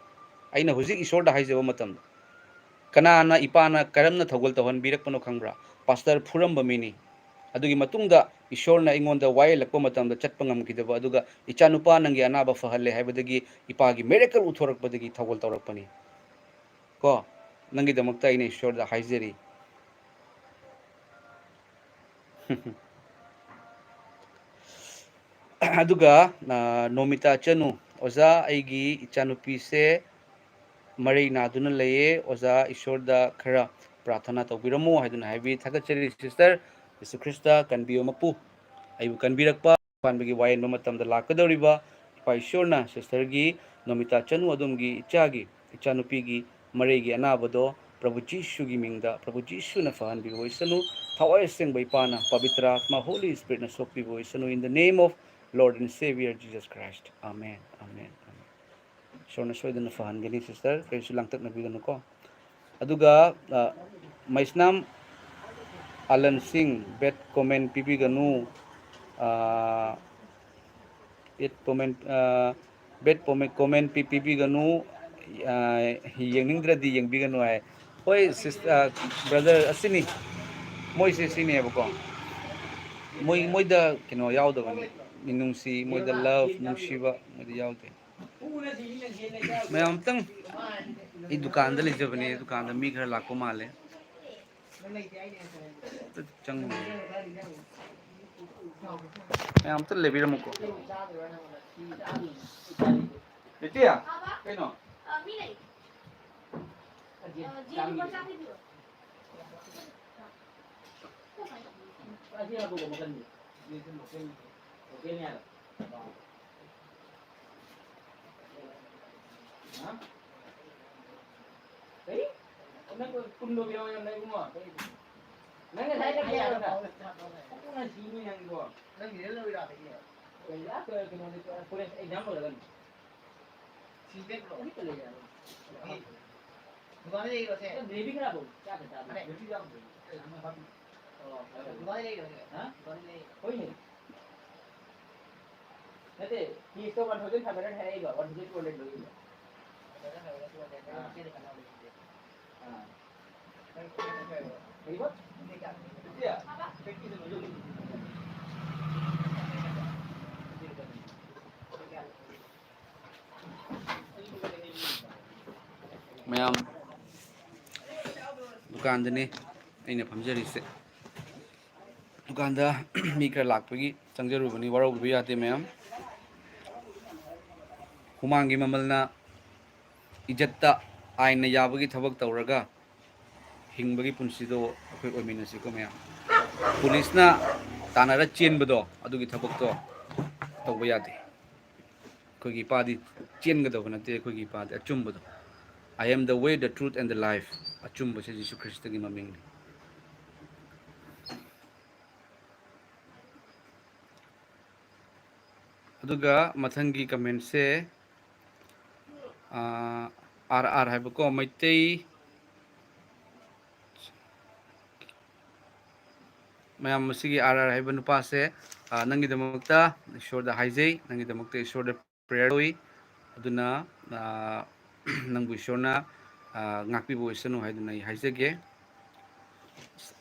ꯑꯩꯅ ꯍꯧꯖꯤꯛ ꯏꯁꯣꯔꯗ ꯍꯥꯏꯖꯕ ꯃꯇꯝꯗ, ꯀꯅꯥꯅ, ꯏꯄꯥꯅ ꯀꯔꯝꯅ ꯊꯧꯒꯜ ꯇꯧꯍꯟꯕꯤꯔꯛꯄꯅꯣ ꯈꯪꯕ꯭ꯔꯥ? ꯄꯥꯁꯇꯔ ꯐꯨꯔꯝꯕ ꯃꯤꯅꯤ꯫ ꯑꯗꯨꯒꯤ ꯃꯇꯨꯡꯗ ꯏꯁꯣꯔꯅ ꯑꯩꯉꯣꯟꯗ ꯋꯥꯌꯦꯜꯂꯛꯄ ꯃꯇꯝꯗ ꯆꯠꯄ ꯉꯝꯈꯤꯗꯕ, ꯑꯗꯨꯒ ꯏꯆꯥꯅꯨꯄꯥ ꯅꯪꯒꯤ ꯑꯅꯥꯕ ꯐꯍꯜꯂꯦ ꯍꯥꯏꯕꯗꯒꯤ ꯏꯄꯥꯒꯤ ꯃꯤꯔꯦꯀꯜ ꯎꯠꯊꯣꯔꯛꯄꯗꯒꯤ ꯊꯧꯒꯜ ꯇꯧꯔꯛꯄꯅꯤ꯫ ꯀꯣ, ꯅꯪꯒꯤꯗꯃꯛꯇ ꯑꯩꯅ ꯏꯁꯣꯔꯗ ꯍꯥꯏꯖꯔꯤ꯫ ꯑꯗꯨꯒ, ꯑ, ꯅꯣꯃꯤꯇꯥ ꯆꯅꯨ, "ꯑꯣꯖꯥ, ꯑꯩꯒꯤ ꯏꯆꯥꯅꯨꯄꯤꯁꯦ ꯃꯔꯩ ꯅꯥꯗꯨꯅ ꯂꯩꯌꯦ꯫ ꯑꯣꯖꯥ, ꯏꯁꯣꯔꯗ ꯈꯔ ꯄ꯭ꯔꯥꯊꯅꯥ ꯇꯧꯕꯤꯔꯝꯃꯣ" ꯍꯥꯏꯗꯨꯅ ꯍꯥꯏꯕꯤ꯫ ꯊꯥꯒꯠꯆꯔꯤ ꯁꯤꯁꯇꯔ꯫ ꯖꯤꯁꯨ ꯈ꯭ꯔꯤꯁꯇ ꯀꯟꯕꯤꯌꯨ ꯃꯄꯨ꯫ ꯑꯩꯕꯨ ꯀꯟꯕꯤꯔꯛꯄ ꯄꯥꯟꯕꯒꯤ ꯋꯥꯌꯦꯟꯕ ꯃꯇꯝꯗ ꯂꯥꯛꯀꯗꯧꯔꯤꯕ ꯏꯄꯥ ꯏꯁꯣꯔꯅ ꯁꯤꯁꯇꯔꯒꯤ ꯅꯣꯃꯤꯇꯥ ꯆꯅꯨ ꯑꯗꯣꯝꯒꯤ ꯏꯆꯥꯒꯤ, ꯏꯆꯥꯅꯨꯄꯤꯒꯤ ꯃꯔꯩꯒꯤ ꯑꯅꯥꯕꯗꯣ ꯄ꯭ꯔꯚꯨ ꯖꯤꯁꯨꯒꯤ ꯃꯤꯡꯗ ꯄ꯭ꯔꯚꯨ ꯖꯤꯁꯨꯅ ꯐꯍꯟꯕꯤꯕ ꯑꯣꯏꯁꯅꯨ꯫ ꯊꯋꯥꯏ ꯑꯁꯦꯡꯕ ꯏꯄꯥꯅ, ꯄꯕꯤꯇ꯭ꯔ ꯑꯥꯇꯃ, Holy Spiritꯅ ꯁꯣꯛꯄꯤꯕ ꯑꯣꯏꯁꯅꯨ꯫ In the name of Lord and Savior Jesus Christ. Amen. Amen. Amen. ꯏꯁꯣꯔꯅ ꯁꯣꯏꯗꯅ ꯐꯍꯟꯒꯅꯤ ꯁꯤꯁꯇꯔ, ꯀꯔꯤꯁꯨ ꯂꯥꯡꯇꯛꯅꯕꯤꯒꯅꯨꯀꯣ꯫ ꯑꯗꯨꯒ, ꯑ, ꯃꯩꯁꯅꯥꯝ ꯑꯂꯟ ꯁꯤꯡ, ꯕꯦꯠ ꯀꯣꯃꯦꯟ ꯄꯤꯕꯤꯒꯅꯨ꯫ ꯑꯥ, ꯕꯦꯠ ꯀꯣꯃꯦꯟ, ꯑꯥ, ꯕꯦꯠ ꯀꯣꯃꯦꯟ, ꯀꯣꯃꯦꯟ ꯄꯤ-, ꯄꯤꯕꯤꯒꯅꯨ꯫ ꯑꯥ, ꯌꯦꯡꯅꯤꯡꯗ꯭ꯔꯗꯤ ꯌꯦꯡꯕꯤꯒꯅꯨ ꯍꯥꯏ꯫ ꯍꯣꯏ, ꯁꯤꯁ-, ꯑꯥ, ꯕ꯭ꯔꯗꯔ, ꯑꯁꯤꯅꯤ꯫ ꯃꯣꯏꯁꯦ ꯁꯤꯅꯦꯕꯀꯣ꯫ ꯃꯣꯏ, ꯃꯣꯏꯗ ꯀꯩꯅꯣ ꯌꯥꯎꯗꯕꯅꯤ꯫ ꯃꯤꯅꯨꯡꯁꯤ, ꯃꯣꯏꯗ ꯂꯚ, ꯅꯨꯡꯁꯤꯕ ꯃꯣꯏꯗ ꯌꯥꯎꯗꯦ꯫ ꯃꯌꯥꯝ ꯑꯝꯇꯪ, ꯑꯩ ꯗꯨꯀꯥꯟꯗ ꯂꯩꯖꯕꯅꯦ, ꯗꯨꯀꯥꯟꯗ ꯃꯤ ꯈꯔ ꯂꯥꯛꯄ ꯃꯥꯜꯂꯦ꯫ ꯑꯝꯇ ꯆꯪꯉꯨ꯫ ꯃꯌꯥꯝ ꯑꯝꯇ ꯂꯩꯕꯤꯔꯝꯃꯨꯀꯣ꯫ ꯂꯩꯇꯦ? ꯀꯩꯅꯣ? ꯍꯥ? ꯀꯔꯤ? ꯅꯪ ꯀꯨꯟꯗꯣ ꯄꯤꯔꯛꯑꯣ ꯌꯥꯝꯅ ꯏꯕꯨꯡꯉꯣ꯫ ꯀꯔꯤ? ꯅꯪ ꯉꯁꯥꯏ ꯀꯩ ꯍꯥꯏꯕꯗ? ꯄꯨꯛꯅ ꯁꯤꯅꯤ ꯅꯪꯕꯣ꯫ ꯅꯪ ꯔꯤꯖꯜ ꯂꯧꯔꯤꯔꯣ ꯑꯗꯒꯤ? ꯀꯩ ꯂꯥꯛ-, ꯀꯩꯅꯣꯗꯤ ꯀꯣꯂꯦꯖ ꯑꯦꯛꯖꯥꯝ ꯂꯣꯏꯔꯒꯅꯤ꯫ ꯁꯤ ꯕꯦꯛꯂꯣ? ꯍꯧꯖꯤꯛꯇ ꯂꯩ ꯍꯥꯏꯕ꯫ ꯗꯨꯀꯥꯟꯗ ꯂꯩꯔꯤꯔꯣ ꯁꯦ? ꯅꯪ ꯒ꯭ꯔꯦꯚꯤ ꯈꯔ ꯍꯥꯞꯄꯣ꯫ ꯆꯥꯛ ꯈꯔ ꯆꯥꯕ꯫ ꯑꯅꯦ꯫ ꯒ꯭ꯔꯦꯚꯤ ꯌꯥꯎꯗ꯭ꯔꯦ꯫ ꯑꯦ, ꯑꯃ ꯍꯥꯞꯄꯤ꯫ ꯑꯣ, ꯐꯔꯦ꯫ ꯗꯨꯀꯥꯟꯗ ꯂꯩꯔꯤꯔꯣ ꯁꯦ? ꯍꯥ? ꯗꯨꯀꯥꯟꯗ ꯂꯩꯔꯤ꯫ ꯍꯣꯏꯅꯦ꯫ ꯅꯠꯇꯦ, ꯄꯤꯁꯇꯣ one thousand five hundred ꯍꯥꯏꯔꯛꯏꯕ, one thousand two hundred ꯂꯧꯔꯤꯕ꯫ ꯑꯥ꯫ ꯑꯥ꯫ ꯀꯔꯤꯕ? ꯃꯌꯥꯝ, ꯗꯨꯀꯥꯟꯗꯅꯦ ꯑꯩꯅ ꯐꯝꯖꯔꯤꯁꯦ꯫ ꯗꯨꯀꯥꯟꯗ ꯃꯤ ꯈꯔ ꯂꯥꯛꯄꯒꯤ ꯆꯪꯖꯔꯨꯕꯅꯤ, ꯋꯥꯔꯧꯕꯤꯕ ꯌꯥꯗꯦ ꯃꯌꯥꯝ꯫ ꯍꯨꯃꯥꯡꯒꯤ ꯃꯃꯜꯅ ꯏꯖꯠꯇ, ꯑꯥꯏꯟꯅ ꯌꯥꯕꯒꯤ ꯊꯕꯛ ꯇꯧꯔꯒ ꯍꯤꯡꯕꯒꯤ ꯄꯨꯟꯁꯤꯗꯣ ꯑꯩꯈꯣꯏ ꯑꯣꯏꯃꯤꯟꯅꯁꯤꯀꯣ ꯃꯌꯥꯝ꯫ ꯄꯨꯂꯤꯁꯅ ꯇꯥꯟꯅꯔ ꯆꯦꯟꯕꯗꯣ, ꯑꯗꯨꯒꯤ ꯊꯕꯛꯇꯣ ꯇꯧꯕ ꯌꯥꯗꯦ꯫ ꯑꯩꯈꯣꯏꯒꯤ ꯏꯄꯥꯗꯤ ꯆꯦꯟꯒꯗꯧꯕ ꯅꯠꯇꯦ, ꯑꯩꯈꯣꯏꯒꯤ ꯏꯄꯥꯗꯤ ꯑꯆꯨꯝꯕꯗꯣ꯫ "I am the way, the truth and the life"꯫ ꯑꯆꯨꯝꯕꯁꯦ ꯖꯤꯁꯨ ꯈ꯭ꯔꯤꯁꯇꯒꯤ ꯃꯃꯤꯡꯅꯤ꯫ ꯑꯗꯨꯒ ꯃꯊꯪꯒꯤ ꯀꯃꯦꯟꯁꯦ, ꯑꯥ, ꯑꯥꯔ ꯑꯥꯔ ꯍꯥꯏꯕꯀꯣ, ꯃꯩꯇꯩ, ꯃꯌꯥꯝ, ꯃꯁꯤꯒꯤ ꯑꯥꯔ ꯑꯥꯔ ꯍꯥꯏꯕ ꯅꯨꯄꯥꯁꯦ, ꯑ, ꯅꯪꯒꯤꯗꯃꯛꯇ ꯏꯁꯣꯔꯗ ꯍꯥꯏꯖꯩ, ꯅꯪꯒꯤꯗꯃꯛꯇ ꯏꯁꯣꯔꯗ ꯄ꯭ꯔꯦꯌꯔ ꯇꯧꯏ꯫ ꯑꯗꯨꯅ, ꯑ, ꯅꯪꯕꯨ ꯏꯁꯣꯔꯅ, ꯑ, ꯉꯥꯛꯄꯤꯕ ꯑꯣꯏꯁꯅꯨ ꯍꯥꯏꯗꯨꯅ ꯑꯩ ꯍꯥꯏꯖꯒꯦ꯫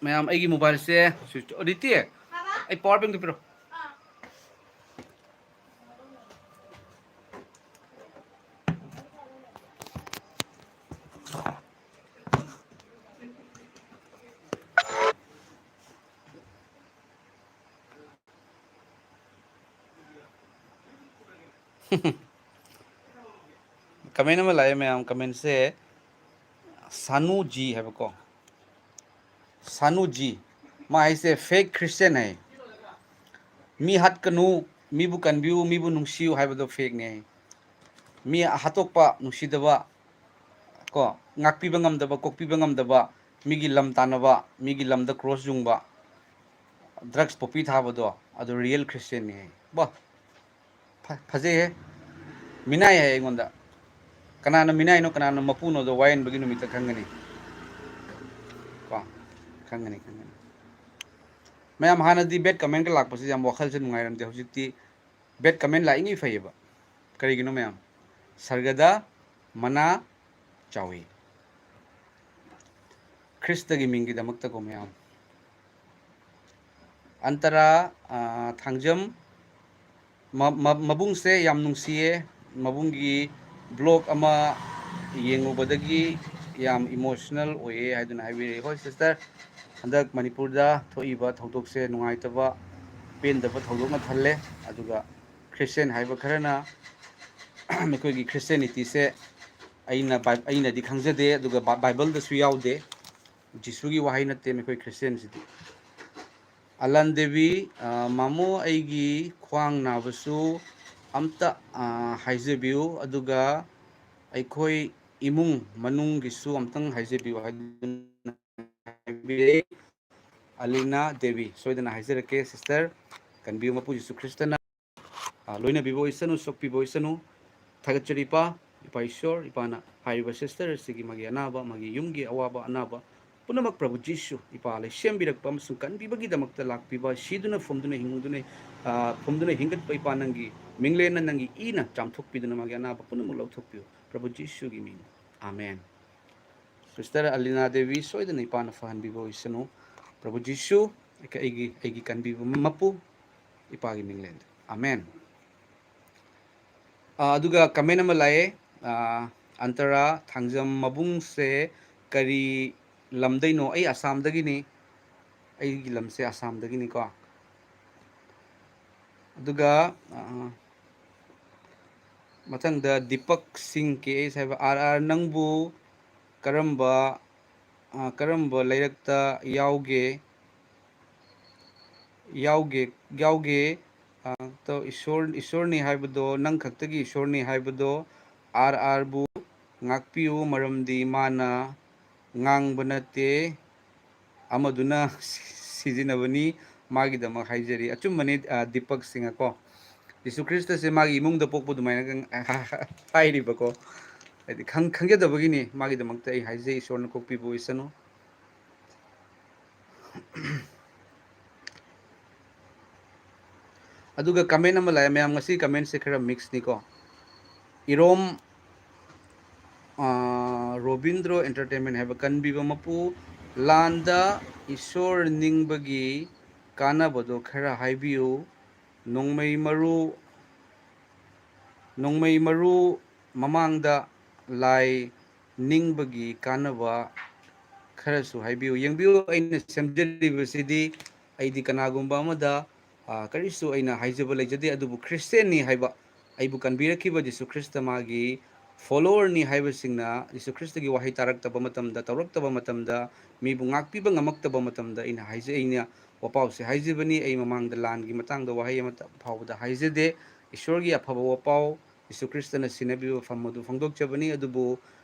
ꯃꯌꯥꯝ, ꯑꯩꯒꯤ ꯃꯣꯕꯥꯏꯜꯁꯦ ꯁ꯭ꯋꯤꯆ, ꯑꯣ, ꯔꯤꯇꯤ, ꯑꯩ ꯄꯋꯥꯔ ꯕꯦꯡꯛꯇꯨ ꯄꯤꯔꯣ꯫ ꯀꯃꯦꯟ ꯑꯃ ꯂꯥꯛꯑꯦ ꯃꯌꯥꯝ, ꯀꯃꯦꯟꯁꯦ ꯁꯥꯅꯨ ꯖꯤ ꯍꯥꯏꯕꯀꯣ, ꯁꯥꯅꯨ ꯖꯤ, ꯃꯥ ꯍꯥꯏꯁꯦ ꯐꯦꯛ ꯈ꯭ꯔꯤꯁꯇꯤꯌꯟ ꯍꯥꯏ꯫ ꯃꯤ ꯍꯥꯠꯀꯅꯨ, ꯃꯤꯕꯨ ꯀꯟꯕꯤꯌꯨ, ꯃꯤꯕꯨ ꯅꯨꯡꯁꯤꯌꯨ ꯍꯥꯏꯕꯗꯣ ꯐꯦꯛꯅꯦ ꯍꯥꯏ꯫ ꯃꯤ ꯍꯥꯠꯇꯣꯛꯄ, ꯅꯨꯡꯁꯤꯗꯕ, ꯀꯣ, ꯉꯥꯛꯄꯤꯕ ꯉꯝꯗꯕ, ꯀꯣꯛꯄꯤꯕ ꯉꯝꯗꯕ, ꯃꯤꯒꯤ ꯂꯝ ꯇꯥꯟꯅꯕ, ꯃꯤꯒꯤ ꯂꯝꯗ ꯀ꯭ꯔꯣꯁ ꯌꯨꯡꯕ, ꯗ꯭ꯔꯒꯁ ꯄꯣꯄꯤ ꯊꯥꯕꯗꯣ, ꯑꯗꯨ ꯔꯤꯌꯦꯜ ꯈ꯭ꯔꯤꯁꯇꯤꯌꯟꯅꯤ ꯍꯥꯏ꯫ ꯕꯥ, ꯐ-, ꯐꯖꯩꯍꯦ꯫ ꯃꯤꯅꯥꯏ ꯍꯥꯏ ꯑꯩꯉꯣꯟꯗ꯫ ꯀꯅꯥꯅ ꯃꯤꯅꯥꯏꯅꯣ, ꯀꯅꯥꯅ ꯃꯄꯨꯅꯣꯗꯣ ꯋꯥꯌꯦꯟꯕꯒꯤ ꯅꯨꯃꯤꯠꯇ ꯈꯪꯒꯅꯤ꯫ ꯀꯣ, ꯈꯪꯒꯅꯤ, ꯈꯪꯒꯅꯤ꯫ ꯃꯌꯥꯝ, ꯍꯥꯟꯅꯗꯤ ꯕꯦꯗ ꯀꯃꯦꯟꯒ ꯂꯥꯛꯄꯁꯦ ꯌꯥꯝ ꯋꯥꯈꯜꯁꯦ ꯅꯨꯡꯉꯥꯏꯔꯝꯗꯦ꯫ ꯍꯧꯖꯤꯛꯇꯤ ꯕꯦꯗ ꯀꯃꯦꯟ ꯂꯥꯛꯏꯉꯩ ꯐꯩꯌꯦꯕ꯫ ꯀꯔꯤꯒꯤꯅꯣ ꯃꯌꯥꯝ? ꯁꯔꯒꯗ ꯃꯅꯥ ꯆꯥꯎꯏ꯫ ꯈ꯭ꯔꯤꯁꯇꯒꯤ ꯃꯤꯡꯒꯤꯗꯃꯛꯇꯀꯣ ꯃꯌꯥꯝ꯫ ꯑꯟꯇꯔꯥ, ꯑ, ꯊꯥꯡꯖꯝ, ꯃ-, ꯃ-, ꯃꯕꯨꯡꯁꯦ ꯌꯥꯝ ꯅꯨꯡꯁꯤꯌꯦ꯫ ꯃꯕꯨꯡꯒꯤ ꯕ꯭ꯂꯣꯛ ꯑꯃ ꯌꯦꯡꯉꯨꯕꯗꯒꯤ ꯌꯥꯝ ꯏꯃꯣꯁꯅꯦꯜ ꯑꯣꯏꯌꯦ ꯍꯥꯏꯗꯨꯅ ꯍꯥꯏꯕꯤꯔꯛꯏ꯫ ꯍꯣꯏ ꯁꯤꯁꯇꯔ, ꯍꯟꯗꯛ ꯃꯅꯤꯄꯨꯔꯗ ꯊꯣꯛꯏꯕ ꯊꯧꯗꯣꯛꯁꯦ ꯅꯨꯡꯉꯥꯏꯇꯕ, ꯄꯦꯟꯗꯕ ꯊꯧꯗꯣꯛꯅ ꯊꯜꯂꯦ꯫ ꯑꯗꯨꯒ ꯈ꯭ꯔꯤꯁꯇꯤꯌꯟ ꯍꯥꯏꯕ ꯈꯔꯅ ꯑꯩꯈꯣꯏꯒꯤ ꯈ꯭ꯔꯤꯁꯇꯤꯌꯥꯅꯤꯇꯤꯁꯦ ꯑꯩꯅ ꯕꯥꯏ-, ꯑꯩꯅꯗꯤ ꯈꯪꯖꯗꯦ, ꯑꯗꯨꯒ ꯕꯥ-, ꯕꯥꯏꯕꯜꯗꯁꯨ ꯌꯥꯎꯗꯦ꯫ ꯖꯤꯁꯨꯒꯤ ꯋꯥꯍꯩ ꯅꯠꯇꯦ ꯑꯩꯈꯣꯏ ꯈ꯭ꯔꯤꯁꯇꯤꯌꯟꯁꯤꯗꯤ꯫ ꯑꯂꯥꯟ ꯗꯦꯕꯤ, ꯑ, ꯃꯥꯃꯣ, ꯑꯩꯒꯤ ꯈ꯭ꯋꯥꯡ ꯅꯥꯕꯁꯨ ꯑꯝꯇ, ꯑ, ꯍꯥꯏꯖꯕꯤꯌꯨ, ꯑꯗꯨꯒ ꯑꯩꯈꯣꯏ ꯏꯃꯨꯡ ꯃꯅꯨꯡꯒꯤꯁꯨ ꯑꯝꯇꯪ ꯍꯥꯏꯖꯕꯤꯌꯨ ꯍꯥꯏꯗꯨꯅ ꯍꯥꯏꯕꯤꯔꯛꯑꯦ꯫ ꯑꯂꯤꯅꯥ ꯗꯦꯕꯤ, ꯁꯣꯏꯗꯅ ꯍꯥꯏꯖꯔꯛꯀꯦ ꯁꯤꯁꯇꯔ꯫ ꯀꯟꯕꯤꯌꯨ, ꯃꯄꯨ ꯖꯤꯁꯨ ꯈ꯭ꯔꯤꯁꯇꯅ, ꯑ, ꯂꯣꯏꯅꯕꯤꯕ ꯑꯣꯏꯁꯅꯨ, ꯁꯣꯛꯄꯤꯕ ꯑꯣꯏꯁꯅꯨ꯫ ꯊꯥꯒꯠꯆꯔꯤ ꯏꯄꯥ, ꯏꯄꯥ ꯏꯁꯣꯔ, ꯏꯄꯥꯅ ꯍꯥꯏꯔꯤꯕ ꯁꯤꯁꯇꯔ ꯑꯁꯤꯒꯤ ꯃꯥꯒꯤ ꯑꯅꯥꯕ, ꯃꯥꯒꯤ ꯌꯨꯝꯒꯤ ꯑꯋꯥꯕ ꯑꯅꯥꯕ ꯄꯨꯝꯅꯃꯛ ꯄ꯭ꯔꯚꯨ ꯖꯤꯁꯨ ꯏꯄꯥ ꯂꯩꯁꯦꯝꯕꯤꯔꯛꯄ ꯑꯃꯁꯨꯡ ꯀꯟꯕꯤꯕꯒꯤꯗꯃꯛꯇ ꯂꯥꯛꯄꯤꯕ, ꯁꯤꯗꯨꯅ ꯐꯨꯝꯗꯨꯅ ꯍꯤꯡꯗꯨꯅ, ꯑ, ꯐꯨꯝꯗꯨꯅ ꯍꯤꯡꯒꯠꯄ ꯏꯄꯥ ꯅꯪꯒꯤ ꯃꯤꯡꯂꯦꯟꯅ ꯅꯪꯒꯤ ꯏꯅ ꯆꯥꯝꯊꯣꯛꯄꯤꯗꯨꯅ ꯃꯥꯒꯤ ꯑꯅꯥꯕ ꯄꯨꯝꯅꯃꯛ ꯂꯧꯊꯣꯛꯄꯤꯌꯨ꯫ ꯄ꯭ꯔꯚꯨ ꯖꯤꯁꯨꯒꯤ ꯃꯤꯡ꯫ ꯑꯥꯃꯦꯟ꯫ ꯁꯤꯁꯇꯔ ꯑꯂꯤꯅꯥ ꯗꯦꯕꯤ ꯁꯣꯏꯗꯅ ꯏꯄꯥꯅ ꯐꯍꯟꯕꯤꯕ ꯑꯣꯏꯁꯅꯨ꯫ ꯄ꯭ꯔꯚꯨ ꯖꯤꯁꯨ ꯑꯩꯒꯤ, ꯑꯩꯒꯤ ꯀꯟꯕꯤꯕ ꯃꯄꯨ ꯏꯄꯥꯒꯤ ꯃꯤꯡꯂꯦꯟꯗ꯫ ꯑꯥꯃꯦꯟ꯫ ꯑ, ꯑꯗꯨꯒ comment ꯑꯃ ꯂꯥꯛꯑꯦ꯫ ꯑ, ꯑꯟꯇꯔꯥ ꯊꯥꯡꯖꯝ ꯃꯕꯨꯡꯁꯦ ꯀꯔꯤ ꯂꯝꯗꯩꯅꯣ? ꯑꯩ ꯑꯁꯥꯝꯗꯒꯤꯅꯤ꯫ ꯑꯩꯒꯤ ꯂꯝꯁꯦ ꯑꯁꯥꯝꯗꯒꯤꯅꯤꯀꯣ꯫ ꯑꯗꯨꯒ, ꯑ, ꯃꯊꯪꯗ ꯗꯤꯄꯛ ꯁꯤꯡ ꯀꯦ ꯑꯦꯁ ꯍꯥꯏꯕ, "ꯑꯥꯔ ꯑꯥꯔ ꯅꯪꯕꯨ ꯀꯔꯝꯕ, ꯑ, ꯀꯔꯝꯕ ꯂꯩꯔꯛꯇ ꯌꯥꯎꯒꯦ?" ꯌꯥꯎꯒꯦ, ꯌꯥꯎꯒꯦ꯫ ꯑ, ꯇꯣ, ꯏꯁꯣꯔ, ꯏꯁꯣꯔꯅꯤ ꯍꯥꯏꯕꯗꯣ, ꯅꯪ ꯈꯛꯇꯒꯤ ꯏꯁꯣꯔꯅꯤ ꯍꯥꯏꯕꯗꯣ, ꯑꯥꯔ ꯑꯥꯔꯕꯨ ꯉꯥꯛꯄꯤꯌꯨ, ꯃꯔꯝꯗꯤ ꯃꯥꯅ ꯉꯥꯡꯕ ꯅꯠꯇꯦ, ꯑꯃꯗꯨꯅ ꯁꯤꯖꯤꯟꯅꯕꯅꯤ, ꯃꯥꯒꯤꯗꯃꯛ ꯍꯥꯏꯖꯔꯤ꯫ ꯑꯆꯨꯝꯕꯅꯤ, ꯑ, ꯗꯤꯄꯛ ꯁꯤꯡꯍ ꯀꯣ꯫ ꯖꯤꯁꯨ ꯈ꯭ꯔꯤꯁꯇꯁꯦ ꯃꯥꯒꯤ ꯏꯃꯨꯡꯗ ꯄꯣꯛꯄ ꯑꯗꯨꯃꯥꯏꯅ ꯍꯥꯏꯔꯤꯕꯀꯣ꯫ ꯍꯥꯏꯗꯤ ꯈꯪ-, ꯈꯪꯖꯗꯕꯒꯤꯅꯤ, ꯃꯥꯒꯤꯗꯃꯛꯇ ꯑꯩ ꯍꯥꯏꯖꯩ, ꯏꯁꯣꯔꯅ ꯀꯣꯛꯄꯤꯕ ꯑꯣꯏꯁꯅꯨ꯫ ꯑꯗꯨꯒ comment ꯑꯃ ꯂꯥꯛꯑꯦ, ꯃꯌꯥꯝ, ꯉꯁꯤ commentꯁꯦ ꯈꯔ mixꯅꯤꯀꯣ꯫ ꯏꯔꯣꯝ, ꯑꯥ, ꯔꯣꯕꯤꯟꯗ꯭ꯔꯣ Entertainment ꯍꯥꯏꯕ, "ꯀꯟꯕꯤꯕ ꯃꯄꯨ, ꯂꯥꯟꯗ ꯏꯁꯣꯔ ꯅꯤꯡꯕꯒꯤ ꯀꯥꯟꯅꯕꯗꯣ ꯈꯔ ꯍꯥꯏꯕꯤꯌꯨ꯫ ꯅꯣꯡꯃꯩ ꯃꯔꯨ, ꯅꯣꯡꯃꯩ ꯃꯔꯨ ꯃꯃꯥꯡꯗ ꯂꯥꯏ ꯅꯤꯡꯕꯒꯤ ꯀꯥꯟꯅꯕ ꯈꯔꯁꯨ ꯍꯥꯏꯕꯤꯌꯨ꯫" ꯌꯦꯡꯕꯤꯌꯨ, ꯑꯩꯅ ꯁꯦꯝꯖꯔꯤꯕꯁꯤꯗꯤ ꯑꯩꯗꯤ ꯀꯅꯥꯒꯨꯝꯕ ꯑꯃꯗ, ꯑ, ꯀꯔꯤꯁꯨ ꯑꯩꯅ ꯍꯥꯏꯖꯕ ꯂꯩꯖꯗꯦ, ꯑꯗꯨꯕꯨ ꯈ꯭ꯔꯤꯁꯇꯦꯟꯅꯤ ꯍꯥꯏꯕ, ꯑꯩꯕꯨ ꯀꯟꯕꯤꯔꯛꯈꯤꯕ ꯖꯤꯁꯨ ꯈ꯭ꯔꯤꯁꯇ ꯃꯥꯒꯤ followerꯅꯤ ꯍꯥꯏꯕꯁꯤꯡꯅ ꯖꯤꯁꯨ ꯈ꯭ꯔꯤꯁꯇꯒꯤ ꯋꯥꯍꯩ ꯇꯥꯔꯛꯇꯕ ꯃꯇꯝꯗ, ꯇꯧꯔꯛꯇꯕ ꯃꯇꯝꯗ, ꯃꯤꯕꯨ ꯉꯥꯛꯄꯤꯕ ꯉꯝꯃꯛꯇꯕ ꯃꯇꯝꯗ ꯑꯩꯅ ꯍꯥꯏꯖꯩ, ꯑꯩꯅ ꯋꯥꯄꯥꯎꯁꯦ ꯍꯥꯏꯖꯕꯅꯤ꯫ ꯑꯩ ꯃꯃꯥꯡꯗ ꯂꯥꯟꯒꯤ ꯃꯇꯥꯡꯗ ꯋꯥꯍꯩ ꯑꯃꯠꯇ ꯐꯥꯎꯕꯗ ꯍꯥꯏꯖꯗꯦ꯫ ꯏꯁꯣꯔꯒꯤ ꯑꯐꯕ ꯋꯥꯄꯥꯎ, ꯖꯤꯁꯨ ꯈ꯭ꯔꯤꯁꯇꯅ ꯁꯤꯟꯅꯕꯤꯕ ꯃꯐꯝ ꯑꯗꯨ ꯐꯣꯡꯗꯣꯛꯆꯕꯅꯤ꯫ ꯑꯗꯨꯕꯨ,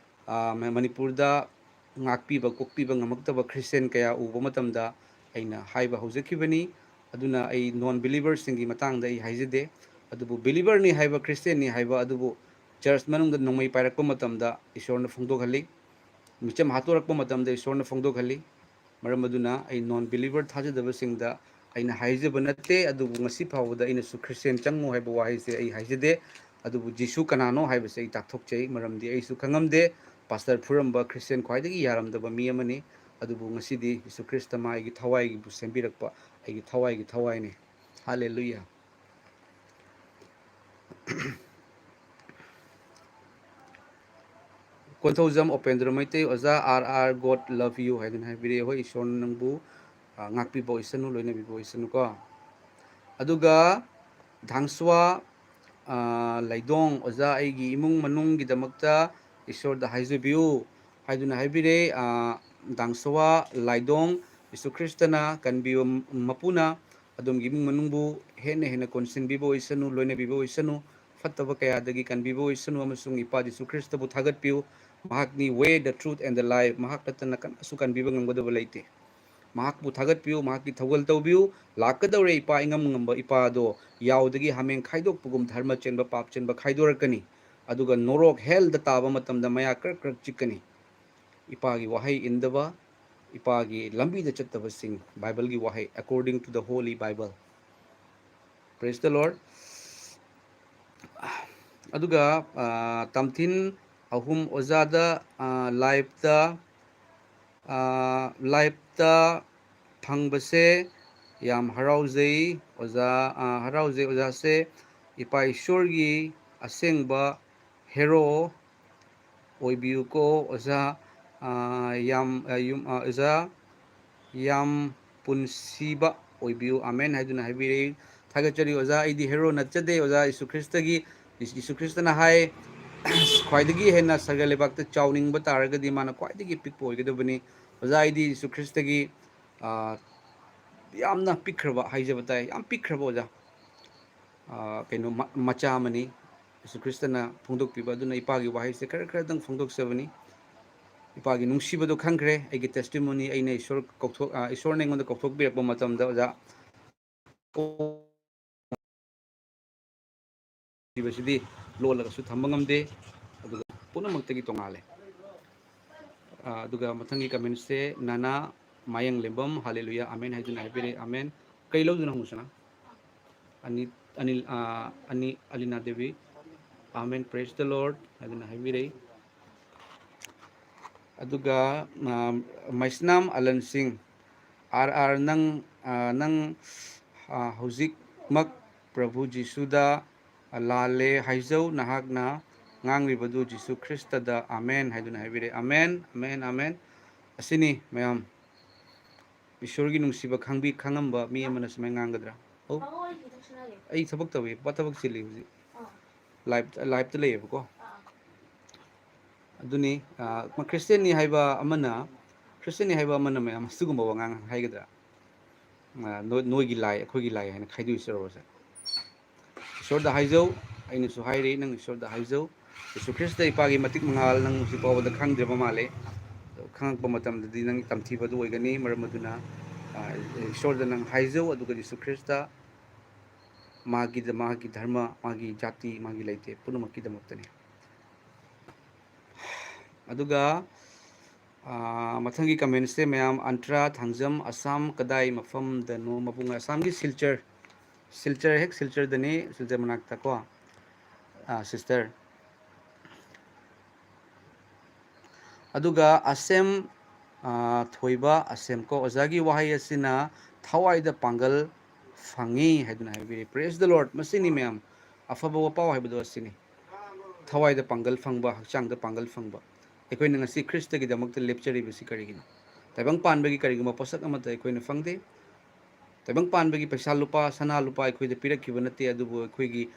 ꯑ, ꯃ-, ꯃꯅꯤꯄꯨꯔꯗ ꯉꯥꯛꯄꯤꯕ, ꯀꯣꯛꯄꯤꯕ ꯉꯝꯃꯛꯇꯕ ꯈ꯭ꯔꯤꯁꯇꯦꯟ ꯀꯌꯥ ꯎꯕ ꯃꯇꯝꯗ ꯑꯩꯅ ꯍꯥꯏꯕ ꯍꯧꯖꯈꯤꯕꯅꯤ꯫ ꯑꯗꯨꯅ ꯑꯩ non believerꯁꯤꯡꯒꯤ ꯃꯇꯥꯡꯗ ꯑꯩ ꯍꯥꯏꯖꯗꯦ꯫ ꯑꯗꯨꯕꯨ believerꯅꯤ ꯍꯥꯏꯕ, ꯈ꯭ꯔꯤꯁꯇꯦꯟꯅꯤ ꯍꯥꯏꯕ ꯑꯗꯨꯕꯨ ꯆꯔꯆ ꯃꯅꯨꯡꯗ ꯅꯣꯡꯃꯩ ꯄꯥꯏꯔꯛꯄ ꯃꯇꯝꯗ ꯏꯁꯣꯔꯅ ꯐꯣꯡꯗꯣꯛꯍꯜꯂꯤ꯫ ꯃꯤꯆꯝ ꯍꯥꯠꯇꯣꯔꯛꯄ ꯃꯇꯝꯗ ꯏꯁꯣꯔꯅ ꯐꯣꯡꯗꯣꯛꯍꯜꯂꯤ꯫ ꯃꯔꯝ ꯑꯗꯨꯅ ꯑꯩ non believer ꯊꯥꯖꯗꯕꯁꯤꯡꯗ ꯑꯩꯅ ꯍꯥꯏꯖꯕ ꯅꯠꯇꯦ, ꯑꯗꯨꯕꯨ ꯉꯁꯤ ꯐꯥꯎꯕꯗ ꯑꯩꯅꯁꯨ ꯈ꯭ꯔꯤꯁꯇꯤꯌꯥꯟ ꯆꯪꯉꯨ ꯍꯥꯏꯕ ꯋꯥꯍꯩꯁꯦ ꯑꯩ ꯍꯥꯏꯖꯗꯦ꯫ ꯑꯗꯨꯕꯨ ꯖꯤꯁꯨ ꯀꯅꯥꯅꯣ ꯍꯥꯏꯕꯁꯦ ꯑꯩ ꯇꯥꯛꯊꯣꯛꯆꯩ, ꯃꯔꯝꯗꯤ ꯑꯩꯁꯨ ꯈꯪꯉꯝꯗꯦ꯫ ꯄꯥꯁꯇꯔ ꯐꯨꯔꯝꯕ ꯈ꯭ꯔꯤꯁꯇꯤꯌꯥꯟ ꯈ꯭ꯋꯥꯏꯗꯒꯤ ꯌꯥꯔꯝꯗꯕ ꯃꯤ ꯑꯃꯅꯤ꯫ ꯑꯗꯨꯕꯨ ꯉꯁꯤꯗꯤ ꯖꯤꯁꯨ ꯈ꯭ꯔꯤꯁꯇ ꯃꯥ ꯑꯩꯒꯤ ꯊꯋꯥꯏꯒꯤꯕꯨ ꯁꯦꯝꯕꯤꯔꯛꯄ ꯑꯩꯒꯤ ꯊꯋꯥꯏꯒꯤ ꯊꯋꯥꯏꯅꯤ꯫ ꯍꯥꯂꯦꯂꯨꯌꯥ꯫ ꯀꯣꯟꯊꯧꯖꯝ ꯎꯄꯦꯟꯗ꯭ꯔ ꯃꯩꯇꯩ ꯑꯣꯖꯥ, "R R, God love you" ꯍꯥꯏꯗꯨꯅ ꯍꯥꯏꯕꯤꯔꯛꯑꯦ꯫ ꯍꯣꯏ, ꯏꯁꯣꯔꯅ ꯅꯪꯕꯨ, ꯑ, ꯉꯥꯛꯄꯤꯕ ꯑꯣꯏꯁꯅꯨ, ꯂꯣꯏꯅꯕꯤꯕ ꯑꯣꯏꯁꯅꯨꯀꯣ꯫ ꯑꯗꯨꯒ ꯙꯥꯡꯁ꯭ꯋꯥ, ꯑ, ꯂꯥꯏꯗꯣꯡ ꯑꯣꯖꯥ, "ꯑꯩꯒꯤ ꯏꯃꯨꯡ ꯃꯅꯨꯡꯒꯤꯗꯃꯛꯇ ꯏꯁꯣꯔꯗ ꯍꯥꯏꯖꯕꯤꯌꯨ" ꯍꯥꯏꯗꯨꯅ ꯍꯥꯏꯕꯤꯔꯦ꯫ ꯑ, ꯙꯥꯡꯁ꯭ꯋꯥ ꯂꯥꯏꯗꯣꯡ, ꯖꯤꯁꯨ ꯈ꯭ꯔꯤꯁꯇꯅ ꯀꯟꯕꯤꯌꯨ ꯃꯄꯨꯅ ꯑꯗꯣꯝꯒꯤ ꯏꯃꯨꯡ ꯃꯅꯨꯡꯕꯨ ꯍꯦꯟꯅ ꯍꯦꯟꯅ ꯀꯣꯟꯁꯤꯟꯕꯤꯕ ꯑꯣꯏꯁꯅꯨ, ꯂꯣꯏꯅꯕꯤꯕ ꯑꯣꯏꯁꯅꯨ, ꯐꯠꯇꯕ ꯀꯌꯥꯗꯒꯤ ꯀꯟꯕꯤꯕ ꯑꯣꯏꯁꯅꯨ, ꯑꯃꯁꯨꯡ ꯏꯄꯥ ꯖꯤꯁꯨ ꯈ꯭ꯔꯤꯁꯇꯕꯨ ꯊꯥꯒꯠꯄꯤꯌꯨ꯫ ꯃꯍꯥꯛꯅꯤ way, the truth and the life꯫ ꯃꯍꯥꯛ ꯅꯠꯇꯅ ꯀꯅꯥꯁꯨ ꯀꯟꯕꯤꯕ ꯉꯝꯒꯗꯕ ꯂꯩꯇꯦ꯫ ꯃꯍꯥꯛꯄꯨ ꯊꯥꯒꯠꯄꯤꯌꯨ, ꯃꯍꯥꯛꯀꯤ ꯊꯧꯒꯜ ꯇꯧꯕꯤꯌꯨ꯫ ꯂꯥꯛꯀꯗꯧꯔꯦ ꯏꯄꯥ, ꯏꯉꯝ ꯉꯝꯕ ꯏꯄꯥ ꯑꯗꯣ, ꯌꯥꯎꯗꯒꯤ ꯍꯥꯃꯦꯡ ꯈꯥꯏꯗꯣꯛꯄꯒꯨꯝ ꯙꯔꯃ ꯆꯦꯟꯕ, ꯄꯥꯞ ꯆꯦꯟꯕ ꯈꯥꯏꯗꯣꯔꯛꯀꯅꯤ꯫ ꯑꯗꯨꯒ ꯅꯣꯔꯣꯛ, hell ꯗ ꯇꯥꯕ ꯃꯇꯝꯗ ꯃꯌꯥ ꯀ꯭ꯔꯛ ꯀ꯭ꯔꯛ ꯆꯤꯛꯀꯅꯤ꯫ ꯏꯄꯥꯒꯤ ꯋꯥꯍꯩ ꯏꯟꯗꯕ, ꯏꯄꯥꯒꯤ ꯂꯝꯕꯤꯗ ꯆꯠꯇꯕꯁꯤꯡ, ꯕꯥꯏꯕꯜꯒꯤ ꯋꯥꯍꯩ, according to the Holy Bible꯫ Praise the Lord꯫ ꯑꯗꯨꯒ, ꯑ, ꯇꯝꯊꯤꯟ ꯑꯍꯨꯝ ꯑꯣꯖꯥꯗ, ꯑ, live ꯇ, ꯑ, live ꯇ ꯐꯪꯕꯁꯦ ꯌꯥꯝ ꯍꯔꯥꯎꯖꯩ ꯑꯣꯖꯥ, ꯑ, ꯍꯔꯥꯎꯖꯩ ꯑꯣꯖꯥꯁꯦ꯫ ꯏꯄꯥ ꯏꯁꯣꯔꯒꯤ ꯑꯁꯦꯡꯕ hero ꯑꯣꯏꯕꯤꯌꯨꯀꯣ ꯑꯣꯖꯥ꯫ ꯑ, ꯌꯥꯝ, ꯑ, ꯌꯨꯝ, ꯑ, ꯑꯣꯖꯥ ꯌꯥꯝ ꯄꯨꯟꯁꯤꯕ ꯑꯣꯏꯕꯤꯌꯨ, ꯑꯃꯦꯟ ꯍꯥꯏꯗꯨꯅ ꯍꯥꯏꯕꯤꯔꯛꯏ꯫ ꯊꯥꯒꯠꯆꯔꯤ ꯑꯣꯖꯥ, ꯑꯩꯗꯤ hero ꯅꯠꯆꯗꯦ ꯑꯣꯖꯥ꯫ ꯌꯤꯁꯨ ꯈ꯭ꯔꯤꯁꯇꯒꯤ, ꯌꯤꯁꯨ ꯈ꯭ꯔꯤꯁꯇꯅ ꯍꯥꯏ, ꯈ꯭ꯋꯥꯏꯗꯒꯤ ꯍꯦꯟꯅ ꯁꯔꯒ ꯂꯩꯕꯥꯛꯇ ꯆꯥꯎꯅꯤꯡꯕ ꯇꯥꯔꯒꯗꯤ ꯃꯥꯅ ꯈ꯭ꯋꯥꯏꯗꯒꯤ ꯄꯤꯛꯄ ꯑꯣꯏꯒꯗꯕꯅꯤ꯫ ꯑꯣꯖꯥ, ꯑꯩꯗꯤ ꯌꯤꯁꯨ ꯈ꯭ꯔꯤꯁꯇꯒꯤ, ꯑ, ꯌꯥꯝꯅ ꯄꯤꯛꯈ꯭ꯔꯕ ꯍꯥꯏꯖꯕ ꯇꯥꯏ, ꯌꯥꯝ ꯄꯤꯛꯈ꯭ꯔꯕ ꯑꯣꯖꯥ꯫ ꯑ, ꯀꯩꯅꯣ, ꯃ-, ꯃꯆꯥ ꯑꯃꯅꯤ꯫ ꯌꯤꯁꯨ ꯈ꯭ꯔꯤꯁꯇꯅ ꯐꯣꯡꯗꯣꯛꯄꯤꯕ ꯑꯗꯨꯅ ꯏꯄꯥꯒꯤ ꯋꯥꯍꯩꯁꯦ ꯈꯔ ꯈꯔꯗꯪ ꯐꯣꯡꯗꯣꯛꯆꯕꯅꯤ꯫ ꯏꯄꯥꯒꯤ ꯅꯨꯡꯁꯤꯕꯗꯣ ꯈꯪꯈ꯭ꯔꯦ꯫ ꯑꯩꯒꯤ testimony, ꯑꯩꯅ ꯏꯁꯣꯔ ꯀꯧꯊꯣꯛ-, ꯑ, ꯏꯁꯣꯔꯅ ꯑꯩꯉꯣꯟꯗ ꯀꯧꯊꯣꯛꯄꯤꯔꯛꯄ ꯃꯇꯝꯗ ꯑꯣꯖꯥ, ꯊꯤꯕꯁꯤꯗꯤ ꯂꯣꯜꯂꯒꯁꯨ ꯊꯝꯕ ꯉꯝꯗꯦ, ꯑꯗꯨꯒ ꯄꯨꯝꯅꯃꯛꯇꯒꯤ ꯇꯣꯉꯥꯜꯂꯦ꯫ ꯑꯥ, ꯑꯗꯨꯒ ꯃꯊꯪꯒꯤ ꯀꯃꯦꯟꯁꯦ ꯅꯥꯅꯥ ꯃꯥꯌꯪꯂꯦꯝꯕꯝ, "ꯍꯥꯂꯦꯂꯨꯌꯥ, ꯑꯃꯦꯟ" ꯍꯥꯏꯗꯨꯅ ꯍꯥꯏꯕꯤꯔꯛꯑꯦ꯫ ꯑꯃꯦꯟ꯫ ꯀꯩ ꯂꯧꯗꯣꯏꯅꯣ ꯍꯪꯉꯨꯁꯤꯅ? ꯑꯅꯤ, ꯑꯅꯤꯜ, ꯑꯥ, ꯑꯅꯤ, Alina Devi, "amen, praise the Lord" ꯍꯥꯏꯗꯨꯅ ꯍꯥꯏꯕꯤꯔꯛꯏ꯫ ꯑꯗꯨꯒ, ꯑꯥ, ꯃꯩꯁꯅꯥꯝ ꯑꯂꯟ ꯁꯤꯡ, "ꯑꯥꯔ ꯑꯥꯔ, ꯅꯪ, ꯑꯥ, ꯅꯪ, ꯑꯥ, ꯍꯧꯖꯤꯛꯃꯛ ꯄ꯭ꯔꯚꯨ ꯖꯤꯁꯨꯗ ꯂꯥꯜꯂꯦ ꯍꯥꯏꯖꯧ, ꯅꯍꯥꯛꯅ ꯉꯥꯡꯂꯤꯕꯗꯨ ꯖꯤꯁꯨ ꯈ꯭ꯔꯤꯁꯇꯗ ꯑꯃꯦꯟ" ꯍꯥꯏꯗꯨꯅ ꯍꯥꯏꯕꯤꯔꯦ꯫ Amen, amen, amen. ꯑꯁꯤꯅꯤ ꯃꯌꯥꯝ, ꯏꯁꯣꯔꯒꯤ ꯅꯨꯡꯁꯤꯕ ꯈꯪꯕꯤ-, ꯈꯪꯉꯝꯕ ꯃꯤ ꯑꯃꯅ ꯁꯨꯃꯥꯏꯅ ꯉꯥꯡꯒꯗ꯭ꯔꯥ? "ꯑꯧ, ꯑꯩ ꯊꯕꯛ ꯇꯧꯏ, ꯄ-, ꯊꯕꯛ ꯆꯤꯜꯂꯤ ꯍꯧꯖꯤꯛ꯫ ꯂꯥꯏꯞ-, ꯂꯥꯏꯞꯇ ꯂꯩꯌꯦꯕꯀꯣ꯫" ꯑꯗꯨꯅꯤ, ꯑ, ꯈ꯭ꯔꯤꯁꯇꯤꯌꯥꯟꯅꯤ ꯍꯥꯏꯕ ꯑꯃꯅ, ꯈ꯭ꯔꯤꯁꯇꯤꯌꯥꯟꯅꯤ ꯍꯥꯏꯕ ꯑꯃꯅ ꯃꯌꯥꯝ ꯑꯁꯤꯒꯨꯝꯕ ꯋꯥꯉꯥꯡ ꯍꯥꯏꯒꯗ꯭ꯔꯥ? ꯑ, ꯅꯣꯏ-, ꯅꯣꯏꯒꯤ ꯂꯥꯏ, ꯑꯩꯈꯣꯏꯒꯤ ꯂꯥꯏ ꯍꯥꯏꯅ ꯈꯥꯏꯗꯣꯛꯏꯁꯤꯔꯣ? ꯏꯁꯣꯔꯗ ꯍꯥꯏꯖꯧ, ꯑꯩꯅꯁꯨ ꯍꯥꯏꯔꯤ, ꯅꯪ ꯏꯁꯣꯔꯗ ꯍꯥꯏꯖꯧ꯫ ꯌꯦꯁꯨ ꯈ꯭ꯔꯤꯁꯇ ꯏꯄꯥꯒꯤ ꯃꯇꯤꯛ ꯃꯉꯥꯜ ꯅꯪ ꯍꯧꯖꯤꯛ ꯐꯥꯎꯕꯗ ꯈꯪꯗ꯭ꯔꯤꯕ ꯃꯥꯜꯂꯦ꯫ ꯑꯗꯣ ꯈꯪꯉꯛꯄ ꯃꯇꯝꯗꯗꯤ ꯅꯪ ꯇꯝꯊꯤꯕꯗꯨ ꯑꯣꯏꯒꯅꯤ꯫ ꯃꯔꯝ ꯑꯗꯨꯅ, ꯑ, ꯏꯁꯣꯔꯗ ꯅꯪ ꯍꯥꯏꯖꯧ, ꯑꯗꯨꯒ ꯌꯦꯁꯨ ꯈ꯭ꯔꯤꯁꯇ ꯃꯥꯒꯤ, ꯃꯥꯒꯤ ꯙꯔꯃ, ꯃꯥꯒꯤ ꯖꯥꯇꯤ, ꯃꯥꯒꯤ ꯂꯩꯇꯦ, ꯄꯨꯝꯅꯃꯛꯀꯤꯗꯃꯛꯇꯅꯤ꯫ ꯑꯗꯨꯒ, ꯑꯥ, ꯃꯊꯪꯒꯤ ꯀꯃꯦꯟꯁꯦ ꯃꯌꯥꯝ, "ꯑꯟꯇ꯭ꯔꯥ ꯊꯥꯡꯖꯝ, ꯑꯁꯥꯝ ꯀꯗꯥꯏ ꯃꯐꯝꯗꯅꯣ?" ꯃꯕꯨꯡ ꯑꯁꯥꯝꯒꯤ ꯁꯤꯜꯆꯔ, ꯁꯤꯜꯆꯔ, ꯍꯦꯛ ꯁꯤꯜꯆꯔꯗꯅꯤ, ꯁꯤꯜꯆꯔ ꯃꯅꯥꯛꯇ ꯀꯣ, ꯑꯥ, ꯁꯤꯁꯇꯔ꯫ ꯑꯗꯨꯒ ꯑꯁꯦꯝ, ꯑꯥ, ꯊꯣꯏꯕ ꯑꯁꯦꯝ ꯀꯣ, "ꯑꯣꯖꯥꯒꯤ ꯋꯥꯍꯩ ꯑꯁꯤꯅ ꯊꯋꯥꯏꯗ ꯄꯥꯡꯒꯜ ꯐꯪꯉꯤ" ꯍꯥꯏꯗꯨꯅ ꯍꯥꯏꯕꯤꯔꯤ꯫ Praise the Lord꯫ ꯃꯁꯤꯅꯤ ꯃꯌꯥꯝ, ꯑꯐꯕ ꯋꯥꯄꯥꯎ ꯍꯥꯏꯕꯗꯣ ꯑꯁꯤꯅꯤ꯫ ꯊꯋꯥꯏꯗ ꯄꯥꯡꯒꯜ ꯐꯪꯕ, ꯍꯛꯆꯥꯡꯗ ꯄꯥꯡꯒꯜ ꯐꯪꯕ꯫ ꯑꯩꯈꯣꯏꯅ ꯉꯁꯤ ꯈ꯭ꯔꯤꯁꯇꯒꯤꯗꯃꯛꯇ ꯂꯦꯞꯆꯔꯤꯕꯁꯤ ꯀꯔꯤꯒꯤꯅꯣ? ꯇꯥꯏꯕꯪ ꯄꯥꯟꯕꯒꯤ ꯀꯔꯤꯒꯨꯝꯕ ꯄꯣꯠꯁꯛ ꯑꯃꯠꯇ ꯑꯩꯈꯣꯏꯅ ꯐꯪꯗꯦ꯫ ꯇꯥꯏꯕꯪ ꯄꯥꯟꯕꯒꯤ ꯄꯩꯁꯥ ꯂꯨꯄꯥ, ꯁꯅꯥ ꯂꯨꯄꯥ ꯑꯩꯈꯣꯏꯗ ꯄꯤꯔꯛꯈꯤꯕ ꯅꯠꯇꯦ, ꯑꯗꯨꯕꯨ ꯑꯩꯈꯣꯏꯒꯤ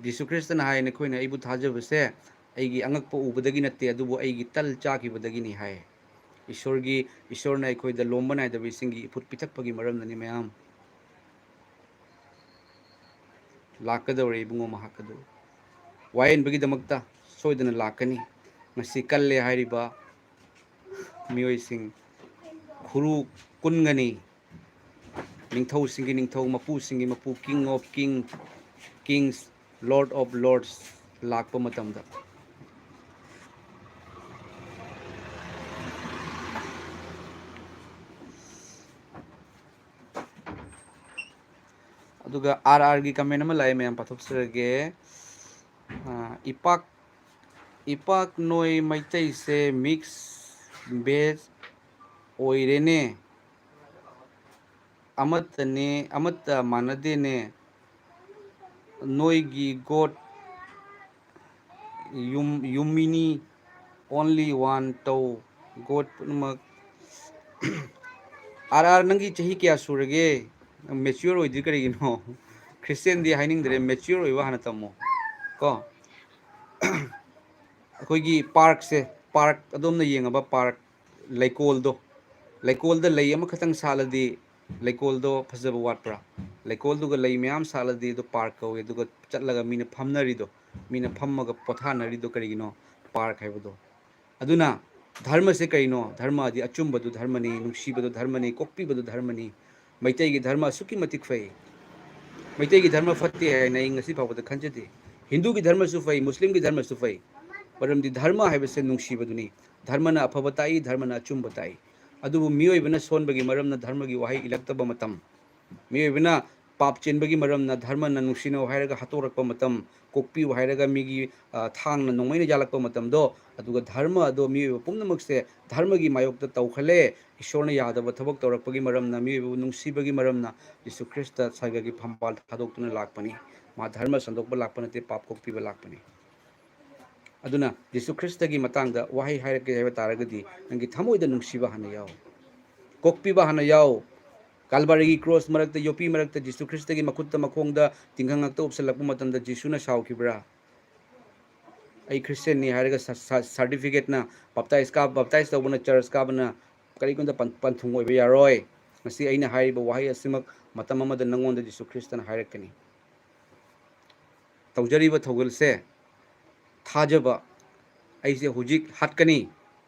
ꯖꯤꯁꯨ ꯈ꯭ꯔꯤꯁꯇꯅ ꯍꯥꯏ, "ꯅꯈꯣꯏꯅ ꯑꯩꯕꯨ ꯊꯥꯖꯕꯁꯦ ꯑꯩꯒꯤ ꯑꯉꯛꯄ ꯎꯕꯗꯒꯤ ꯅꯠꯇꯦ, ꯑꯗꯨꯕꯨ ꯑꯩꯒꯤ ꯇꯜ ꯆꯥꯈꯤꯕꯗꯒꯤꯅꯤ" ꯍꯥꯏ꯫ ꯏꯁꯣꯔꯒꯤ, ꯏꯁꯣꯔꯅ ꯑꯩꯈꯣꯏꯗ ꯂꯣꯝꯕ ꯅꯥꯏꯗꯕ ꯏꯁꯤꯡꯒꯤ ꯏꯐꯨꯠ ꯄꯤꯊꯛꯄꯒꯤ ꯃꯔꯝꯅꯅꯤ ꯃꯌꯥꯝ꯫ ꯂꯥꯛꯀꯗꯧꯔꯦ ꯏꯕꯨꯡꯉꯣ ꯃꯍꯥꯛ ꯑꯗꯨ꯫ ꯋꯥꯌꯦꯟꯕꯒꯤꯗꯃꯛꯇ ꯁꯣꯏꯗꯅ ꯂꯥꯛꯀꯅꯤ꯫ ꯉꯁꯤ ꯀꯜꯂꯦ ꯍꯥꯏꯔꯤꯕ ꯃꯤꯑꯣꯏꯁꯤꯡ ꯈꯨꯔꯨ ꯀꯨꯟꯒꯅꯤ꯫ ꯅꯤꯡꯊꯧꯁꯤꯡꯒꯤ ꯅꯤꯡꯊꯧ, ꯃꯄꯨꯁꯤꯡꯒꯤ ꯃꯄꯨ, King of King, Kings, Lord of Lords ꯂꯥꯛꯄ ꯃꯇꯝꯗ꯫ ꯑꯗꯨꯒ ꯑꯥꯔ ꯑꯥꯔꯒꯤ ꯀꯃꯦꯟ ꯑꯃ ꯂꯥꯛꯑꯦ, ꯃꯌꯥꯝ ꯄꯥꯊꯣꯛꯆꯔꯒꯦ꯫ ꯑ, "ꯏꯄꯥꯛ, ꯏꯄꯥꯛ ꯅꯣꯏ ꯃꯩꯇꯩꯁꯦ ꯃꯤꯛꯁ ꯚꯦꯖ ꯑꯣꯏꯔꯦꯅꯦ꯫ ꯑꯃꯠꯇꯅꯦ, ꯑꯃꯠꯇ ꯃꯥꯟꯅꯗꯦꯅꯦ꯫ ꯅꯣꯏꯒꯤ ꯒꯣꯠ ꯌꯨꯝ, ꯌꯨꯝꯃꯤꯅꯤ ꯑꯣꯟꯂꯤ ꯋꯥꯟ ꯇꯧ꯫ ꯒꯣꯠ ꯄꯨꯝꯅꯃꯛ"꯫ ꯑꯥꯔ ꯑꯥꯔ, ꯅꯪꯒꯤ ꯆꯍꯤ ꯀꯌꯥ ꯁꯨꯔꯒꯦ? ꯅꯪ ꯃꯦꯆ꯭ꯌꯣꯔ ꯑꯣꯏꯗ꯭ꯔꯤ ꯀꯔꯤꯒꯤꯅꯣ? ꯈ꯭ꯔꯤꯁꯇꯦꯟꯗꯤ ꯍꯥꯏꯅꯤꯡꯗ꯭ꯔꯦ, ꯃꯦꯆ꯭ꯌꯣꯔ ꯑꯣꯏꯕ ꯍꯥꯟꯅ ꯇꯝꯃꯣ ꯀꯣ꯫ ꯑꯩꯈꯣꯏꯒꯤ ꯄꯥꯔꯛꯁꯦ, ꯄꯥꯔꯛ, ꯑꯗꯣꯝꯅ ꯌꯦꯡꯉꯕ ꯄꯥꯔꯛ, ꯂꯩꯀꯣꯜꯗꯣ, ꯂꯩꯀꯣꯜꯗ ꯂꯩ ꯑꯃꯈꯛꯇꯪ ꯁꯥꯠꯂꯗꯤ ꯂꯩꯀꯣꯜꯗꯣ ꯐꯖꯕ ꯋꯥꯠꯄ꯭ꯔꯥ? ꯂꯩꯀꯣꯜꯗꯨꯒ ꯂꯩ ꯃꯌꯥꯝ ꯁꯥꯠꯂꯗꯤ ꯑꯗꯨ ꯄꯥꯔꯛ ꯀꯧꯏ꯫ ꯑꯗꯨꯒ ꯆꯠꯂꯒ ꯃꯤꯅ ꯐꯝꯅꯔꯤꯗꯣ, ꯃꯤꯅ ꯐꯝꯃꯒ ꯄꯣꯊꯥꯅꯔꯤꯗꯣ ꯀꯔꯤꯒꯤꯅꯣ? ꯄꯥꯔꯛ ꯍꯥꯏꯕꯗꯣ꯫ ꯑꯗꯨꯅ ꯙꯔꯃꯁꯦ ꯀꯩꯅꯣ? ꯙꯔꯃꯗꯤ ꯑꯆꯨꯝꯕꯗꯨ ꯙꯔꯃꯅꯤ, ꯅꯨꯡꯁꯤꯕꯗꯨ ꯙꯔꯃꯅꯤ, ꯀꯣꯛꯄꯤꯕꯗꯨ ꯙꯔꯃꯅꯤ꯫ ꯃꯩꯇꯩꯒꯤ ꯙꯔꯃ ꯑꯁꯨꯛꯀꯤ ꯃꯇꯤꯛ ꯐꯩ꯫ ꯃꯩꯇꯩꯒꯤ ꯙꯔꯃ ꯐꯠꯇꯦ ꯍꯥꯏꯅ ꯑꯩ ꯉꯁꯤ ꯐꯥꯎꯕꯗ ꯈꯟꯖꯗꯦ꯫ ꯍꯤꯟꯗꯨꯒꯤ ꯙꯔꯃꯁꯨ ꯐꯩ, ꯃꯨꯁꯂꯤꯝꯒꯤ ꯙꯔꯃꯁꯨ ꯐꯩ꯫ ꯃꯔꯝꯗꯤ ꯙꯔꯃ ꯍꯥꯏꯕꯁꯦ ꯅꯨꯡꯁꯤꯕꯗꯨꯅꯤ꯫ ꯙꯔꯃꯅ ꯑꯐꯕ ꯇꯥꯛꯏ, ꯙꯔꯃꯅ ꯑꯆꯨꯝꯕ ꯇꯥꯛꯏ꯫ ꯑꯗꯨꯕꯨ ꯃꯤꯑꯣꯏꯕꯅ ꯁꯣꯟꯕꯒꯤ ꯃꯔꯝꯅ ꯙꯔꯃꯒꯤ ꯋꯥꯍꯩ ꯏꯜꯂꯛꯇꯕ ꯃꯇꯝ, ꯃꯤꯑꯣꯏꯕꯅ ꯄꯥꯞ ꯆꯦꯟꯕꯒꯤ ꯃꯔꯝꯅ ꯙꯔꯃꯅ ꯅꯨꯡꯁꯤꯅꯧ ꯍꯥꯏꯔꯒ ꯍꯥꯠꯇꯣꯔꯛꯄ ꯃꯇꯝ, ꯀꯣꯛꯄꯤꯌꯨ ꯍꯥꯏꯔꯒ ꯃꯤꯒꯤ, ꯑ, ꯊꯥꯡꯅ ꯅꯣꯡꯃꯩꯅ ꯌꯥꯜꯂꯛꯄ ꯃꯇꯝꯗꯣ, ꯑꯗꯨꯒ ꯙꯔꯃ ꯑꯗꯣ ꯃꯤꯑꯣꯏꯕ ꯄꯨꯝꯅꯃꯛꯁꯦ ꯙꯔꯃꯒꯤ ꯃꯥꯌꯣꯛꯇ ꯇꯧꯈꯜꯂꯦ꯫ ꯏꯁꯣꯔꯅ ꯌꯥꯗꯕ ꯊꯕꯛ ꯇꯧꯔꯛꯄꯒꯤ ꯃꯔꯝꯅ, ꯃꯤꯑꯣꯏꯕꯕꯨ ꯅꯨꯡꯁꯤꯕꯒꯤ ꯃꯔꯝꯅ ꯖꯤꯁꯨ ꯈ꯭ꯔꯤꯁꯇ ꯁꯔꯒꯒꯤ ꯐꯝꯕꯥꯜ ꯊꯥꯗꯣꯛꯇꯨꯅ ꯂꯥꯛꯄꯅꯤ꯫ ꯃꯥ ꯙꯔꯃ ꯁꯟꯗꯣꯛꯄ ꯂꯥꯛꯄ ꯅꯠꯇꯦ, ꯄꯥꯞ ꯀꯣꯛꯄꯤꯕ ꯂꯥꯛꯄꯅꯤ꯫ ꯑꯗꯨꯅ ꯖꯤꯁꯨ ꯈ꯭ꯔꯤꯁꯇꯒꯤ ꯃꯇꯥꯡꯗ ꯋꯥꯍꯩ ꯍꯥꯏꯔꯛꯀꯦ ꯍꯥꯏꯕ ꯇꯥꯔꯒꯗꯤ, ꯅꯪꯒꯤ ꯊꯃꯣꯏꯗ ꯅꯨꯡꯁꯤꯕ ꯍꯥꯟꯅ ꯌꯥꯎ, ꯀꯣꯛꯄꯤꯕ ꯍꯥꯟꯅ ꯌꯥꯎ꯫ ꯀꯥꯜꯕꯥꯔꯤꯒꯤ ꯀ꯭ꯔꯣꯁ ꯃꯔꯛꯇ, ꯌꯣꯠꯄꯤ ꯃꯔꯛꯇ ꯖꯤꯁꯨ ꯈ꯭ꯔꯤꯁꯇꯒꯤ ꯃꯈꯨꯠꯇ ꯃꯈꯣꯡꯗ ꯇꯤꯡꯈꯪ ꯉꯛꯇ ꯎꯞꯁꯜꯂꯛꯄ ꯃꯇꯝꯗ ꯖꯤꯁꯨꯅ ꯁꯥꯎꯈꯤꯕ꯭ꯔꯥ? ꯑꯩ ꯈ꯭ꯔꯤꯁꯇꯦꯟꯅꯤ ꯍꯥꯏꯔꯒ ꯁ-, ꯁ-, ꯁꯥꯔꯇꯤꯐꯤꯀꯦꯠꯅ, ꯕꯞꯇꯥꯏꯁ ꯀꯥ-, ꯕꯞꯇꯥꯏꯁ ꯇꯧꯕꯅ, ꯆꯔꯆ ꯀꯥꯕꯅ ꯀꯔꯤꯒꯨꯝꯕ ꯄꯟ-, ꯄꯟꯊꯨꯡ ꯑꯣꯏꯕ ꯌꯥꯔꯣꯏ꯫ ꯉꯁꯤ ꯑꯩꯅ ꯍꯥꯏꯔꯤꯕ ꯋꯥꯍꯩ ꯑꯁꯤꯃꯛ ꯃꯇꯝ ꯑꯃꯗ ꯅꯪꯉꯣꯟꯗ ꯖꯤꯁꯨ ꯈ꯭ꯔꯤꯁꯇꯅ ꯍꯥꯏꯔꯛꯀꯅꯤ꯫ ꯇꯧꯖꯔꯤꯕ ꯊꯧꯒꯜꯁꯦ ꯊꯥꯖꯕ, ꯑꯩꯁꯦ ꯍꯧꯖꯤꯛ ꯍꯥꯠꯀꯅꯤ,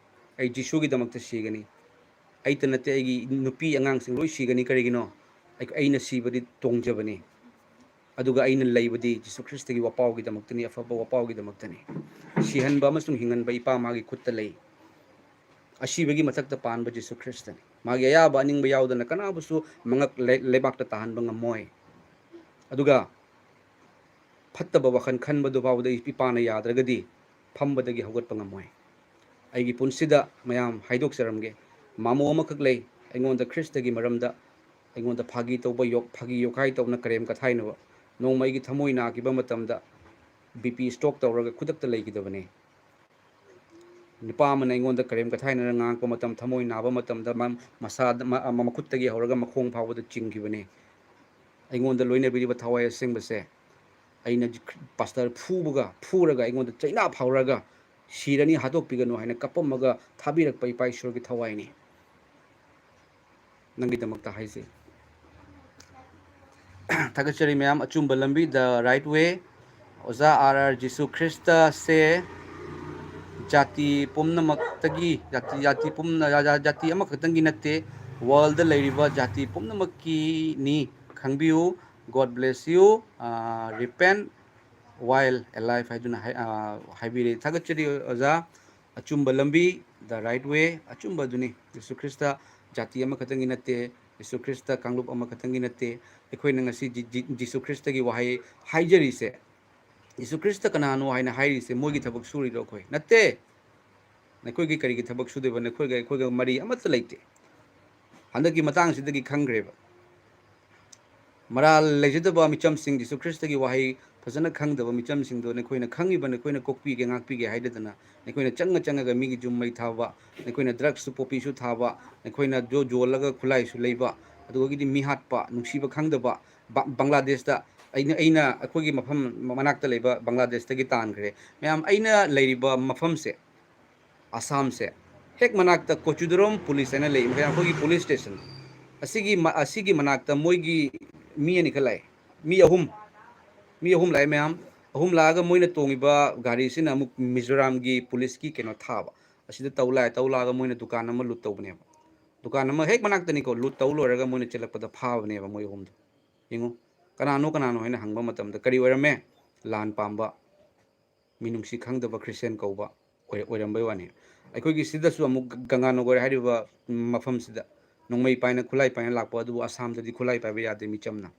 ꯑꯩ ꯖꯤꯁꯨꯒꯤꯗꯃꯛꯇ ꯁꯤꯒꯅꯤ, ꯑꯩꯇ ꯅꯠꯇꯦ, ꯑꯩꯒꯤ ꯅꯨꯄꯤ ꯑꯉꯥꯡꯁꯤꯡ ꯂꯣꯏ ꯁꯤꯒꯅꯤ꯫ ꯀꯔꯤꯒꯤꯅꯣ? ꯑꯩ-, ꯑꯩꯅ ꯁꯤꯕꯗꯤ ꯇꯣꯡꯖꯕꯅꯤ, ꯑꯗꯨꯒ ꯑꯩꯅ ꯂꯩꯕꯗꯤ ꯖꯤꯁꯨ ꯈ꯭ꯔꯤꯁꯇꯒꯤ ꯋꯥꯄꯥꯎꯒꯤꯗꯃꯛꯇꯅꯤ, ꯑꯐꯕ ꯋꯥꯄꯥꯎꯒꯤꯗꯃꯛꯇꯅꯤ꯫ ꯁꯤꯍꯟꯕ ꯑꯃꯁꯨꯡ ꯍꯤꯡꯍꯟꯕ ꯏꯄꯥ ꯃꯥꯒꯤ ꯈꯨꯠꯇ ꯂꯩ꯫ ꯑꯁꯤꯕꯒꯤ ꯃꯊꯛꯇ ꯄꯥꯟꯕ ꯖꯤꯁꯨ ꯈ꯭ꯔꯤꯁꯇꯅꯤ꯫ ꯃꯥꯒꯤ ꯑꯌꯥꯕ ꯑꯅꯤꯡꯕ ꯌꯥꯎꯗꯅ ꯀꯅꯥꯕꯨꯁꯨ ꯃꯉꯛ ꯂꯩ-, ꯂꯩꯕꯥꯛꯇ ꯇꯥꯍꯟꯕ ꯉꯝꯃꯣꯏ꯫ ꯑꯗꯨꯒ ꯐꯠꯇꯕ ꯋꯥꯈꯜ ꯈꯟꯕꯗꯨ ꯐꯥꯎꯕꯗ ꯏꯄꯥꯅ ꯌꯥꯗ꯭ꯔꯒꯗꯤ ꯐꯝꯕꯗꯒꯤ ꯍꯧꯒꯠꯄ ꯉꯝꯃꯣꯏ꯫ ꯑꯩꯒꯤ ꯄꯨꯟꯁꯤꯗ ꯃꯌꯥꯝ ꯍꯥꯏꯗꯣꯛꯆꯔꯝꯒꯦ, ꯃꯥꯃꯣ ꯑꯃꯈꯛ ꯂꯩ ꯑꯩꯉꯣꯟꯗ ꯈ꯭ꯔꯤꯁꯇꯒꯤ ꯃꯔꯝꯗ ꯑꯩꯉꯣꯟꯗ ꯐꯥꯒꯤ ꯇꯧꯕ, ꯐꯥꯒꯤ ꯌꯣꯈꯥꯏ ꯇꯧꯅ ꯀꯔꯦꯝ ꯀꯊꯥꯏꯅꯕ꯫ ꯅꯣꯡꯃ ꯑꯩꯒꯤ ꯊꯃꯣꯏ ꯅꯥꯈꯤꯕ ꯃꯇꯝꯗ ꯕꯤ ꯄꯤ ꯁ꯭ꯇ꯭ꯔꯣꯛ ꯇꯧꯔꯒ ꯈꯨꯗꯛꯇ ꯂꯩꯈꯤꯗꯕꯅꯤ꯫ ꯅꯨꯄꯥ ꯑꯃꯅ ꯑꯩꯉꯣꯟꯗ ꯀꯔꯦꯝ ꯀꯊꯥꯏꯅꯅ ꯉꯥꯡꯉꯛꯄ ꯃꯇꯝ, ꯊꯃꯣꯏ ꯅꯥꯕ ꯃꯇꯝꯗ ꯃꯁꯥꯗ, ꯃꯈꯨꯠꯇꯒꯤ ꯍꯧꯔꯒ ꯃꯈꯣꯡ ꯐꯥꯎꯕꯗ ꯆꯤꯡꯈꯤꯕꯅꯤ꯫ ꯑꯩꯉꯣꯟꯗ ꯂꯣꯏꯅꯕꯤꯔꯤꯕ ꯊꯋꯥꯏ ꯑꯁꯦꯡꯕꯁꯦ ꯑꯩꯅ ꯄꯥꯁꯇꯔ ꯐꯨꯕꯒ, ꯐꯨꯔꯒ ꯑꯩꯉꯣꯟꯗ ꯆꯩꯅꯥ ꯐꯥꯎꯔꯒ ꯁꯤꯔꯅꯤ, ꯍꯥꯠꯇꯣꯛꯄꯤꯒꯅꯨ ꯍꯥꯏꯅ ꯀꯞꯄꯝꯃꯒ ꯊꯥꯕꯤꯔꯛꯄ ꯏꯄꯥ ꯏꯁꯣꯔꯒꯤ ꯊꯋꯥꯏꯅꯤ꯫ ꯅꯪꯒꯤꯗꯃꯛꯇ ꯍꯥꯏꯖꯩ꯫ ꯊꯥꯒꯠꯆꯔꯤ ꯃꯌꯥꯝ꯫ ꯑꯆꯨꯝꯕ ꯂꯝꯕꯤ, the right way꯫ ꯑꯣꯖꯥ ꯑꯥꯔ ꯑꯥꯔ, ꯖꯤꯁꯨ ꯈ꯭ꯔꯤꯁꯇꯁꯦ ꯖꯥꯇꯤ ꯄꯨꯝꯅꯃꯛꯇꯒꯤ, ꯖꯥꯇꯤ, ꯖꯥꯇꯤ ꯄꯨꯝꯅ, ꯖꯥ-, ꯖꯥ-, ꯖꯥꯇꯤ ꯑꯃꯈꯛꯇꯪꯒꯤ ꯅꯠꯇꯦ, ꯋꯥꯔꯜꯗ ꯂꯩꯔꯤꯕ ꯖꯥꯇꯤ ꯄꯨꯝꯅꯃꯛꯀꯤꯅꯤ꯫ ꯈꯪꯕꯤꯌꯨ꯫ God bless you꯫ Ah, repent while alive ꯍꯥꯏꯗꯨꯅ ꯍꯥꯏ-, ꯑꯥ, ꯍꯥꯏꯕꯤꯔꯦ꯫ ꯊꯥꯒꯠꯆꯔꯤ ꯑꯣꯖꯥ꯫ ꯑꯆꯨꯝꯕ ꯂꯝꯕꯤ, the right way, ꯑꯆꯨꯝꯕ ꯑꯗꯨꯅꯤ꯫ ꯖꯤꯁꯨ ꯈ꯭ꯔꯤꯁꯇ ꯖꯥꯇꯤ ꯑꯃꯈꯛꯇꯪꯒꯤ ꯅꯠꯇꯦ, ꯖꯤꯁꯨ ꯈ꯭ꯔꯤꯁꯇ ꯀꯥꯡꯂꯨꯞ ꯑꯃꯈꯛꯇꯪꯒꯤ ꯅꯠꯇꯦ꯫ ꯑꯩꯈꯣꯏꯅ ꯉꯁꯤ ꯖꯤ-, ꯖꯤ-, ꯖꯤꯁꯨ ꯈ꯭ꯔꯤꯁꯇꯒꯤ ꯋꯥꯍꯩ ꯍꯥꯏꯖꯔꯤꯁꯦ, ꯖꯤꯁꯨ ꯈ꯭ꯔꯤꯁꯇ ꯀꯅꯥꯅꯣ ꯍꯥꯏꯅ ꯍꯥꯏꯔꯤꯁꯦ, ꯃꯣꯏꯒꯤ ꯊꯕꯛ ꯁꯨꯔꯤꯔꯣ? ꯑꯩꯈꯣꯏ ꯅꯠꯇꯦ꯫ ꯅꯈꯣꯏꯒꯤ ꯀꯔꯤꯒꯤ ꯊꯕꯛ ꯁꯨꯗꯣꯏꯕ? ꯅꯈꯣꯏꯒ ꯑꯩꯈꯣꯏꯒ ꯃꯔꯤ ꯑꯃꯠꯇ ꯂꯩꯇꯦ꯫ ꯍꯟꯗꯛꯀꯤ ꯃꯇꯥꯡꯁꯤꯗꯒꯤ ꯈꯪꯈ꯭ꯔꯦꯕ꯫ ꯃꯔꯥꯜ ꯂꯩꯖꯗꯕ ꯃꯤꯆꯝꯁꯤꯡ, ꯖꯤꯁꯨ ꯈ꯭ꯔꯤꯁꯇꯒꯤ ꯋꯥꯍꯩ ꯐꯖꯅ ꯈꯪꯗꯕ ꯃꯤꯆꯝꯁꯤꯡꯗꯣ ꯅꯈꯣꯏꯅ ꯈꯪꯉꯤꯕ, ꯅꯈꯣꯏꯅ ꯀꯣꯛꯄꯤꯒꯦ, ꯉꯥꯛꯄꯤꯒꯦ ꯍꯥꯏꯗꯗꯅ ꯅꯈꯣꯏꯅ ꯆꯪꯉ ꯆꯪꯉꯒ ꯃꯤꯒꯤ ꯌꯨꯝ ꯃꯩ ꯊꯥꯕ, ꯅꯈꯣꯏꯅ ꯗ꯭ꯔꯒꯁꯇꯨ, ꯄꯣꯄꯤꯁꯨ ꯊꯥꯕ, ꯅꯈꯣꯏꯅ ꯌꯣ-, ꯌꯣꯜꯂꯒ ꯈꯨꯠꯂꯥꯏꯁꯨ ꯂꯩꯕ, ꯑꯗꯨꯗꯒꯤꯗꯤ ꯃꯤ ꯍꯥꯠꯄ, ꯅꯨꯡꯁꯤꯕ ꯈꯪꯗꯕ, ꯕ-, ꯕꯪꯒ꯭ꯂꯥꯗꯦꯁꯇ ꯑꯩꯅ, ꯑꯩꯅ ꯑꯩꯈꯣꯏꯒꯤ ꯃꯐꯝ ꯃꯅꯥꯛꯇ ꯂꯩꯕ ꯕꯪꯒ꯭ꯂꯥꯗꯦꯁꯇꯒꯤ ꯇꯥꯟꯈ꯭ꯔꯦ꯫ ꯃꯌꯥꯝ, ꯑꯩꯅ ꯂꯩꯔꯤꯕ ꯃꯐꯝꯁꯦ, ꯑꯁꯥꯝꯁꯦ, ꯍꯦꯛ ꯃꯅꯥꯛꯇ ꯀꯣꯆꯨꯗꯔꯣꯝ ꯄꯨꯂꯤꯁ ꯍꯥꯏꯅ ꯂꯩ, ꯃꯈꯥ ꯑꯩꯈꯣꯏꯒꯤ ꯄꯨꯂꯤꯁ ꯁ꯭ꯇꯦꯁꯟ꯫ ꯑꯁꯤꯒꯤ ꯃ-, ꯑꯁꯤꯒꯤ ꯃꯅꯥꯛꯇ ꯃꯣꯏꯒꯤ ꯃꯤ ꯑꯅꯤꯈꯛ ꯂꯥꯛꯑꯦ, ꯃꯤ ꯑꯍꯨꯝ, ꯃꯤ ꯑꯍꯨꯝ ꯂꯥꯛꯑꯦ ꯃꯌꯥꯝ꯫ ꯑꯍꯨꯝ ꯂꯥꯛꯑꯒ ꯃꯣꯏꯅ ꯇꯣꯡꯉꯤꯕ ꯒꯥꯔꯤꯁꯤꯅ ꯑꯃꯨꯛ ꯃꯤꯖꯣꯔꯥꯝꯒꯤ ꯄꯨꯂꯤꯁꯀꯤ ꯀꯩꯅꯣ ꯊꯥꯕ꯫ ꯑꯁꯤꯗ ꯇꯧ ꯂꯥꯛꯑꯦ, ꯇꯧ ꯂꯥꯛꯑꯒ ꯃꯣꯏꯅ ꯗꯨꯀꯥꯟ ꯑꯃ ꯂꯨꯠ ꯇꯧꯕꯅꯦꯕ꯫ ꯗꯨꯀꯥꯟ ꯑꯃ ꯍꯦꯛ ꯃꯅꯥꯛꯇꯅꯤꯀꯣ, ꯂꯨꯠ ꯇꯧ ꯂꯣꯏꯔꯒ ꯃꯣꯏꯅ ꯆꯦꯜꯂꯛꯄꯗ ꯐꯥꯕꯅꯦꯕ ꯃꯣꯏ ꯑꯍꯨꯝꯗꯣ꯫ ꯌꯦꯡꯉꯨ, ꯀꯅꯥꯅꯣ ꯀꯅꯥꯅꯣ ꯍꯥꯏꯅ ꯍꯪꯕ ꯃꯇꯝꯗ ꯀꯔꯤ ꯑꯣꯏꯔꯝꯃꯦ? ꯂꯥꯟ ꯄꯥꯝꯕ, ꯃꯤꯅꯨꯡꯁꯤ ꯈꯪꯗꯕ ꯈ꯭ꯔꯤꯁꯇꯤꯌꯥꯟ ꯀꯧꯕ ꯑꯣꯏ-, ꯑꯣꯏꯔꯝꯕꯩ ꯋꯥꯅꯤ꯫ ꯑꯩꯈꯣꯏꯒꯤ ꯁꯤꯗꯁꯨ ꯑꯃꯨꯛ ꯒ-, ꯒꯪꯒꯥꯅꯒꯔ ꯍꯥꯏꯔꯤꯕ ꯃꯐꯝꯁꯤꯗ ꯅꯣꯡꯃꯩ ꯄꯥꯏꯅ, ꯈꯨꯠꯂꯥꯏ ꯄꯥꯏꯅ ꯂꯥꯛꯄ ꯑꯗꯨꯕꯨ ꯑꯁꯥꯝꯗꯗꯤ ꯈꯨꯠꯂꯥꯏ ꯄꯥꯏꯕ ꯌꯥꯗꯦ ꯃꯤꯆꯝꯅ꯫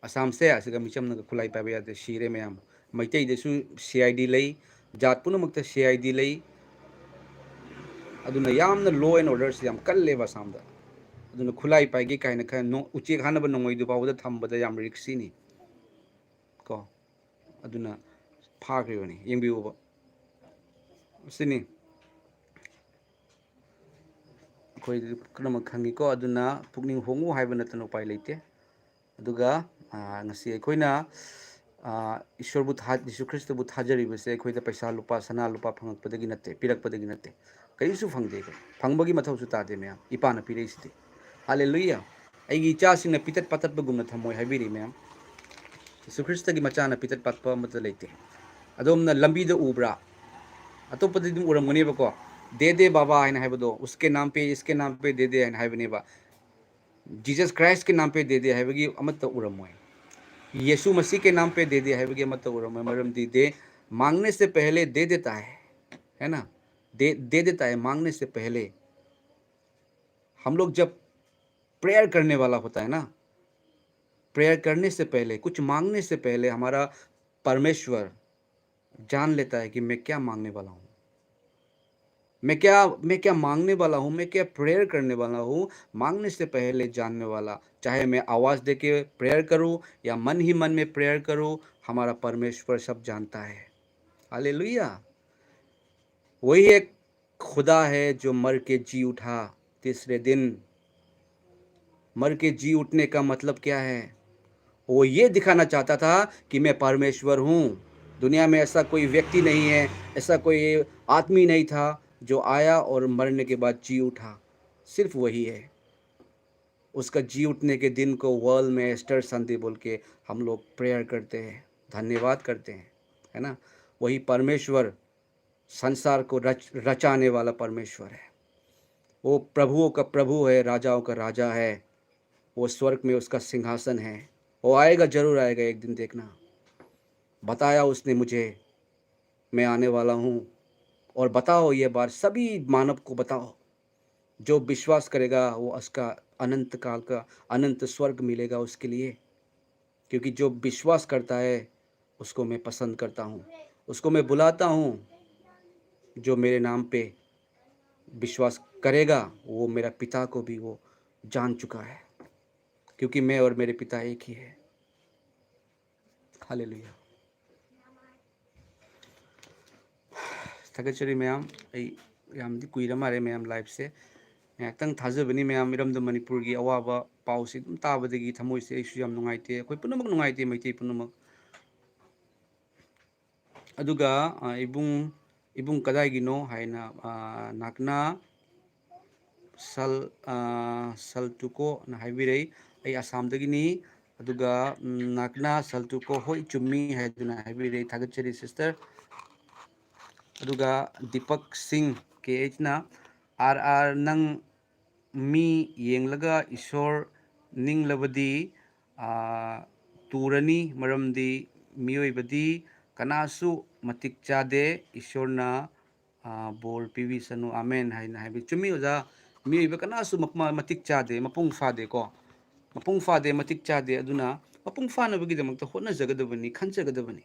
ꯑꯁꯥꯝꯁꯦ ꯑꯁꯤꯒ ꯃꯤꯆꯝꯅꯒ ꯈꯨꯠꯂꯥꯏ ꯄꯥꯏꯕ ꯌꯥꯗꯦ, ꯁꯤꯔꯦ ꯃꯌꯥꯝ꯫ ꯃꯩꯇꯩꯗꯁꯨ C I D ꯂꯩ, ꯖꯥꯠ ꯄꯨꯝꯅꯃꯛꯇ C I D ꯂꯩ꯫ ꯑꯗꯨꯅ ꯌꯥꯝꯅ law and orderꯁꯦ ꯌꯥꯝ ꯀꯜꯂꯦꯕ ꯑꯁꯥꯝꯗ꯫ ꯑꯗꯨꯅ ꯈꯨꯠꯂꯥꯏ ꯄꯥꯏꯒꯦ ꯀꯥꯏꯅ ꯈꯔ ꯅꯣ-, ꯎꯆꯦꯛ ꯍꯥꯠꯅꯕ ꯅꯣꯡꯃꯩꯗꯨ ꯐꯥꯎꯕꯗ ꯊꯝꯕꯗ ꯌꯥꯝ riskyꯅꯤ ꯀꯣ꯫ ꯑꯗꯨꯅ ꯐꯥꯈ꯭ꯔꯤꯕꯅꯤ, ꯌꯦꯡꯕꯤꯌꯨꯕ꯫ ꯑꯁꯤꯅꯤ ꯑꯩꯈꯣꯏ ꯄꯨꯝꯅꯃꯛ ꯈꯪꯉꯤꯀꯣ꯫ ꯑꯗꯨꯅ ꯄꯨꯛꯅꯤꯡ ꯍꯣꯡꯉꯨ ꯍꯥꯏꯕ ꯅꯠꯇꯅ ꯎꯄꯥꯏ ꯂꯩꯇꯦ꯫ ꯑꯗꯨꯒ, ꯑ, ꯉꯁꯤ ꯑꯩꯈꯣꯏꯅ, ꯑ, ꯏꯁꯣꯔꯕꯨ ꯊꯥ-, ꯖꯤꯁꯨ ꯈ꯭ꯔꯤꯁꯇꯕꯨ ꯊꯥꯖꯔꯤꯕꯁꯦ ꯑꯩꯈꯣꯏꯗ ꯄꯩꯁꯥ ꯂꯨꯄꯥ, ꯁꯅꯥ ꯂꯨꯄꯥ ꯐꯪꯉꯛꯄꯗꯒꯤ ꯅꯠꯇꯦ, ꯄꯤꯔꯛꯄꯗꯒꯤ ꯅꯠꯇꯦ, ꯀꯔꯤꯁꯨ ꯐꯪꯗꯦ ꯑꯩꯈꯣꯏ꯫ ꯐꯪꯕꯒꯤ ꯃꯊꯧꯁꯨ ꯇꯥꯗꯦ ꯃꯌꯥꯝ, ꯏꯄꯥꯅ ꯄꯤꯔꯛꯏꯁꯤꯗꯤ꯫ ꯍꯥꯂꯦꯂꯨꯌꯥ! ꯑꯩꯒꯤ ꯏꯆꯥꯁꯤꯡꯅ ꯄꯤꯇꯠ ꯄꯥꯇꯠꯄꯒꯨꯝꯅ ꯊꯝꯃꯣꯏ ꯍꯥꯏꯕꯤꯔꯤ ꯃꯌꯥꯝ꯫ ꯖꯤꯁꯨ ꯈ꯭ꯔꯤꯁꯇꯒꯤ ꯃꯆꯥꯅ ꯄꯤꯇꯠ ꯄꯥꯠꯄ ꯑꯃꯠꯇ ꯂꯩꯇꯦ꯫ ꯑꯗꯣꯝꯅ ꯂꯝꯕꯤꯗ ꯎꯕ꯭ꯔꯥ? ꯑꯇꯣꯞꯄꯗꯤ ꯑꯗꯨꯝ ꯎꯔꯝꯒꯅꯦꯕꯀꯣ꯫ "ꯗꯦ ꯗꯦ ꯕꯥꯕꯥ" ꯍꯥꯏꯅ ꯍꯥꯏꯕꯗꯣ, "ꯎꯁꯀꯦ ꯅꯥꯝ ꯄꯦ, ꯏꯁꯀꯦ ꯅꯥꯝ ꯄꯦ ꯗꯦ ꯗꯦ" ꯍꯥꯏꯅ ꯍꯥꯏꯕꯅꯦꯕ꯫ "ꯖꯤꯁꯁ ꯈ꯭ꯔꯥꯏꯁꯀꯤ ꯅꯥꯝ ꯄꯦ ꯗꯦ ꯗꯦ" ꯍꯥꯏꯕꯒꯤ ꯑꯃꯠꯇ ꯎꯔꯝꯃꯣꯏ꯫ "ꯌꯦꯁꯨ ꯃꯁꯤꯍ ꯀꯦ ꯅꯥꯝ ꯄꯦ ꯗꯦ ꯗꯦ" ꯍꯥꯏꯕꯒꯤ ꯑꯃꯠꯇ ꯎꯔꯝꯃꯣꯏ꯫ ꯃꯔꯝꯗꯤ ꯗꯦ, मांगने से पहले दे देता है, है ना? दे, दे देता है मांगने से पहले। हम लोग जब प्रेयर करने वाला होता है ना, प्रेयर करने से पहले, कुछ मांगने से पहले हमारा परमेश्वर जान लेता है कि मैं क्या मांगने वाला हूँ, मैं क्या, मैं क्या मांगने वाला हूँ, मैं क्या प्रेयर करने वाला हूँ। मांगने से पहले जानने वाला, चाहे मैं आवाज़ दे के प्रेयर करूँ या मन ही मन में प्रेयर करूँ, हमारा परमेश्वर सब जानता है। हालेलुया! वही एक खुदा है जो मर के जी उठा तीसरे दिन। मर के जी उठने का मतलब क्या है? वो ये दिखाना चाहता था कि मैं परमेश्वर हूँ। दुनिया में ऐसा कोई व्यक्ति नहीं है, ऐसा कोई आदमी नहीं था जो आया और मरने के बाद जी उठा। सिर्फ वही है। उसका जी उठने के दिन को वर्ल्ड में एस्टर संडे बोल के हम लोग प्रेयर करते हैं, धन्यवाद करते हैं, है ना? वही परमेश्वर संसार को रच-, रचाने वाला परमेश्वर है। वो प्रभुओं का प्रभु है, राजाओं का राजा है। वो स्वर्ग में उसका सिंहासन है। वो आएगा, जरूर आएगा एक दिन, देखना। बताया उसने मुझे, मैं आने वाला हूँ। और बताओ ये बात, सभी मानव को बताओ। जो विश्वास करेगा, वो उसका अनंत काल का अनंत स्वर्ग मिलेगा उसके लिए। क्योंकि जो विश्वास करता है, उसको मैं पसंद करता हूँ, उसको मैं बुलाता हूँ। जो मेरे नाम पे विश्वास करेगा, वो मेरा पिता को भी वो जान चुका है, क्योंकि मैं और मेरे पिता एक ही है। हालेलुया। ꯊꯥꯒꯠꯆꯔꯤ ꯃꯌꯥꯝ꯫ ꯑꯩ ꯌꯥꯝꯗꯤ ꯀꯨꯏꯔ ꯃꯥꯜꯂꯦ ꯃꯌꯥꯝ liveꯁꯦ꯫ ꯉꯥꯏꯍꯥꯛꯇꯪ ꯊꯥꯖꯕꯅꯤ ꯃꯌꯥꯝ, ꯏꯔꯝꯗꯝ ꯃꯅꯤꯄꯨꯔꯒꯤ ꯑꯋꯥꯕ ꯄꯥꯎꯁꯦ ꯑꯗꯨꯝ ꯇꯥꯕꯗꯒꯤ ꯊꯃꯣꯏꯁꯦ ꯑꯩꯁꯨ ꯌꯥꯝ ꯅꯨꯡꯉꯥꯏꯇꯦ, ꯑꯩꯈꯣꯏ ꯄꯨꯝꯅꯃꯛ ꯅꯨꯡꯉꯥꯏꯇꯦ, ꯃꯩꯇꯩ ꯄꯨꯝꯅꯃꯛ꯫ ꯑꯗꯨꯒ, ꯑ, ꯏꯕꯨꯡ, ꯏꯕꯨꯡ ꯀꯗꯥꯏꯒꯤꯅꯣ ꯍꯥꯏꯅ, ꯑ, ꯅꯥꯛꯅ ꯁꯜ-, ꯑ, ꯁꯜꯇꯨꯀꯣꯅ ꯍꯥꯏꯕꯤꯔꯛꯏ꯫ ꯑꯩ ꯑꯁꯥꯝꯗꯒꯤꯅꯤ꯫ ꯑꯗꯨꯒ, ꯎꯝ, ꯅꯥꯛꯅ ꯁꯜꯇꯨꯀꯣ, ꯍꯣꯏ, ꯆꯨꯝꯃꯤ ꯍꯥꯏꯗꯨꯅ ꯍꯥꯏꯕꯤꯔꯛꯏ꯫ ꯊꯥꯒꯠꯆꯔꯤ sister꯫ ꯑꯗꯨꯒ ꯗꯤꯄꯛ ꯁꯤꯡ ꯀꯦ ꯑꯩꯆꯅ, "ꯑꯥꯔ ꯑꯥꯔ, ꯅꯪ ꯃꯤ ꯌꯦꯡꯂꯒ ꯏꯁꯣꯔ ꯅꯤꯡꯂꯕꯗꯤ, ꯑ, ꯇꯨꯔꯅꯤ, ꯃꯔꯝꯗꯤ ꯃꯤꯑꯣꯏꯕꯗꯤ ꯀꯅꯥꯁꯨ ꯃꯇꯤꯛ ꯆꯥꯗꯦ, ꯏꯁꯣꯔꯅ, ꯑ, ꯕꯣꯔ ꯄꯤꯕꯤꯁꯅꯨ, ꯑꯥꯃꯦꯟ" ꯍꯥꯏꯅ ꯍꯥꯏꯕꯤ꯫ ꯆꯨꯝꯃꯤ ꯑꯣꯖꯥ, ꯃꯤꯑꯣꯏꯕ ꯀꯅꯥꯁꯨ ꯃꯛ-, ꯃ-, ꯃꯇꯤꯛ ꯆꯥꯗꯦ, ꯃꯄꯨꯡ ꯐꯥꯗꯦꯀꯣ꯫ ꯃꯄꯨꯡ ꯐꯥꯗꯦ, ꯃꯇꯤꯛ ꯆꯥꯗꯦ꯫ ꯑꯗꯨꯅ ꯃꯄꯨꯡ ꯐꯥꯅꯕꯒꯤꯗꯃꯛꯇ ꯍꯣꯠꯅꯖꯒꯗꯕꯅꯤ, ꯈꯟꯖꯒꯗꯕꯅꯤ꯫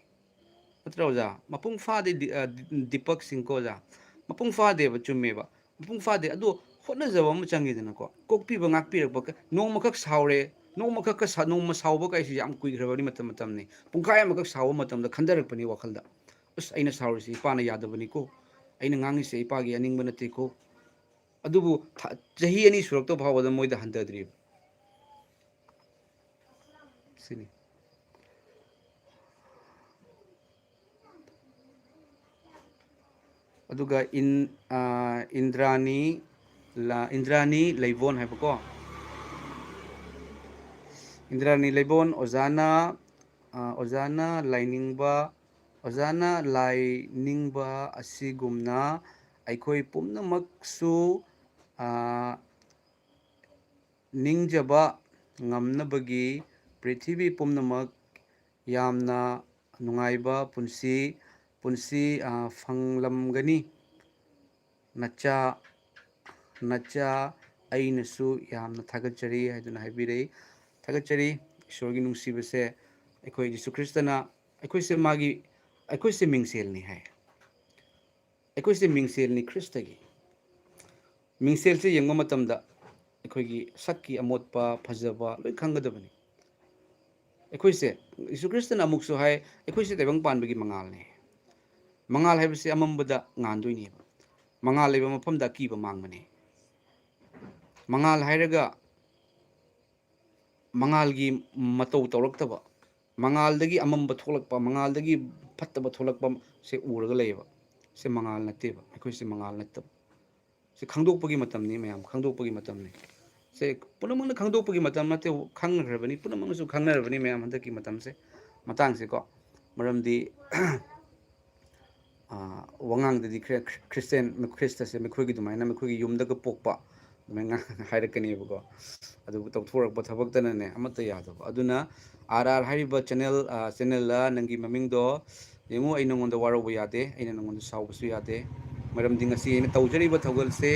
ꯅꯠꯇ꯭ꯔꯥ ꯑꯣꯖꯥ? ꯃꯄꯨꯡ ꯐꯥꯗꯦ ꯗꯤ-, ꯑ, ꯗꯤ-, ꯗꯤꯄꯛ ꯁꯤꯡ ꯀꯣ ꯑꯣꯖꯥ꯫ ꯃꯄꯨꯡ ꯐꯥꯗꯦꯕ, ꯆꯨꯝꯃꯦꯕ꯫ ꯃꯄꯨꯡ ꯐꯥꯗꯦ꯫ ꯑꯗꯣ ꯍꯣꯠꯅꯖꯕ ꯑꯃ ꯆꯪꯉꯤꯗꯅꯀꯣ꯫ ꯀꯣꯛꯄꯤꯕ, ꯉꯥꯛꯄꯤꯔꯛꯄ ꯀ-, ꯅꯣꯡꯃꯈꯛ ꯁꯥꯎꯔꯦ, ꯅꯣꯡꯃꯈꯛꯀ ꯁꯥ-, ꯅꯣꯡꯃ ꯁꯥꯎꯕ ꯀꯥꯏꯁꯤ ꯌꯥꯝ ꯀꯨꯏꯈ꯭ꯔꯕꯅꯤ, ꯃꯇꯝ ꯃꯇꯝꯅꯤ꯫ ꯄꯨꯡꯈꯥꯏ ꯑꯃꯈꯛ ꯁꯥꯎꯕ ꯃꯇꯝꯗ ꯈꯟꯊꯔꯛꯄꯅꯤ ꯋꯥꯈꯜꯗ, "ꯑꯁ, ꯑꯩꯅ ꯁꯥꯎꯔꯤꯁꯤ ꯏꯄꯥꯅ ꯌꯥꯗꯕꯅꯤꯀꯣ, ꯑꯩꯅ ꯉꯥꯡꯉꯤꯁꯦ ꯏꯄꯥꯒꯤ ꯑꯅꯤꯡꯕ ꯅꯠꯇꯦꯀꯣ"꯫ ꯑꯗꯨꯕꯨ ꯊꯥ-, ꯆꯍꯤ ꯑꯅꯤ ꯁꯨꯔꯛꯇ ꯐꯥꯎꯕꯗ ꯃꯣꯏꯗ ꯍꯟꯊꯗ꯭ꯔꯤꯕ꯫ ꯁꯤꯅꯤ꯫ ꯑꯗꯨꯒ ꯏꯟ-, ꯑ, ꯏꯟꯗ꯭ꯔꯥꯅꯤ ꯂ-, ꯏꯟꯗ꯭ꯔꯥꯅꯤ ꯂꯩꯕꯣꯟ ꯍꯥꯏꯕꯀꯣ꯫ ꯏꯟꯗ꯭ꯔꯥꯅꯤ ꯂꯩꯕꯣꯟ, ꯑꯣꯖꯥꯅ, ꯑ, ꯑꯣꯖꯥꯅ ꯂꯥꯏꯅꯤꯡꯕ, ꯑꯣꯖꯥꯅ ꯂꯥꯏ ꯅꯤꯡꯕ ꯑꯁꯤꯒꯨꯝꯅ ꯑꯩꯈꯣꯏ ꯄꯨꯝꯅꯃꯛꯁꯨ, ꯑ, ꯅꯤꯡꯖꯕ ꯉꯝꯅꯕꯒꯤ ꯄ꯭ꯔꯤꯊꯤꯕꯤ ꯄꯨꯝꯅꯃꯛ ꯌꯥꯝꯅ ꯅꯨꯡꯉꯥꯏꯕ ꯄꯨꯟꯁꯤ, ꯄꯨꯟꯁꯤ, ꯑ, ꯐꯪꯂꯝꯒꯅꯤ꯫ ꯅꯆꯥ, ꯅꯆꯥ ꯑꯩꯅꯁꯨ ꯌꯥꯝꯅ ꯊꯥꯒꯠꯆꯔꯤ ꯍꯥꯏꯗꯨꯅ ꯍꯥꯏꯕꯤꯔꯛꯏ꯫ ꯊꯥꯒꯠꯆꯔꯤ꯫ ꯏꯁꯣꯔꯒꯤ ꯅꯨꯡꯁꯤꯕꯁꯦ ꯑꯩꯈꯣꯏ ꯖꯤꯁꯨ ꯈ꯭ꯔꯤꯁꯇꯅ ꯑꯩꯈꯣꯏꯁꯦ ꯃꯥꯒꯤ, ꯑꯩꯈꯣꯏꯁꯦ ꯃꯤꯡꯁꯦꯜꯅꯤ ꯍꯥꯏ꯫ ꯑꯩꯈꯣꯏꯁꯦ ꯃꯤꯡꯁꯦꯜꯅꯤ ꯈ꯭ꯔꯤꯁꯇꯒꯤ꯫ ꯃꯤꯡꯁꯦꯜꯁꯦ ꯌꯦꯡꯕ ꯃꯇꯝꯗ ꯑꯩꯈꯣꯏꯒꯤ ꯁꯛꯀꯤ ꯑꯃꯣꯠꯄ, ꯐꯖꯕ ꯂꯣꯏ ꯈꯪꯒꯗꯕꯅꯤ꯫ ꯑꯩꯈꯣꯏꯁꯦ, ꯖꯤꯁꯨ ꯈ꯭ꯔꯤꯁꯇꯅ ꯑꯃꯨꯛꯁꯨ ꯍꯥꯏ, ꯑꯩꯈꯣꯏꯁꯦ ꯇꯥꯏꯕꯪ ꯄꯥꯟꯕꯒꯤ ꯃꯉꯥꯜꯅꯤ꯫ ꯃꯉꯥꯜ ꯍꯥꯏꯕꯁꯤ ꯑꯃꯝꯕꯗ ꯉꯥꯟꯗꯣꯏꯅꯦꯕ꯫ ꯃꯉꯥꯜ ꯂꯩꯕ ꯃꯐꯝꯗ ꯑꯀꯤꯕ ꯃꯥꯡꯕꯅꯤ꯫ ꯃꯉꯥꯜ ꯍꯥꯏꯔꯒ ꯃꯉꯥꯜꯒꯤ ꯃꯇꯧ ꯇꯧꯔꯛꯇꯕ, ꯃꯉꯥꯜꯗꯒꯤ ꯑꯃꯝꯕ ꯊꯣꯛꯂꯛꯄ, ꯃꯉꯥꯜꯗꯒꯤ ꯐꯠꯇꯕ ꯊꯣꯛꯂꯛꯄ ꯁꯦ ꯎꯔꯒ ꯂꯩꯌꯦꯕ꯫ ꯁꯤ ꯃꯉꯥꯜ ꯅꯠꯇꯦꯕ, ꯑꯩꯈꯣꯏꯁꯦ ꯃꯉꯥꯜ ꯅꯠꯇꯕ꯫ ꯁꯤ ꯈꯪꯗꯣꯛꯄꯒꯤ ꯃꯇꯝꯅꯤ ꯃꯌꯥꯝ, ꯈꯪꯗꯣꯛꯄꯒꯤ ꯃꯇꯝꯅꯤ꯫ ꯁꯦ ꯄꯨꯝꯅꯃꯛꯅ ꯈꯪꯗꯣꯛꯄꯒꯤ ꯃꯇꯝ ꯅꯠꯇꯦ, ꯈꯪꯅꯈ꯭ꯔꯕꯅꯤ, ꯄꯨꯝꯅꯃꯛꯅꯁꯨ ꯈꯪꯅꯔꯕꯅꯤ ꯃꯌꯥꯝ ꯍꯟꯗꯛꯀꯤ ꯃꯇꯝꯁꯦ, ꯃꯇꯥꯡꯁꯦꯀꯣ꯫ ꯃꯔꯝꯗꯤ ꯑꯥ, ꯋꯥꯉꯥꯡꯗꯗꯤ ꯈ꯭ꯔꯤ-, ꯈ꯭ꯔꯤꯁꯇꯦꯟ, ꯈ꯭ꯔꯤꯁꯇꯁꯦ ꯃꯈꯣꯏꯒꯤ ꯑꯗꯨꯃꯥꯏꯅ ꯃꯈꯣꯏꯒꯤ ꯌꯨꯝꯗꯒ ꯄꯣꯛꯄ ꯑꯗꯨꯃꯥꯏꯅ ꯍꯥꯏꯔꯛꯀꯅꯦꯕꯀꯣ꯫ ꯑꯗꯨꯕꯨ ꯇꯧꯊꯣꯔꯛꯄ ꯊꯕꯛꯇꯅꯅꯦ ꯑꯃꯠꯇ ꯌꯥꯗꯕ꯫ ꯑꯗꯨꯅ ꯑꯥꯔ ꯑꯥꯔ ꯍꯥꯏꯔꯤꯕ ꯆꯦꯅꯦꯜ, ꯑꯥ, ꯆꯦꯅꯦꯜꯗ ꯅꯪꯒꯤ ꯃꯃꯤꯡꯗꯣ ꯌꯦꯡꯉꯨ, ꯑꯩ ꯅꯉꯣꯟꯗ ꯋꯥꯔꯧꯕ ꯌꯥꯗꯦ, ꯑꯩꯅ ꯅꯉꯣꯟꯗ ꯁꯥꯎꯕꯁꯨ ꯌꯥꯗꯦ꯫ ꯃꯔꯝꯗꯤ ꯉꯁꯤ ꯑꯩꯅ ꯇꯧꯖꯔꯤꯕ ꯊꯧꯒꯜꯁꯦ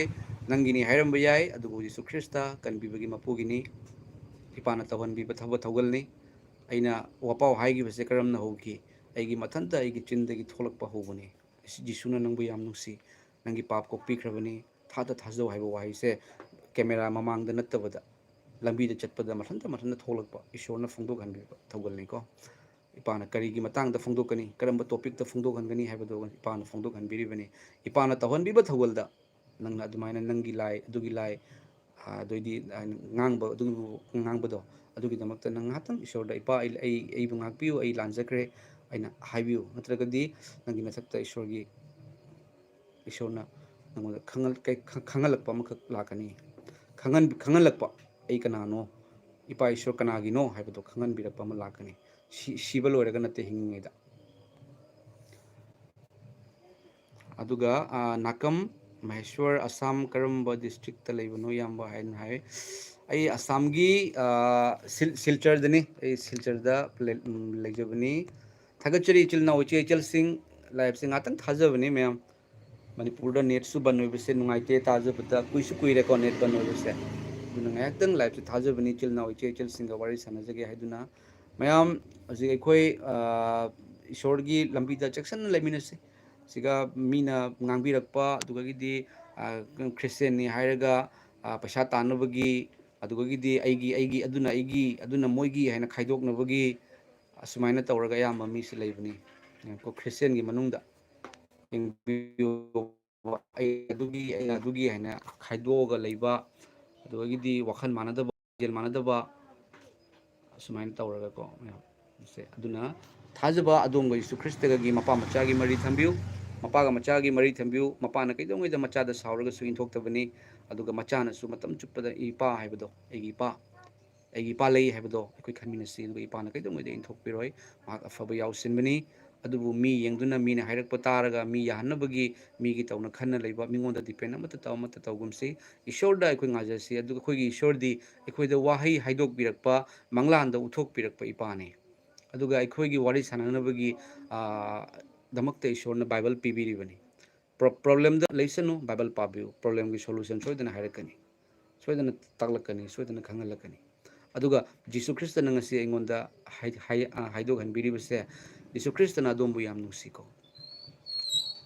ꯅꯪꯒꯤꯅꯤ ꯍꯥꯏꯔꯝꯕ ꯌꯥꯏ, ꯑꯗꯨꯕꯨ ꯖꯤꯁꯨ ꯈ꯭ꯔꯤꯁꯇ ꯀꯟꯕꯤꯕꯒꯤ ꯃꯄꯨꯒꯤꯅꯤ꯫ ꯏꯄꯥꯅ ꯇꯧꯍꯟꯕꯤꯕ ꯊꯕꯛ ꯊꯧꯒꯜꯅꯤ꯫ ꯑꯩꯅ ꯋꯥꯄꯥꯎ ꯍꯥꯏꯈꯤꯕꯁꯦ ꯀꯔꯝꯅ ꯍꯧꯈꯤ? ꯑꯩꯒꯤ ꯃꯊꯟꯇ ꯑꯩꯒꯤ ꯆꯤꯟꯗꯒꯤ ꯊꯣꯛꯂꯛꯄ ꯍꯧꯕꯅꯤ꯫ "ꯖꯤꯁꯨꯅ ꯅꯪꯕꯨ ꯌꯥꯝ ꯅꯨꯡꯁꯤ, ꯅꯪꯒꯤ ꯄꯥꯞ ꯀꯣꯛꯄꯤꯈ꯭ꯔꯕꯅꯤ, ꯊꯥꯗ ꯊꯥꯖꯧ" ꯍꯥꯏꯕ ꯋꯥꯍꯩꯁꯦ ꯀꯦꯃꯦꯔꯥ ꯃꯃꯥꯡꯗ ꯅꯠꯇꯕꯗ, ꯂꯝꯕꯤꯗ ꯆꯠꯄꯗ ꯃꯊꯟꯇ ꯃꯊꯟꯇ ꯊꯣꯛꯂꯛꯄ ꯏꯁꯣꯔꯅ ꯐꯣꯡꯗꯣꯛꯍꯟꯕꯤꯕ ꯊꯧꯒꯜꯅꯤꯀꯣ꯫ ꯏꯄꯥꯅ ꯀꯔꯤꯒꯤ ꯃꯇꯥꯡꯗ ꯐꯣꯡꯗꯣꯛꯀꯅꯤ, ꯀꯔꯝꯕ ꯇꯣꯄꯤꯛꯇ ꯐꯣꯡꯗꯣꯛꯍꯟꯒꯅꯤ ꯍꯥꯏꯕꯗꯣ ꯏꯄꯥꯅ ꯐꯣꯡꯗꯣꯛꯍꯟꯕꯤꯔꯤꯕꯅꯤ꯫ ꯏꯄꯥꯅ ꯇꯧꯍꯟꯕꯤꯕ ꯊꯧꯒꯜꯗ ꯅꯪꯅ ꯑꯗꯨꯃꯥꯏꯅ ꯅꯪꯒꯤ ꯂꯥꯏ, ꯑꯗꯨꯒꯤ ꯂꯥꯏ, ꯑꯗꯩꯗꯤ ꯉꯥꯡꯕ, ꯑꯗꯨꯕꯨ ꯉꯥꯡꯕꯗꯣ, ꯑꯗꯨꯒꯤꯗꯃꯛꯇ ꯅꯪ ꯉꯥꯏꯍꯥꯛꯇꯪ ꯏꯁꯣꯔꯗ, "ꯏꯄꯥ, ꯑꯩ, ꯑꯩ, ꯑꯩꯕꯨ ꯉꯥꯛꯄꯤꯌꯨ, ꯑꯩ ꯂꯥꯟꯖꯈ꯭ꯔꯦ" ꯍꯥꯏꯅ ꯍꯥꯏꯕꯤꯌꯨ꯫ ꯅꯠꯇ꯭ꯔꯒꯗꯤ ꯅꯪꯒꯤ ꯅꯊꯛꯇ ꯏꯁꯣꯔꯒꯤ, ꯏꯁꯣꯔꯅ ꯅꯪꯉꯣꯟꯗ ꯈꯪꯍꯜ-, ꯀꯩ-, ꯈꯪ-, ꯈꯪꯍꯜꯂꯛꯄ ꯑꯃꯈꯛ ꯂꯥꯛꯀꯅꯤ꯫ ꯈꯪꯍꯟ-, ꯈꯪꯍꯜꯂꯛꯄ, "ꯑꯩ ꯀꯅꯥꯅꯣ? ꯏꯄꯥ ꯏꯁꯣꯔ ꯀꯅꯥꯒꯤꯅꯣ?" ꯍꯥꯏꯕꯗꯣ ꯈꯪꯍꯟꯕꯤꯔꯛꯄ ꯑꯃ ꯂꯥꯛꯀꯅꯤ꯫ ꯁꯤ-, ꯁꯤꯕ ꯂꯣꯏꯔꯒ ꯅꯠꯇꯦ, ꯍꯤꯡꯉꯤꯉꯩꯗ꯫ ꯑꯗꯨꯒ, ꯑ, ꯅꯥꯀꯝ ꯃꯍꯦꯁ꯭ꯋꯔ, ꯑꯁꯥꯝ ꯀꯔꯝꯕ ꯗꯤꯁꯇ꯭ꯔꯤꯛꯇ ꯂꯩꯕꯅꯣ, ꯏꯌꯥꯝꯕ? ꯍꯥꯏꯅ ꯍꯥꯏ꯫ ꯑꯩ ꯑꯁꯥꯝꯒꯤ, ꯑ, ꯁꯤꯜ-, ꯁꯤꯜꯆꯔꯗꯅꯤ꯫ ꯑꯩ ꯁꯤꯜꯆꯔꯗ ꯂꯩ-, ꯎꯝ, ꯂꯩꯖꯕꯅꯤ꯫ ꯊꯥꯒꯠꯆꯔꯤ ꯏꯆꯤꯜ ꯏꯅꯥꯎ, ꯏꯆꯦ ꯏꯆꯜꯁꯤꯡ, liveꯁꯦ ꯉꯥꯛꯇꯪ ꯊꯥꯖꯕꯅꯤ ꯃꯌꯥꯝ꯫ ꯃꯅꯤꯄꯨꯔꯗ netꯁꯨ ꯕꯟ ꯑꯣꯏꯕꯁꯦ ꯅꯨꯡꯉꯥꯏꯇꯦ ꯇꯥꯖꯕꯗ, ꯀꯨꯏꯁꯨ ꯀꯨꯏꯔꯦꯀꯣ net ꯕꯟ ꯑꯣꯏꯕꯁꯦ꯫ ꯉꯥꯏꯍꯥꯛꯇꯪ liveꯁꯦ ꯊꯥꯖꯕꯅꯤ, ꯏꯆꯤꯜ ꯏꯅꯥꯎ ꯏꯆꯦ ꯏꯆꯜꯁꯤꯡꯒ ꯋꯥꯔꯤ ꯁꯥꯟꯅꯖꯒꯦ ꯍꯥꯏꯗꯨꯅ꯫ ꯃꯌꯥꯝ ꯍꯧꯖꯤꯛ ꯑꯩꯈꯣꯏ, ꯑ, ꯏꯁꯣꯔꯒꯤ ꯂꯝꯕꯤꯗ ꯆꯦꯛꯁꯤꯟꯅ ꯂꯩꯃꯤꯟꯅꯁꯤ꯫ ꯁꯤꯒ ꯃꯤꯅ ꯉꯥꯡꯕꯤꯔꯛꯄ, ꯑꯗꯨꯗꯒꯤꯗꯤ, ꯑ, ꯈ꯭ꯔꯤꯁꯇꯦꯟꯅꯤ ꯍꯥꯏꯔꯒ, ꯑ, ꯄꯩꯁꯥ ꯇꯥꯟꯅꯕꯒꯤ, ꯑꯗꯨꯗꯒꯤꯗꯤ ꯑꯩꯒꯤ, ꯑꯩꯒꯤ, ꯑꯗꯨꯅ ꯑꯩꯒꯤ, ꯑꯗꯨꯅ ꯃꯣꯏꯒꯤ ꯍꯥꯏꯅ ꯈꯥꯏꯗꯣꯛꯅꯕꯒꯤ, ꯑꯁꯨꯃꯥꯏꯅ ꯇꯧꯔꯒ ꯑꯌꯥꯝꯕ ꯃꯤꯁꯤ ꯂꯩꯕꯅꯤ꯫ ꯉꯥꯏꯈꯣ, ꯈ꯭ꯔꯤꯁꯇꯦꯟꯒꯤ ꯃꯅꯨꯡꯗ ꯌꯦꯡꯕꯤꯌꯨ, ꯑꯩ ꯑꯗꯨꯒꯤ, ꯑꯩꯅ ꯑꯗꯨꯒꯤ ꯍꯥꯏꯅ ꯈꯥꯏꯗꯣꯛꯑꯒ ꯂꯩꯕ, ꯑꯗꯨꯗꯒꯤꯗꯤ ꯋꯥꯈꯜ ꯃꯥꯟꯅꯗꯕ, ꯂꯤꯡꯖꯦꯜ ꯃꯥꯟꯅꯗꯕ, ꯑꯁꯨꯃꯥꯏꯅ ꯇꯧꯔꯒꯀꯣ ꯃꯌꯥꯝ꯫ ꯁꯦ, ꯑꯗꯨꯅ ꯊꯥꯖꯕ ꯑꯗꯣꯝꯒ ꯌꯤꯁꯨ ꯈ꯭ꯔꯤꯁꯇꯒꯤ ꯃꯄꯥ ꯃꯆꯥꯒꯤ ꯃꯔꯤ ꯊꯝꯕꯤꯌꯨ, ꯃꯄꯥꯒ ꯃꯆꯥꯒꯤ ꯃꯔꯤ ꯊꯝꯕꯤꯌꯨ꯫ ꯃꯄꯥꯅ ꯀꯩꯗꯧꯉꯩꯗ ꯃꯆꯥꯗ ꯁꯥꯎꯔꯒꯁꯨ ꯏꯟꯊꯣꯛꯇꯕꯅꯤ, ꯑꯗꯨꯒ ꯃꯆꯥꯅꯁꯨ ꯃꯇꯝ ꯆꯨꯞꯄꯗ "ꯏꯄꯥ" ꯍꯥꯏꯕꯗꯣ, "ꯑꯩꯒꯤ ꯏꯄꯥ, ꯑꯩꯒꯤ ꯏꯄꯥ ꯂꯩ" ꯍꯥꯏꯕꯗꯣ ꯑꯩꯈꯣꯏ ꯈꯟꯃꯤꯟꯅꯁꯤ, ꯑꯗꯨꯒ ꯏꯄꯥꯅ ꯀꯩꯗꯧꯉꯩꯗ ꯏꯟꯊꯣꯛꯄꯤꯔꯣꯏ꯫ ꯃꯍꯥꯛ ꯑꯐꯕ ꯌꯥꯎꯁꯤꯟꯕꯅꯤ꯫ ꯑꯗꯨꯕꯨ ꯃꯤ ꯌꯦꯡꯗꯨꯅ, ꯃꯤꯅ ꯍꯥꯏꯔꯛꯄ ꯇꯥꯔꯒ, ꯃꯤ ꯌꯥꯍꯟꯅꯕꯒꯤ, ꯃꯤꯒꯤ ꯇꯧꯅ ꯈꯟꯅ ꯂꯩꯕ, ꯃꯤꯉꯣꯟꯗ depend ꯑꯃꯠꯇ ꯇꯧ-, ꯑꯃꯠꯇ ꯇꯧꯒꯨꯝꯁꯤ꯫ ꯏꯁꯣꯔꯗ ꯑꯩꯈꯣꯏ ꯉꯥꯏꯖꯁꯤ, ꯑꯗꯨꯒ ꯑꯩꯈꯣꯏꯒꯤ ꯏꯁꯣꯔꯗꯤ ꯑꯩꯈꯣꯏꯗ ꯋꯥꯍꯩ ꯍꯥꯏꯗꯣꯛꯄꯤꯔꯛꯄ, ꯃꯪꯂꯥꯟꯗ ꯎꯠꯊꯣꯛꯄꯤꯔꯛꯄ ꯏꯄꯥꯅꯤ꯫ ꯑꯗꯨꯒ ꯑꯩꯈꯣꯏꯒꯤ ꯋꯥꯔꯤ ꯁꯥꯟꯅꯅꯕꯒꯤ, ꯑꯥ, ꯗꯃꯛꯇ ꯏꯁꯣꯔꯅ ꯕꯥꯏꯕꯜ ꯄꯤꯕꯤꯔꯤꯕꯅꯤ꯫ ꯄ꯭ꯔꯣ-, problemꯗ ꯂꯩꯁꯅꯨ, ꯕꯥꯏꯕꯜ ꯄꯥꯕꯤꯌꯨ꯫ Problemꯒꯤ solution ꯁꯣꯏꯗꯅ ꯍꯥꯏꯔꯛꯀꯅꯤ, ꯁꯣꯏꯗꯅ ꯇꯥꯛꯂꯛꯀꯅꯤ, ꯁꯣꯏꯗꯅ ꯈꯪꯍꯜꯂꯛꯀꯅꯤ꯫ ꯑꯗꯨꯒ ꯖꯤꯁꯨ ꯈ꯭ꯔꯤꯁꯇꯅ ꯉꯁꯤ ꯑꯩꯉꯣꯟꯗ ꯍꯥꯏ-, ꯍꯥꯏ-, ꯑ, ꯍꯥꯏꯗꯣꯛꯍꯟꯕꯤꯔꯤꯕꯁꯦ, ꯖꯤꯁꯨ ꯈ꯭ꯔꯤꯁꯇꯅ ꯑꯗꯣꯝꯕꯨ ꯌꯥꯝ ꯅꯨꯡꯁꯤꯀꯣ,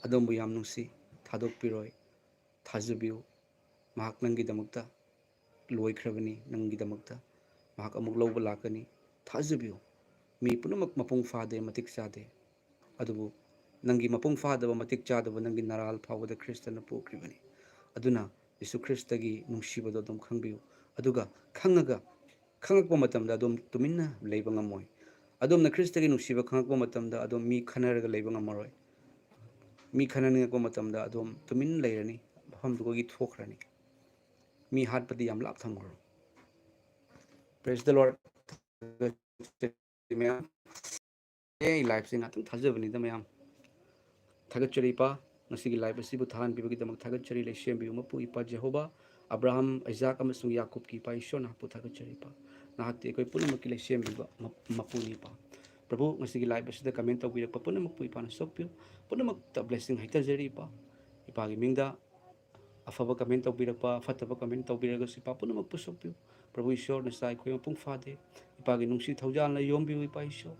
ꯑꯗꯣꯝꯕꯨ ꯌꯥꯝ ꯅꯨꯡꯁꯤ, ꯊꯥꯗꯣꯛꯄꯤꯔꯣꯏ, ꯊꯥꯖꯕꯤꯌꯨ꯫ ꯃꯍꯥꯛ ꯅꯪꯒꯤꯗꯃꯛꯇ ꯂꯣꯏꯈ꯭ꯔꯕꯅꯤ, ꯅꯪꯒꯤꯗꯃꯛꯇ ꯃꯍꯥꯛ ꯑꯃꯨꯛ ꯂꯧꯕ ꯂꯥꯛꯀꯅꯤ꯫ ꯊꯥꯖꯕꯤꯌꯨ꯫ ꯃꯤ ꯄꯨꯝꯅꯃꯛ ꯃꯄꯨꯡ ꯐꯥꯗꯦ, ꯃꯇꯤꯛ ꯆꯥꯗꯦ꯫ ꯑꯗꯨꯕꯨ ꯅꯪꯒꯤ ꯃꯄꯨꯡ ꯐꯥꯗꯕ, ꯃꯇꯤꯛ ꯆꯥꯗꯕ ꯅꯪꯒꯤ ꯅꯔꯥꯜ ꯐꯥꯎꯕꯗ ꯈ꯭ꯔꯤꯁꯇꯅ ꯄꯣꯛꯈ꯭ꯔꯤꯕꯅꯤ꯫ ꯑꯗꯨꯅ ꯖꯤꯁꯨ ꯈ꯭ꯔꯤꯁꯇꯒꯤ ꯅꯨꯡꯁꯤꯕꯗꯣ ꯑꯗꯨꯝ ꯈꯪꯕꯤꯌꯨ꯫ ꯑꯗꯨꯒ ꯈꯪꯉꯒ, ꯈꯪꯉꯛꯄ ꯃꯇꯝꯗ ꯑꯗꯨꯝ ꯇꯨꯃꯤꯟꯅ ꯂꯩꯕ ꯉꯝꯃꯣꯏ꯫ ꯑꯗꯣꯝꯅ ꯈ꯭ꯔꯤꯁꯇꯒꯤ ꯅꯨꯡꯁꯤꯕ ꯈꯪꯉꯛꯄ ꯃꯇꯝꯗ ꯑꯗꯨꯝ ꯃꯤ ꯈꯟꯅꯔꯒ ꯂꯩꯕ ꯉꯝꯃꯔꯣꯏ꯫ ꯃꯤ ꯈꯟꯅꯅꯤꯡꯉꯛꯄ ꯃꯇꯝꯗ ꯑꯗꯨꯝ ꯇꯨꯃꯤꯟ ꯂꯩꯔꯅꯤ, ꯃꯐꯝꯗꯨꯗꯒꯤ ꯊꯣꯛꯈ꯭ꯔꯅꯤ꯫ ꯃꯤ ꯍꯥꯠꯄꯗꯤ ꯌꯥꯝ ꯂꯥꯞ ꯊꯝꯈ꯭ꯔꯣ꯫ Praise the Lord꯫ ꯃꯌꯥꯝ, ꯑꯦ, ꯑꯩ liveꯁꯦ ꯉꯥꯛꯇꯪ ꯊꯥꯖꯕꯅꯤꯗ ꯃꯌꯥꯝ꯫ ꯊꯥꯒꯠꯆꯔꯤ ꯏꯄꯥ, ꯉꯁꯤꯒꯤ live ꯑꯁꯤꯕꯨ ꯊꯥꯍꯟꯕꯤꯕꯒꯤꯗꯃꯛ ꯊꯥꯒꯠꯆꯔꯤ꯫ ꯂꯩꯁꯦꯝꯕꯤꯌꯨ ꯃꯄꯨ ꯏꯄꯥ ꯖꯦꯍꯣꯕꯥ, ꯑꯕ꯭ꯔꯥꯍꯝ, ꯑꯩꯖꯥꯛ ꯑꯃꯁꯨꯡ ꯌꯥꯀꯨꯕꯀꯤ ꯏꯄꯥ ꯏꯁꯣꯔ, ꯅꯍꯥꯛꯄꯨ ꯊꯥꯒꯠꯆꯔꯤ ꯏꯄꯥ꯫ ꯅꯍꯥꯛꯇꯤ ꯑꯩꯈꯣꯏ ꯄꯨꯝꯅꯃꯛꯀꯤ ꯂꯩꯁꯦꯝꯕꯤꯕ ꯃ-, ꯃꯄꯨꯅꯤ ꯏꯄꯥ꯫ ꯄ꯭ꯔꯚꯨ, ꯉꯁꯤꯒꯤ live ꯑꯁꯤꯗ comment ꯇꯧꯕꯤꯔꯛꯄ ꯄꯨꯝꯅꯃꯛꯄꯨ ꯏꯄꯥꯅ ꯁꯣꯛꯄꯤꯌꯨ꯫ ꯄꯨꯝꯅꯃꯛꯇ blessing ꯍꯩꯊꯖꯔꯤ ꯏꯄꯥ꯫ ꯏꯄꯥꯒꯤ ꯃꯤꯡꯗ ꯑꯐꯕ ꯀꯃꯦꯟ ꯇꯧꯕꯤꯔꯛꯄ, ꯐꯠꯇꯕ ꯀꯃꯦꯟ ꯇꯧꯕꯤꯔꯒꯁꯨ ꯏꯄꯥ ꯄꯨꯝꯅꯃꯛꯄꯨ ꯁꯣꯛꯄꯤꯌꯨ꯫ ꯄ꯭ꯔꯚꯨ ꯏꯁꯣꯔ, ꯅꯆꯥ ꯑꯩꯈꯣꯏ ꯃꯄꯨꯡ ꯐꯥꯗꯦ꯫ ꯏꯄꯥꯒꯤ ꯅꯨꯡꯁꯤ ꯊꯧꯖꯥꯜꯅ ꯌꯣꯝꯕꯤꯌꯨ ꯏꯄꯥ ꯏꯁꯣꯔ꯫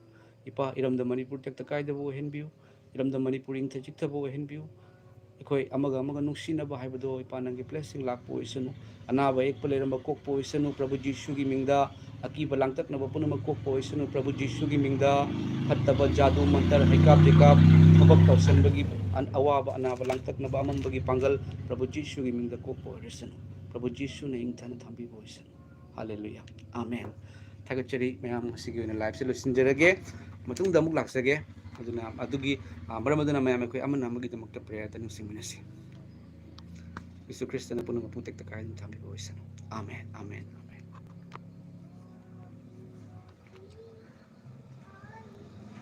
ꯏꯄꯥ, ꯏꯔꯝꯗꯝ ꯃꯅꯤꯄꯨꯔ ꯇꯦꯛꯇ ꯀꯥꯏꯗꯕ ꯑꯣꯏꯍꯟꯕꯤꯌꯨ꯫ ꯏꯔꯝꯗꯝ ꯃꯅꯤꯄꯨꯔ ꯏꯪꯊ ꯆꯤꯛꯊꯕ ꯑꯣꯏꯍꯟꯕꯤꯌꯨ꯫ ꯑꯩꯈꯣꯏ ꯑꯃꯒ ꯑꯃꯒ ꯅꯨꯡꯁꯤꯅꯕ ꯍꯥꯏꯕꯗꯣ ꯏꯄꯥ ꯅꯪꯒꯤ ꯕ꯭ꯂꯦꯁꯤꯡ ꯂꯥꯛꯄ ꯑꯣꯏꯁꯅꯨ꯫ ꯑꯅꯥꯕ ꯑꯌꯦꯛꯄ ꯂꯩꯔꯝꯕ ꯀꯣꯛꯄ ꯑꯣꯏꯁꯅꯨ꯫ ꯄ꯭ꯔꯚꯨ ꯖꯤꯁꯨꯒꯤ ꯃꯤꯡꯗ ꯑꯀꯤꯕ ꯂꯥꯡꯇꯛꯅꯕ ꯄꯨꯝꯅꯃꯛ ꯀꯣꯛꯄ ꯑꯣꯏꯁꯅꯨ꯫ ꯄ꯭ꯔꯚꯨ ꯖꯤꯁꯨꯒꯤ ꯃꯤꯡꯗ ꯐꯠꯇꯕ ꯖꯥꯗꯨ ꯃꯟꯇꯔ, ꯍꯩꯀꯥꯞ ꯇꯩꯀꯥꯞ ꯊꯕꯛ ꯇꯧꯁꯟꯕꯒꯤ ꯑꯟ-, ꯑꯋꯥꯕ ꯑꯅꯥꯕ ꯂꯥꯡꯇꯛꯅꯕ ꯑꯃꯝꯕꯒꯤ ꯄꯥꯡꯒꯜ ꯄ꯭ꯔꯚꯨ ꯖꯤꯁꯨꯒꯤ ꯃꯤꯡꯗ ꯀꯣꯛꯄ ꯑꯣꯏꯔꯁꯅꯨ꯫ ꯄ꯭ꯔꯚꯨ ꯖꯤꯁꯨꯅ ꯏꯪꯊꯅ ꯊꯝꯕꯤꯕ ꯑꯣꯏꯁꯅꯨ꯫ ꯍꯥꯂꯦꯂꯨꯌꯥ꯫ ꯑꯃꯦꯟ꯫ ꯊꯥꯒꯠꯆꯔꯤ ꯃꯌꯥꯝ, ꯉꯁꯤꯒꯤ ꯑꯣꯏꯅ ꯂꯥꯏꯐꯁꯦ ꯂꯣꯏꯁꯤꯟꯖꯔꯒꯦ꯫ ꯃꯇꯨꯡꯗ ꯑꯃꯨꯛ ꯂꯥꯛꯆꯒꯦ꯫ ꯑꯗꯨꯅ ꯑꯗꯨꯒꯤ, ꯑ, ꯃꯔꯝ ꯑꯗꯨꯅ ꯃꯌꯥꯝ ꯑꯩꯈꯣꯏ ꯑꯃꯅ ꯑꯃꯒꯤꯗꯃꯛꯇ ꯄ꯭ꯔꯦꯌꯔꯗ ꯅꯤꯡꯁꯤꯡꯃꯤꯟꯅꯁꯤ꯫ ꯌꯦꯁꯨ ꯈ꯭ꯔꯤꯁꯇꯅ ꯄꯨꯝꯅꯃꯛꯄꯨ ꯇꯦꯛꯇ ꯀꯥꯏꯗꯅ ꯊꯝꯕꯤꯕ ꯑꯣꯏꯁꯅꯨ꯫ Amen, amen.